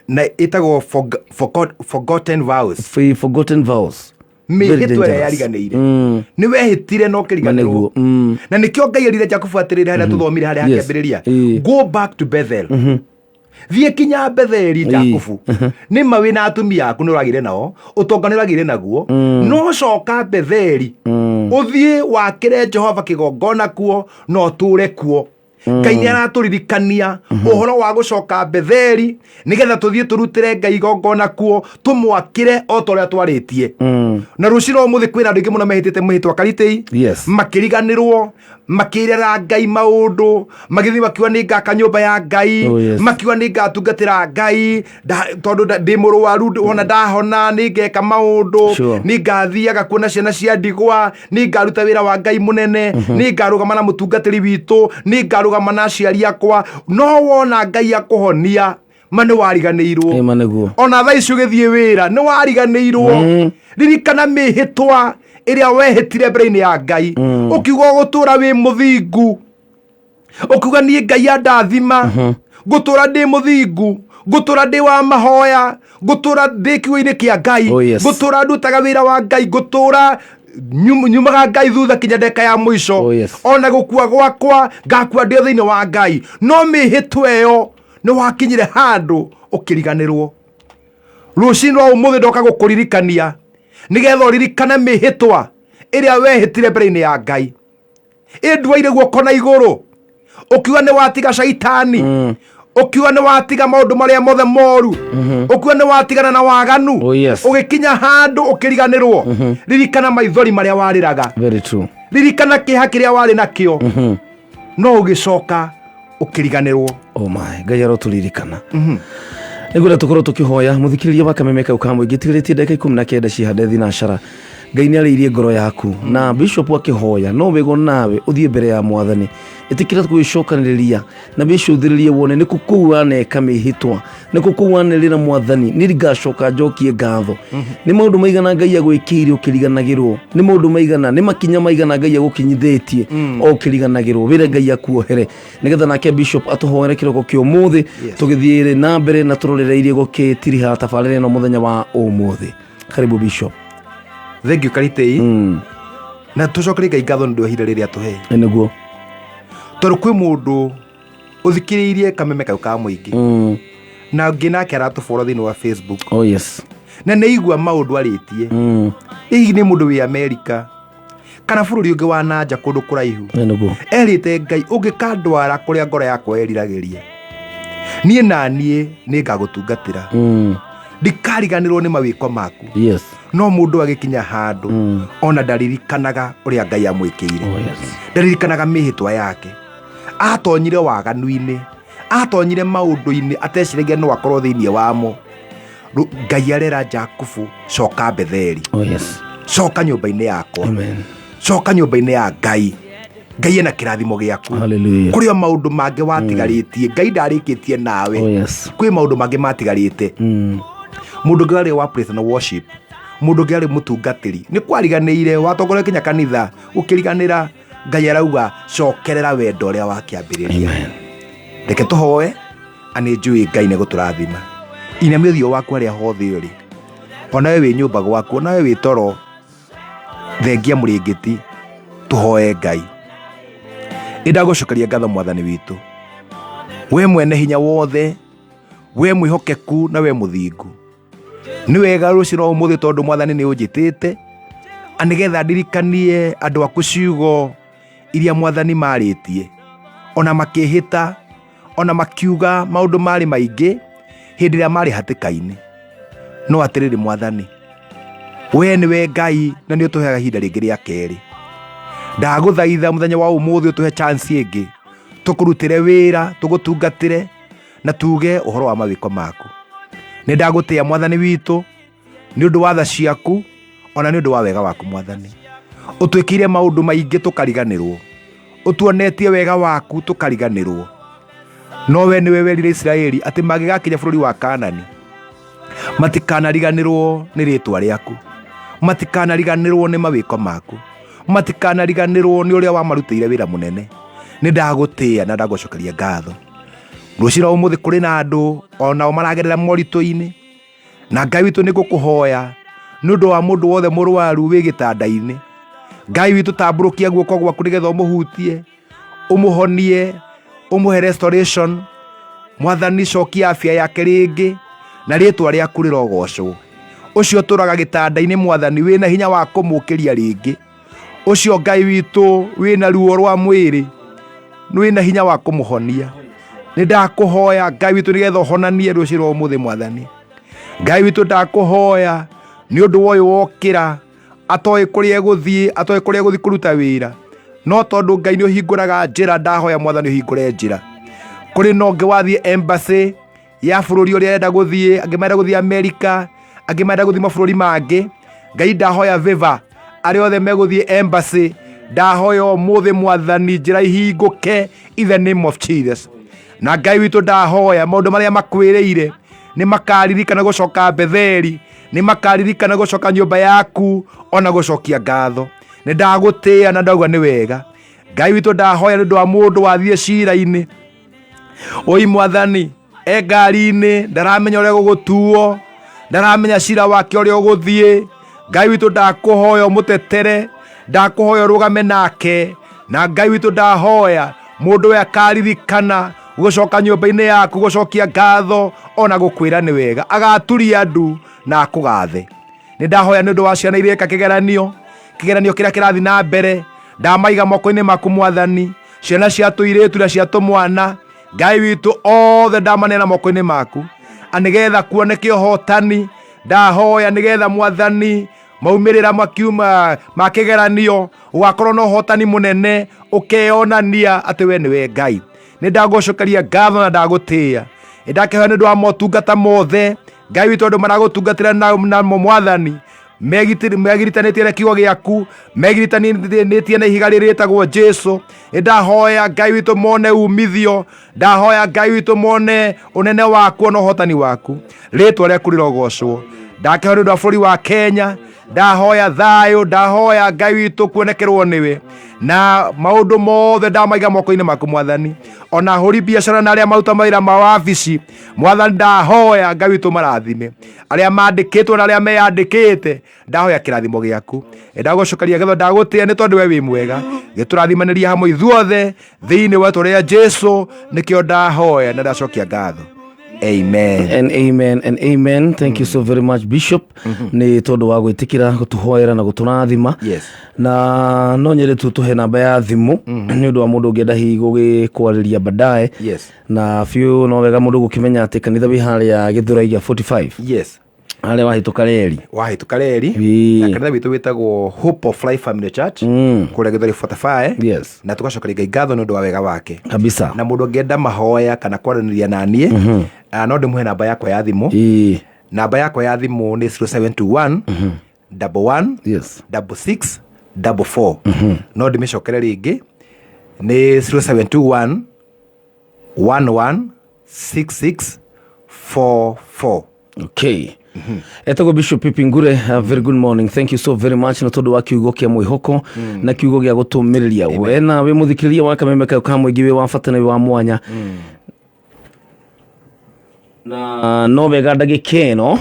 Na ĩtagwo forgotten vows. Forgotten vows. Very Mĩhĩtwa ĩrĩa dangerous. yariganĩire. Nĩ wehĩtire na ũkĩriganĩrwo. Nĩguo. Na nĩkĩo Ngai erire Jakubu atĩrĩrĩ, harĩa tũthomire harĩa hakĩambĩrĩria. Go back to Bethel. Thiĩ kinya Betheli, Jakubu. Nĩ ma wĩna atumia aku nĩ ũragĩire nao, ũtonga nĩ ũragĩire naguo, no coka Betheli, ũthiĩ wakĩre Jehova kĩgongona kuo na ũtũũre kuo. Ngai nĩ aratũririkania ũhoro wa gũcoka Betheli nĩgetha tũthiĩ tũrutĩre Ngai igongona kuo, tũmwakĩre o ta ũrĩa twarĩtie. Na rũciũ rwa ũmũthĩ kwĩna andũ aingĩ mũno mehĩtĩte mwĩhĩtwa karitĩi, makĩriganĩrwo, makĩrera Ngai maũndũ, magĩthiĩ makiuga nĩ ngaka nyũmba ya Ngai, Oh, yes. makiuga nĩ ngatungatĩra Ngai, tondũ ndĩ mũrwaru, wona ndahona nĩ ngeka maũndũ, nĩ ngathiaga kuona ciana cia ndigwa, nĩ ngaruta wĩra wa Ngai mũnene, nĩ ngarũgama na mũtungatĩri witũ, nĩ ngarũgama na aciari akwa. No wona Ngai akũhonia, ma nĩ wariganĩirwo. Ĩĩ, ma nĩguo. Ona thaa ici ũgĩthiĩ wĩra nĩ wariganĩirwo. Ririkana mĩhĩtwa ĩrĩa wehĩtire mbere-inĩ ya Ngai, ũkiuga ũgũtũra wĩ mũthingu, ũkiuga niĩ Ngai andathima ngũtũra ndĩ mũthingu, ngũtũra ndĩ wa mahoya, ngũtũra ndĩ kiugo-inĩ kĩa Ngai, Oh, yes. ngũtũra ndutaga wĩra wa Ngai, ngũtũra nyumaga Ngai thutha kinya ndeka ya mũico. Oh, yes. Ona gũkua gwakwa ngakua ndĩ thĩinĩ wa Ngai. No mĩhĩtwa ĩyo nĩ wakinyire handũ ũkĩriganĩrwo. Rũcinĩ rwa ũmũthĩ ndoka gũkũririkania nĩgetha ũririkane mĩhĩtwa ĩrĩa wehĩtire mbere-inĩ ya Ngai. Ĩnduaire guoko na igũrũ ũkiuga nĩ watiga caitani, ũkiuga nĩ watiga maũndũ marĩa mothe moru, ũkiuga nĩ watigana na waganu. Oh, yes. Ũgĩkinya handũ ũkĩriganĩrwo. Ririkana maithori marĩa warĩraga. Very true. Ririkana kĩeha kĩrĩa warĩ nakĩo, no ũgĩcoka ũkĩriganĩrwo. Oh my, Ngai arotũririkana. Nĩngwenda tũkorwo tũkĩhoya mũthikĩrĩria wa Kameme kau ka mũingĩ tigĩrĩtie ndagĩka 19 cihande thinacara. Ngai nĩ arĩirie ngoro yaku na bishop akĩhoya no wego nawe ũthiĩ mbere ya mwathani. Ĩtĩkĩra gwĩcokanĩrĩria na wĩcũthĩrĩrie wone nĩ kũ kũu waneka mĩhĩtwa, nĩ kũ kũu wanerĩra mwathani niĩ ngacoka njokie ngatho. Nĩ maũndũ maigana Ngai agwĩkĩire ũkĩriganagĩrwo, nĩ maũndũ maigana, nĩ makinya maigana Ngai agũkinyithĩtie o ũkĩriganagĩrwo. Wĩre Ngai akuohere nĩgetha nake bishop atũhoere kĩroko kĩa ũmũthĩ. Tũgĩthiĩ na mbere na tũrorereirie gũkĩtiriha tabarĩra ĩno mũthenya wa ũmũthĩ. Karibu bishop. Thank you, Karitei. Na tũcokerie Ngai ngatho nĩ ũndũ wa ihinda rĩrĩa atũhe. Ĩ nĩguo. Tondũ kwĩ mũndũ ũthikĩrĩirie kameme kau ka mũingĩ na ũngĩ nake aratũbora thĩinĩ wa Facebook. Oh yes. Na nĩ igua maũndũ arĩtie. Hihi nĩ mũndũ wĩ Amerika kana bũrũri ũngĩ wa nanja kũndũ kũraihu. Ĩ nĩguo. Erĩte Ngai, ũngĩkandwara kũrĩa ngoro yakwa ĩriragĩria, niĩ na niĩ nĩ ngagũtungatĩra. Ndikariganĩrwo nĩ mawĩko maku. No mũndũ agĩkinya handũ ona ndaririkanaga ũrĩa Ngai amwĩkĩire. Oh yes. Ndaririkanaga mĩhĩtwa yake. Atonyire waganu-inĩ, atonyire maũndũ-inĩ ateciragia no akorwo thĩinĩ wamo. Ngai arera Jakubu, coka Betheli. Oh yes. Coka nyũmba-inĩ yakwa. Amen. Coka nyũmba-inĩ ya Ngai. Ngai ena kĩrathimo gĩaku. Hallelujah. Kũrĩ o maũndũ mangĩ watigarĩtie Ngai ndarĩkĩtie nawe. Oh yes. Kwĩ maũndũ mangĩ matigarĩte. Mũndũ ũngĩ warĩ wa praise and worship, mũndũ ũngĩ arĩ mũtungatĩri, nĩ kwariganĩire watongoria kinya kanitha ũkĩriganĩra. Ngai arauga cokerera wendo ũrĩa wakĩambĩrĩria. Reke tũhoe, na nĩ njũĩ Ngai nĩ gũtũrathima. Inamia ũthiũ waku harĩa hothe ũrĩ, onawe wĩ nyũmba gwaku, onawe wĩ toro, thengia mũrĩngĩti, tũhoe Ngai. Nĩ ndagũcokeria ngatho mwathani witũ, we mwene hinya wothe, we mwĩhokeku na we mũthingu. Nĩ wega rũciũ rwa ũmũthĩ, tondũ mwathani nĩ ũnjĩtĩte nĩgetha ndirikanie andũ aku ciugo iria mwathani marĩtie, ona makĩhĩta, ona makiuga maũndũ marĩ maingĩ hĩndĩ ĩrĩa marĩ hatĩka-inĩ. No atĩrĩrĩ mwathani, we nĩwe Ngai na nĩ ũtũheaga ihinda rĩngĩ rĩa kerĩ. Ndagũthaitha mũthenya wa ũmũthĩ ũtũhe chance ĩngĩ, tũkũrutĩre wĩra, tũgũtungatĩre na tuge ũhoro wa mawĩko maku. Nĩ ndagũtĩa mwathani witũ nĩ ũndũ wa tha ciaku, ona nĩ ũndũ wa wega waku mwathani. Ũtwĩkĩire maũndũ maingĩ tũkariganĩrwo, ũtuonetie wega waku tũkariganĩrwo. No we nĩwe werire Isiraeli atĩ mangĩgakinya bũrũri wa Kanani matikanariganĩrwo nĩ rĩtwa rĩaku, matikanariganĩrwo nĩ mawĩko maku, matikanariganĩrwo nĩ ũrĩa wamarutĩire wĩra mũnene. Nĩ ndagũtĩa na ndagũcokeria ngatho. Rũciũ rwa ũmũthĩ kũrĩ na andũ onao maragerera moritũ-inĩ, na Ngai witũ nĩ ngũkũhoya nĩ ũndũ wa mũndũ wothe mũrwaru wĩ gĩtanda-inĩ. Ngai witũ, tambũrũkia guoko gwaku nĩgetha ũmũhutie, ũmũhonie, ũmũhe restoration. Mwathani, cokia afya yake rĩngĩ na rĩtwa rĩaku rĩrogocwo. Ũcio ũtũraga gĩtanda-inĩ mwathani, wĩna hinya wa kũmũkĩria rĩngĩ. Ũcio Ngai witũ wĩna ruo rwa mwĩrĩ, wĩna hinya wa kũmũhonia. Nĩ ndakũhoya Ngai witũ nĩgetha ũhonanie rũciũ rwa ũmũthĩ mwathani. Ngai witũ, ndakũhoya nĩ ũndũ wa ũyũ wokĩra atoĩ kũrĩa egũthiĩ, atoĩ kũrĩa egũthiĩ kũruta wĩra, no tondũ Ngai nĩ ũhingũraga njĩra, ndahoya mwathani ũhingũre njĩra. Kũrĩ na ũngĩ wathiĩ embassy ya bũrũri ũrĩa arenda gũthiĩ, angĩ marenda gũthiĩ Amerika, angĩ marenda gũthiĩ mabũrũri mangĩ. Ngai, ndahoya favor arĩa othe megũthiĩ embassy, ndahoya ũmũthĩ mwathani njĩra ihingũke in the name of Jesus. Na Ngai witũ, ndahoya maũndũ marĩa makwĩrĩire nĩ makaririkana gũcoka Betheli, nĩ makaririkana gũcoka nyũmba yaku, ona gũcokia ngatho. Nĩ ndagũtĩa na ndauga nĩ wega. Ngai witũ, ndahoya nĩ ũndũ wa mũndũ wathiĩ cira-inĩ, oi mwathani, e ngari-inĩ, ndaramenya ũrĩa gũgũtuo, ndaramenya cira wake ũrĩa ũgũthiĩ. Ngai witũ, ndakũhoya ũmũtetere, ndakũhoya ũrũgame nake. Na Ngai witũ, ndahoya mũndũ we akaririkana gũcoka nyũmba-inĩ yaku gũcokia ngatho ona gũkwĩra nĩ wega, agaturia ndu na akũgathe. Nĩ ndahoya nĩ ũndũ wa ciana ireka kĩgeranio, kĩgeranio kĩrĩa kĩrathiĩ na mbere, ndamaiga moko-inĩ maku mwathani. Ciana cia tũirĩtu na cia tũmwana, Ngai witũ, othe ndamaneana moko-inĩ maku, nĩgetha kuoneke ũhotani. Ndahoya nĩgetha mwathani maumĩrĩra makiuma ma kĩgeranio ũgakorwo na ũhotani mũnene, ũkeyonania atĩ we nĩwe Ngai. Nĩ ndagũcokeria ngatho na ndagũtĩĩa. Nĩ ndakĩhoya nĩ ũndũ wa motungata mothe Ngai witũ andũ maragũtungatĩra namo mwathani. Megiritanĩtie na kiugo gĩaku, megiritanĩtie na ihiga rĩrĩ rĩtagwo Jesu. Ndahoya Ngai witũ mone umithio, ndahoya Ngai witũ mone ũnene waku na ũhotani waku. Rĩtwa rĩaku rĩrogocwo. Ndakĩhoya nĩ ũndũ wa bũrũri wa Kenya, ndahoya thayũ, ndahoya Ngai witũ kuonekerwo nĩwe, na maũndũ mothe ndamaiga moko-inĩ maku Mwathani. Ona ahũri biacara na arĩa maruta mawĩra ma wabici, Mwathani ndahoya Ngai witũ marathime arĩa mandĩkĩtwo na arĩa meyandĩkĩte. Ndahoya kĩrathimo gĩaku, ndagũcokeria ngatho, ndagũtĩĩa nĩ tondũ we wĩ mwega. Gĩtũrathimanĩria hamwe ithuothe thĩinĩ wa rĩĩtwa rĩa Jesu, nĩkĩo ndahoya na ndacokia ngatho. Amen. And amen and amen. Thank you so very much, Bishop, nĩ tondũ wa gwĩtĩkĩra gũtũhoera na gũtũrathima. Na no nyende tu tũhe namba ya thimũ nĩ ũndũ wa mũndũ ũngĩenda hihi gũgĩkwarĩria baadaye. Na biũ no wega mũndũ gũkĩmenya atĩ kanitha wĩ harĩa Gĩthũrai gĩa 45. Harĩa wahĩtũka reri. Wahĩtũka reri. Na kanitha witũ wĩtagwo Hope of Life Family Church, kũrĩa Gĩthũrai 45. Na tũgacokeria Ngai ngatho nĩ ũndũ wa wega wake. Na mũndũ angĩenda mahoya kana kwaranĩria na niĩ, no ndĩmũhe namba yakwa ya thimũ. Namba yakwa ya thimũ nĩ 0721 11 66 44. No ndĩmĩcokere rĩngĩ, nĩ 0721 11 66 44. Okay. Etagwo Bishop Pipi Ngure, very good morning. Thank you so very much na tondu wa kiugo kia mwihoko na kiugo gia gutumiriria. We na wi muthikiriria wa kameme kau ka muingi wi wa bata na wi wa mwanya. Na no wega ndagĩka ĩno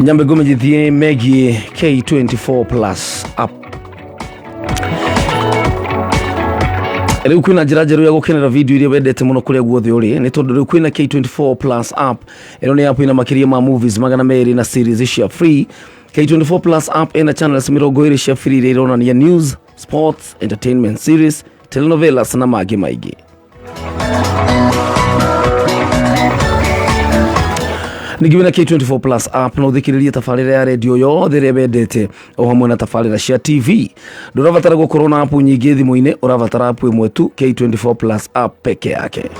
nyambe ngũmenyithie megiĩ K24 Plus app. Rĩu kwĩna njĩra njerũ ya gũkenera video iria wendete mũno kũrĩa guothe ũrĩ, nĩ tondũ rĩu kwĩna K24 Plus app. Ĩno nĩ app ĩna makĩria ma movies 200 na series cia free. K24 Plus app ĩna channels 20 cia free iria ironania news, sports, entertainment series, telenovelas na mangĩ maingĩ. Ningĩ wĩna K24 Plus app no ũthikĩrĩrie tabarĩra ya redio yothe ĩrĩa wendete o hamwe na tabarĩra cia TV. Ndũrabatara gũkorwo na app nyingĩ thimũ-inĩ, ũrabatara app ĩmwe tu, K24 Plus app peke yake.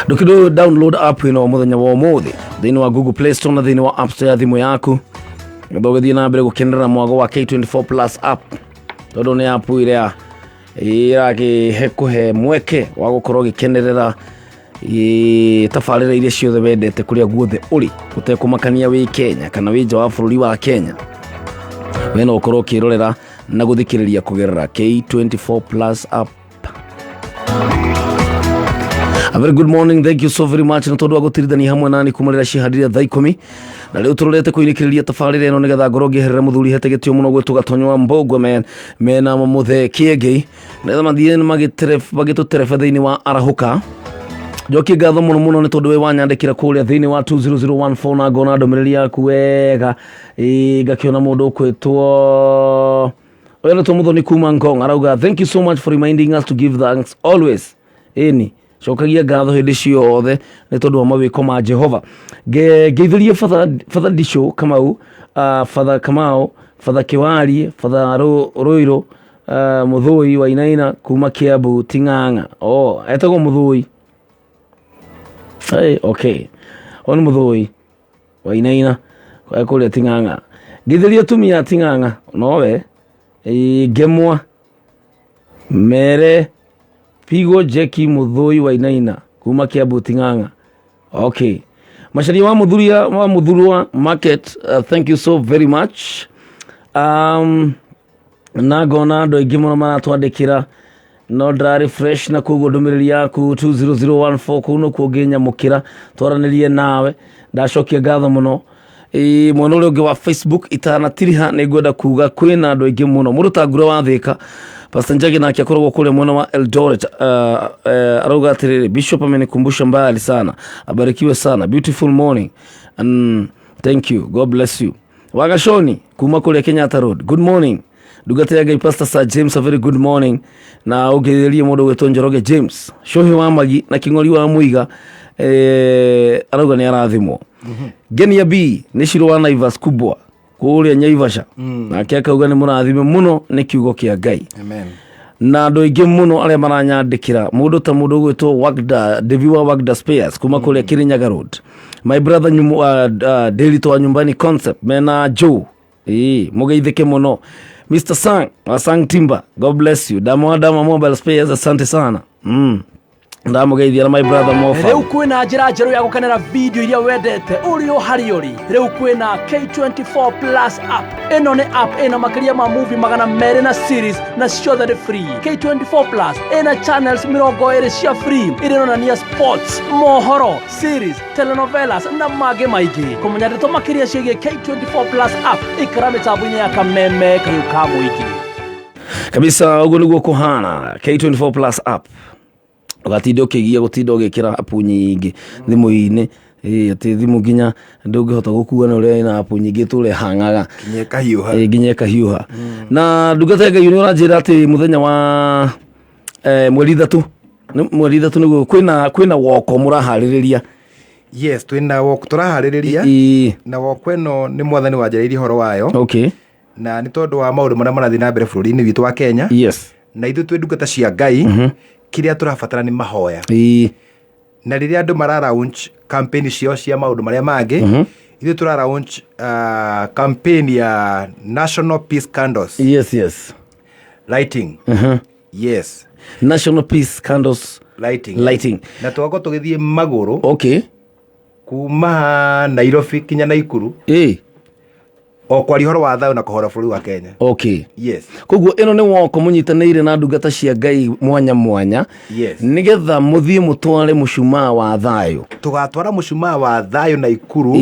Ndũkĩndũ download app ĩno mũthenya wa ũmũthĩ thĩinĩ wa Google Play Store na thĩinĩ wa App Store ya thimũ yaku, nĩgetha ũgĩthiĩ na mbere gũkenerera mwago wa K24 Plus app, tondũ nĩ app ĩrĩa ĩrakĩhe kũhe mweke wa gũkorwo ũgĩkenerera tabarĩra iria ciothe wendete kũrĩa guothe ũrĩ, ũtekũmakania wĩ Kenya kana wĩ nja wa bũrũri wa Kenya. We no ũkorwo ũkĩrorera na gũthikĩrĩria kũgerera K24 Plus app. A very good morning, thank you so very much na tondu wa gũtirithania hamwe nani kuma rĩrĩa cihandire thaa 10, na rĩu tũrorete kũinĩkĩrĩria tabarĩra ĩno nĩgetha ngorwo ngĩeherera mũthuri hete gĩtĩo mũno gwĩtwo Gatonyo wa Mbũgua mena mũthee Kĩengei, nĩgetha mathiĩ magĩtũtereba thĩinĩ wa arahũka. Njokie ngatho mũno mũno nĩ tondũ we wanyandĩkĩra kũrĩa thĩinĩ wa 20014 na ngona ndũmĩrĩri yaku wega. Ngakĩona mũndũ ũkwĩtwo ũyũ nĩtwo Mũthoni kuma Ngong, arauga thank you so much for reminding us to give thanks always. Ĩni cokagia ngatho hĩndĩ ciothe nĩ tondũ wa mawĩko ma Jehova. Ngeithĩrie Father Disho Kamau, Father Kamau, Father Kiwari, Father Rũirũ, Mũthũi wa Inaina kuma Kiambu Ting'ang'a. Oh, etagwo Mũthũi. Hey, okay. Ũyũ nĩ Mũthũi wa Inaina kũrĩa Ting'ang'a. Ngeithĩrie atumia a Ting'ang'a nowe Ngemwa Mere Pigo Jeki Mũthũi wa Inaina kuma Kiambu Ting'ang'a. Okay. Macaria wa Mũthuria wa Mũthurwa Market, thank you so very much. Na ngona andũ aingĩ mũno maratwandĩkĩra, no ndĩra refresh na koguo ndũmĩrĩri yaku 20014 kũu nĩkuo ũngĩnyamũkĩra twaranĩrie nawe. Ndacokia ngatho mũno. Mwena ũrĩa ũngĩ wa Facebook itanatiriha nĩ ngwenda kuga kwĩna andũ aingĩ mũno, mũndũ ta Ngure wa Thĩka, Pastor Njagi nake akoragwo kũrĩa mwena wa Eldoret. Arauga atĩrĩrĩ, Bishop amenikumbusha mbali sana, abarikiwe sana, beautiful morning and thank you, God bless you. Wagaconi kuma kũrĩa Kenyatta Road, good morning ndungata ya Ngai Pastor Sir James, a very good morning. Na ũngĩrĩrie mũndũ gwĩtwo Njoroge James Cohi wa Magi na Kĩng'ori wa Mũiga, arauga nĩ arathimwo. Ngenia B nĩ Shiro wa Naivas kubwa kũrĩa Nyaivasha, nake akauga nĩ mũrathime mũno nĩ kiugo kĩa Ngai. Amen. Na andũ aingĩ mũno arĩa maranyandĩkĩra, mũndũ ta mũndũ ũgwĩtwo Wagda Devi wa Wagda Spares kuma kũrĩa Kirinyaga Road. My brother nyumu, Daily wa nyumbani concept mena Joe, ĩĩ, mũgeithĩke mũno. Mr Sang wa Sang Timber, God bless you. Dama Dama Mobile Spares, asante sana. Ndamũgeithia na my brother Mofa. Rĩu kwĩna njĩra njerũ ya gũkenera video iria wendete ũrĩ o harĩa ũrĩ. Rĩu kwĩna K24 Plus app. Ĩno nĩ app ĩna makĩria ma movie 200 na series, na ciothe nĩ free. K24 Plus ĩna channels 20 cia free iria ironania sports, mohoro, series, telenovelas na mangĩ maingĩ. Kũmenya ndeto makĩria ciĩgiĩ K24 Plus app, ikara mĩtambo-inĩ ya Kameme kayũ ka mũingĩ. Kabisa, ũguo nĩguo kũhana. K24 Plus app, ũgatinda ũkĩgia gũtinda ũgĩkĩra app nyingĩ thimũ-inĩ. Ĩĩ, atĩ thimũ nginya ndũngĩhota gũkua na ũrĩa ĩna app nyingĩ tũrĩa hangaga. Nginya ĩkahiũha. Ĩĩ, nginya ĩkahiũha. Na ndungata ya Ngai, nĩ ũranjĩra atĩ mũthenya wa 3, 3 nĩguo kwĩna woko mũraharĩrĩria. Yes, twĩna walk tũraharĩrĩria. Na walk ĩno nĩ mwathani wanjarĩirie ũhoro wayo. Na nĩ tondũ wa maũndũ marĩa marathiĩ na mbere bũrũri-inĩ witũ wa Kenya, na ithuĩ twĩ ndungata cia Ngai, kĩrĩa tũrabatara nĩ mahoya. Na rĩrĩa andũ mara launch campaign ciao cia maũndũ marĩa mangĩ, ithuĩ tũra launch campaign ya National Peace Candles lighting. Yes. National Peace Candles lighting. Lighting. Na tũgakorwo tũgĩthiĩ magũrũ kuma Nairobi kinya Naikuru, o kwaria ũhoro wa thayũ na kũhora bũrũri wa Kenya. Yes. Koguo ĩno nĩ woko mũnyitanĩire na ndungata cia Ngai mwanya mwanya, nĩgetha mũthiĩ mũtware mũcumaa wa thayũ. Tũgatwara mũcumaa wa thayũ Naikuru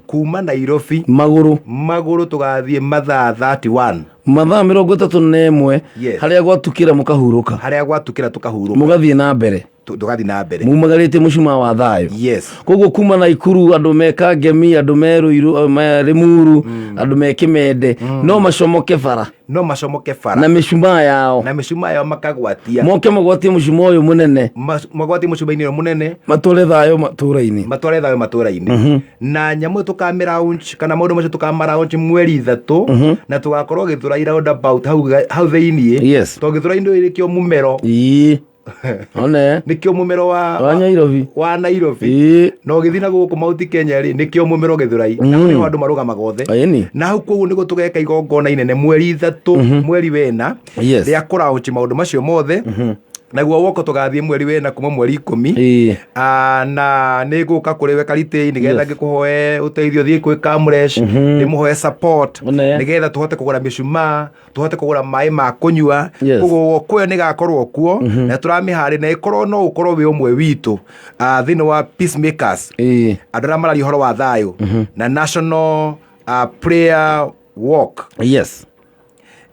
kuma Nairobi. Magũrũ. Magũrũ, tũgathiĩ mathaa 31. Mathaa 31. Harĩa gwatukĩra mũkahurũka. Harĩa gwatukĩra tũkahurũka. Mũgathiĩ na mbere. Tũgathiĩ na mbere. Mumagarĩtie mũcumaa wa thayũ. Yes. Koguo kuma Naikuru, andũ me Kangemi, andũ me Ruiru, me Limuru, andũ me Kimende, no macomoke bara. No macomoke bara na mĩcumaa yao. Na mĩcumaa yao makagwatia. Moke magwatie mũcumaa ũyũ mũnene. Magwatie mũcumaa-inĩ ũyũ mũnene. Matware thayũ matũra-inĩ. Matware thayũ matũra-inĩ. Na nyamũ ĩyo tũkamĩ launch, kana maũndũ macio tũkama launch 3, na tũgakorwo Gĩthũrai roundabout hau thĩiniĩ. Tondũ Gĩthũrai nĩkĩo mũmero. One. Nĩkĩo mũmero wa wa Nairobi. Wa Nairobi. Na ũgĩthiĩ na gũkũ Mount Kenya rĩ, nĩkĩo mũmero Gĩthũrai. Na nĩho andũ marũgamaga othe. Na hau koguo nĩguo tũgeka igongona inene 3, 4 rĩa kũraunch maũndũ macio mothe. Naguo woko tũgathiĩ 4 kuma 10. Na nĩ ngũka kũrĩ we Karitĩ nĩgetha ngĩkũhoe ũteithio, thiĩ kwĩ Kamresh, ndĩmũhoe support nĩgetha tũhote kũgũra mĩcumaa, tũhote kũgũra maĩ ma kũnyua. Koguo woko ĩyo nĩgakorwo kuo, na tũramĩharĩ na ĩkorwo no ũkorwo wĩ ũmwe witũ thĩinĩ wa peacemakers, andũ arĩa mararia ũhoro wa thayũ na national prayer walk.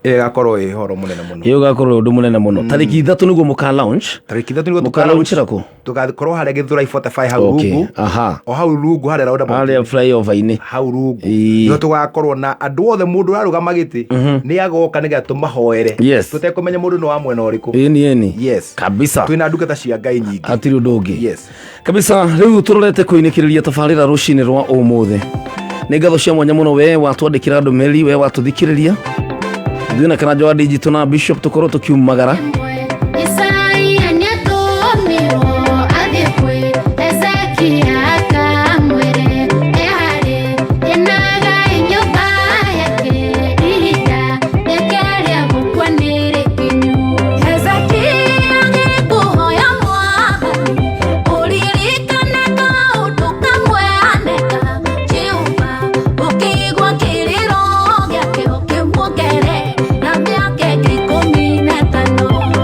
Ĩyo ĩgakorwo ĩ ũhoro mũnene mũno. Ĩyo ĩgakorwo ũndũ mũnene mũno. 3 nĩguo mũka launch. 3 nĩguo mũka launch kũ? Tũgakorwo harĩa Gĩthũrai 45 hau rungu. O hau rungu harĩa roundabout. Harĩa flyover-inĩ. Hau rungu. Nĩho tũgakorwo na andũ othe, mũndũ ũrarũgama gĩtĩ nĩ agoka nĩgetha tũmahoere. Tũtekũmenya mũndũ nĩ wa mwena ũrĩkũ. Ĩni ĩni. Yes. Kabisa. Twĩna ndungata cia Ngai nyingĩ. Hatirĩ ũndũ ũngĩ. Yes. Kabisa, rĩu tũrorete kũinĩkĩrĩria tabarĩra rũcinĩ rwa ũmũthĩ. Nĩ ngatho cia mwanya mũno we watwandĩkĩra ndũmĩrĩri, we watũthikĩrĩria. Ithuĩ na Karanja wa Digital na Bishop tũkorwo tũkiumagara. Isaia nĩatũmirwo athiĩ kwĩ Hezekia akamwĩre eharĩ ĩnaga nyũmba yake, ihinda rĩake rĩa gũkua nĩ rĩkinyu. Hezekia agĩkũhoya Mwathani, ũririkane kaũndũ kamwe aneka Jehova, ũkĩigua kĩrĩro gĩake ũkĩmuongerera mĩaka ĩngĩ 15.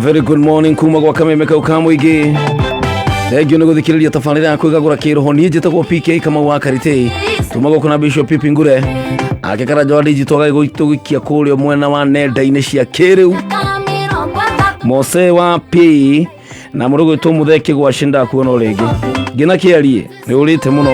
Very good morning kuma gwa kameme kau ka mũingĩ. Thengio nĩ gũthikĩrĩria tabarĩra ya kwĩgagũra kĩroho. Niĩ njĩtagwo PK Kamau wa Karitĩ, tuma gũkũ na Bishop Pipi Ngure ake Karanja wa digital agagĩtũgĩkia kũrĩa mwena wa nenda-inĩ cia kĩrĩu, Mose wa P na mũrũgwĩtwo Mũthee Kĩgwacĩ. Ndakuona o rĩngĩ ngĩna kĩarie nĩ ũrĩte mũno.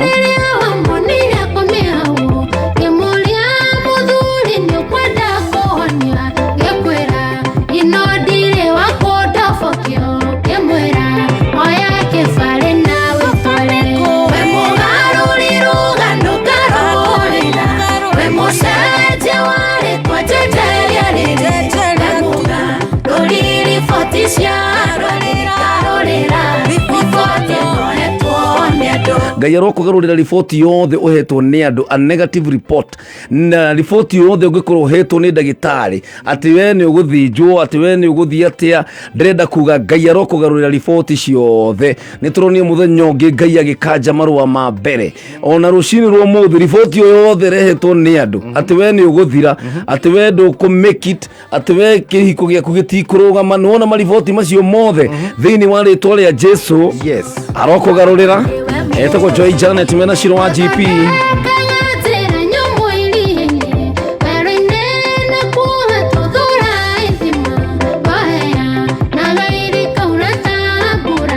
Ngai arokũgarũrĩra riboti yothe ũhetwo nĩ andũ, a negative report, na riboti yothe ũngĩkorwo ũhetwo nĩ ndagĩtarĩ atĩ we nĩ ũgũthĩnjwo, atĩ we nĩ ũgũthiĩ atĩa. Ndĩrenda kuga Ngai arokũgarũrĩra riboti ciothe. Nĩ tũronire mũthenya ũngĩ Ngai agĩkanja marũa ma mbere, ona rũcinĩ rwa ũmũthĩ riboti o yothe ĩrehetwo nĩ andũ atĩ we nĩ ũgũthira, atĩ we ndũkũ make it, atĩ we kĩhiko gĩaku gĩtikũrũgama. Nĩ wona mariboti macio mothe thĩinĩ wa rĩtwa rĩa Jesu arokũgarũrĩra. Etagwo Joy Janet mena Ciro wa GP. Njĩra nyũmũ iria-inĩ, werũ-inĩ nĩkuo tũthũra ithima, wahea na ikaura ta mbura,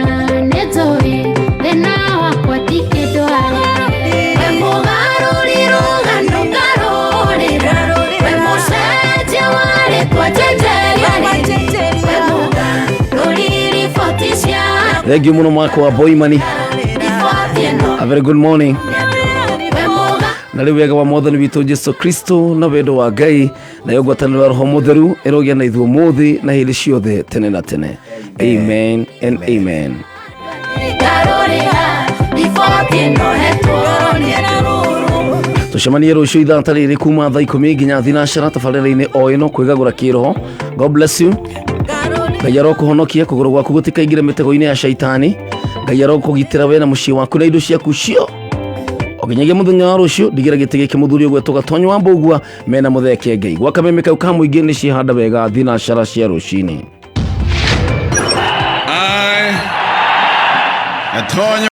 nĩnjũĩ thĩna wakwa ti kĩndũ harĩ we. Mũgarũri rũgano ngarũrĩra, we mũcenjia wa rĩtwa njenjeria rĩrĩ, we mũgarũri riboti cia Thank you mũno mwaka wa Boimani. Riboti ĩno. A very good morning. We mũga Na rĩu wega wa mwathani witũ Jesu Kristo na wendo wa Ngai nayo ngwatanĩro ya Roho Mũtheru ĩrogĩa na ithuĩ ũmũthĩ na hĩndĩ ciothe tene na tene. Amen and amen. Ngarũrĩra riboti ĩno hetwo nĩ andũ. Tũcemanie rũciũ ithaa ta rĩrĩ kuma thaa 10 nginya thinacara tabarĩra-inĩ o ĩno, kwĩgagũra kĩroho. God bless you. Ngai arokũhonokia, kũgũrũ gwaku gũtikaingĩre mĩtego-inĩ ya shaitani. Ngai arokũgitĩra we na mũciĩ waku na indo ciaku cio o nginyagia mũthenya wa rũciũ. Ndigĩra gĩtĩ gĩkĩ mũthuri ũgwetwo Gatonyo wa Mbũgua mena Mũthee Kĩengei gwa kameme kau ka mũingĩ. Nĩ ciĩhanda wega thinacara cia rũcinĩ. I, Antonio.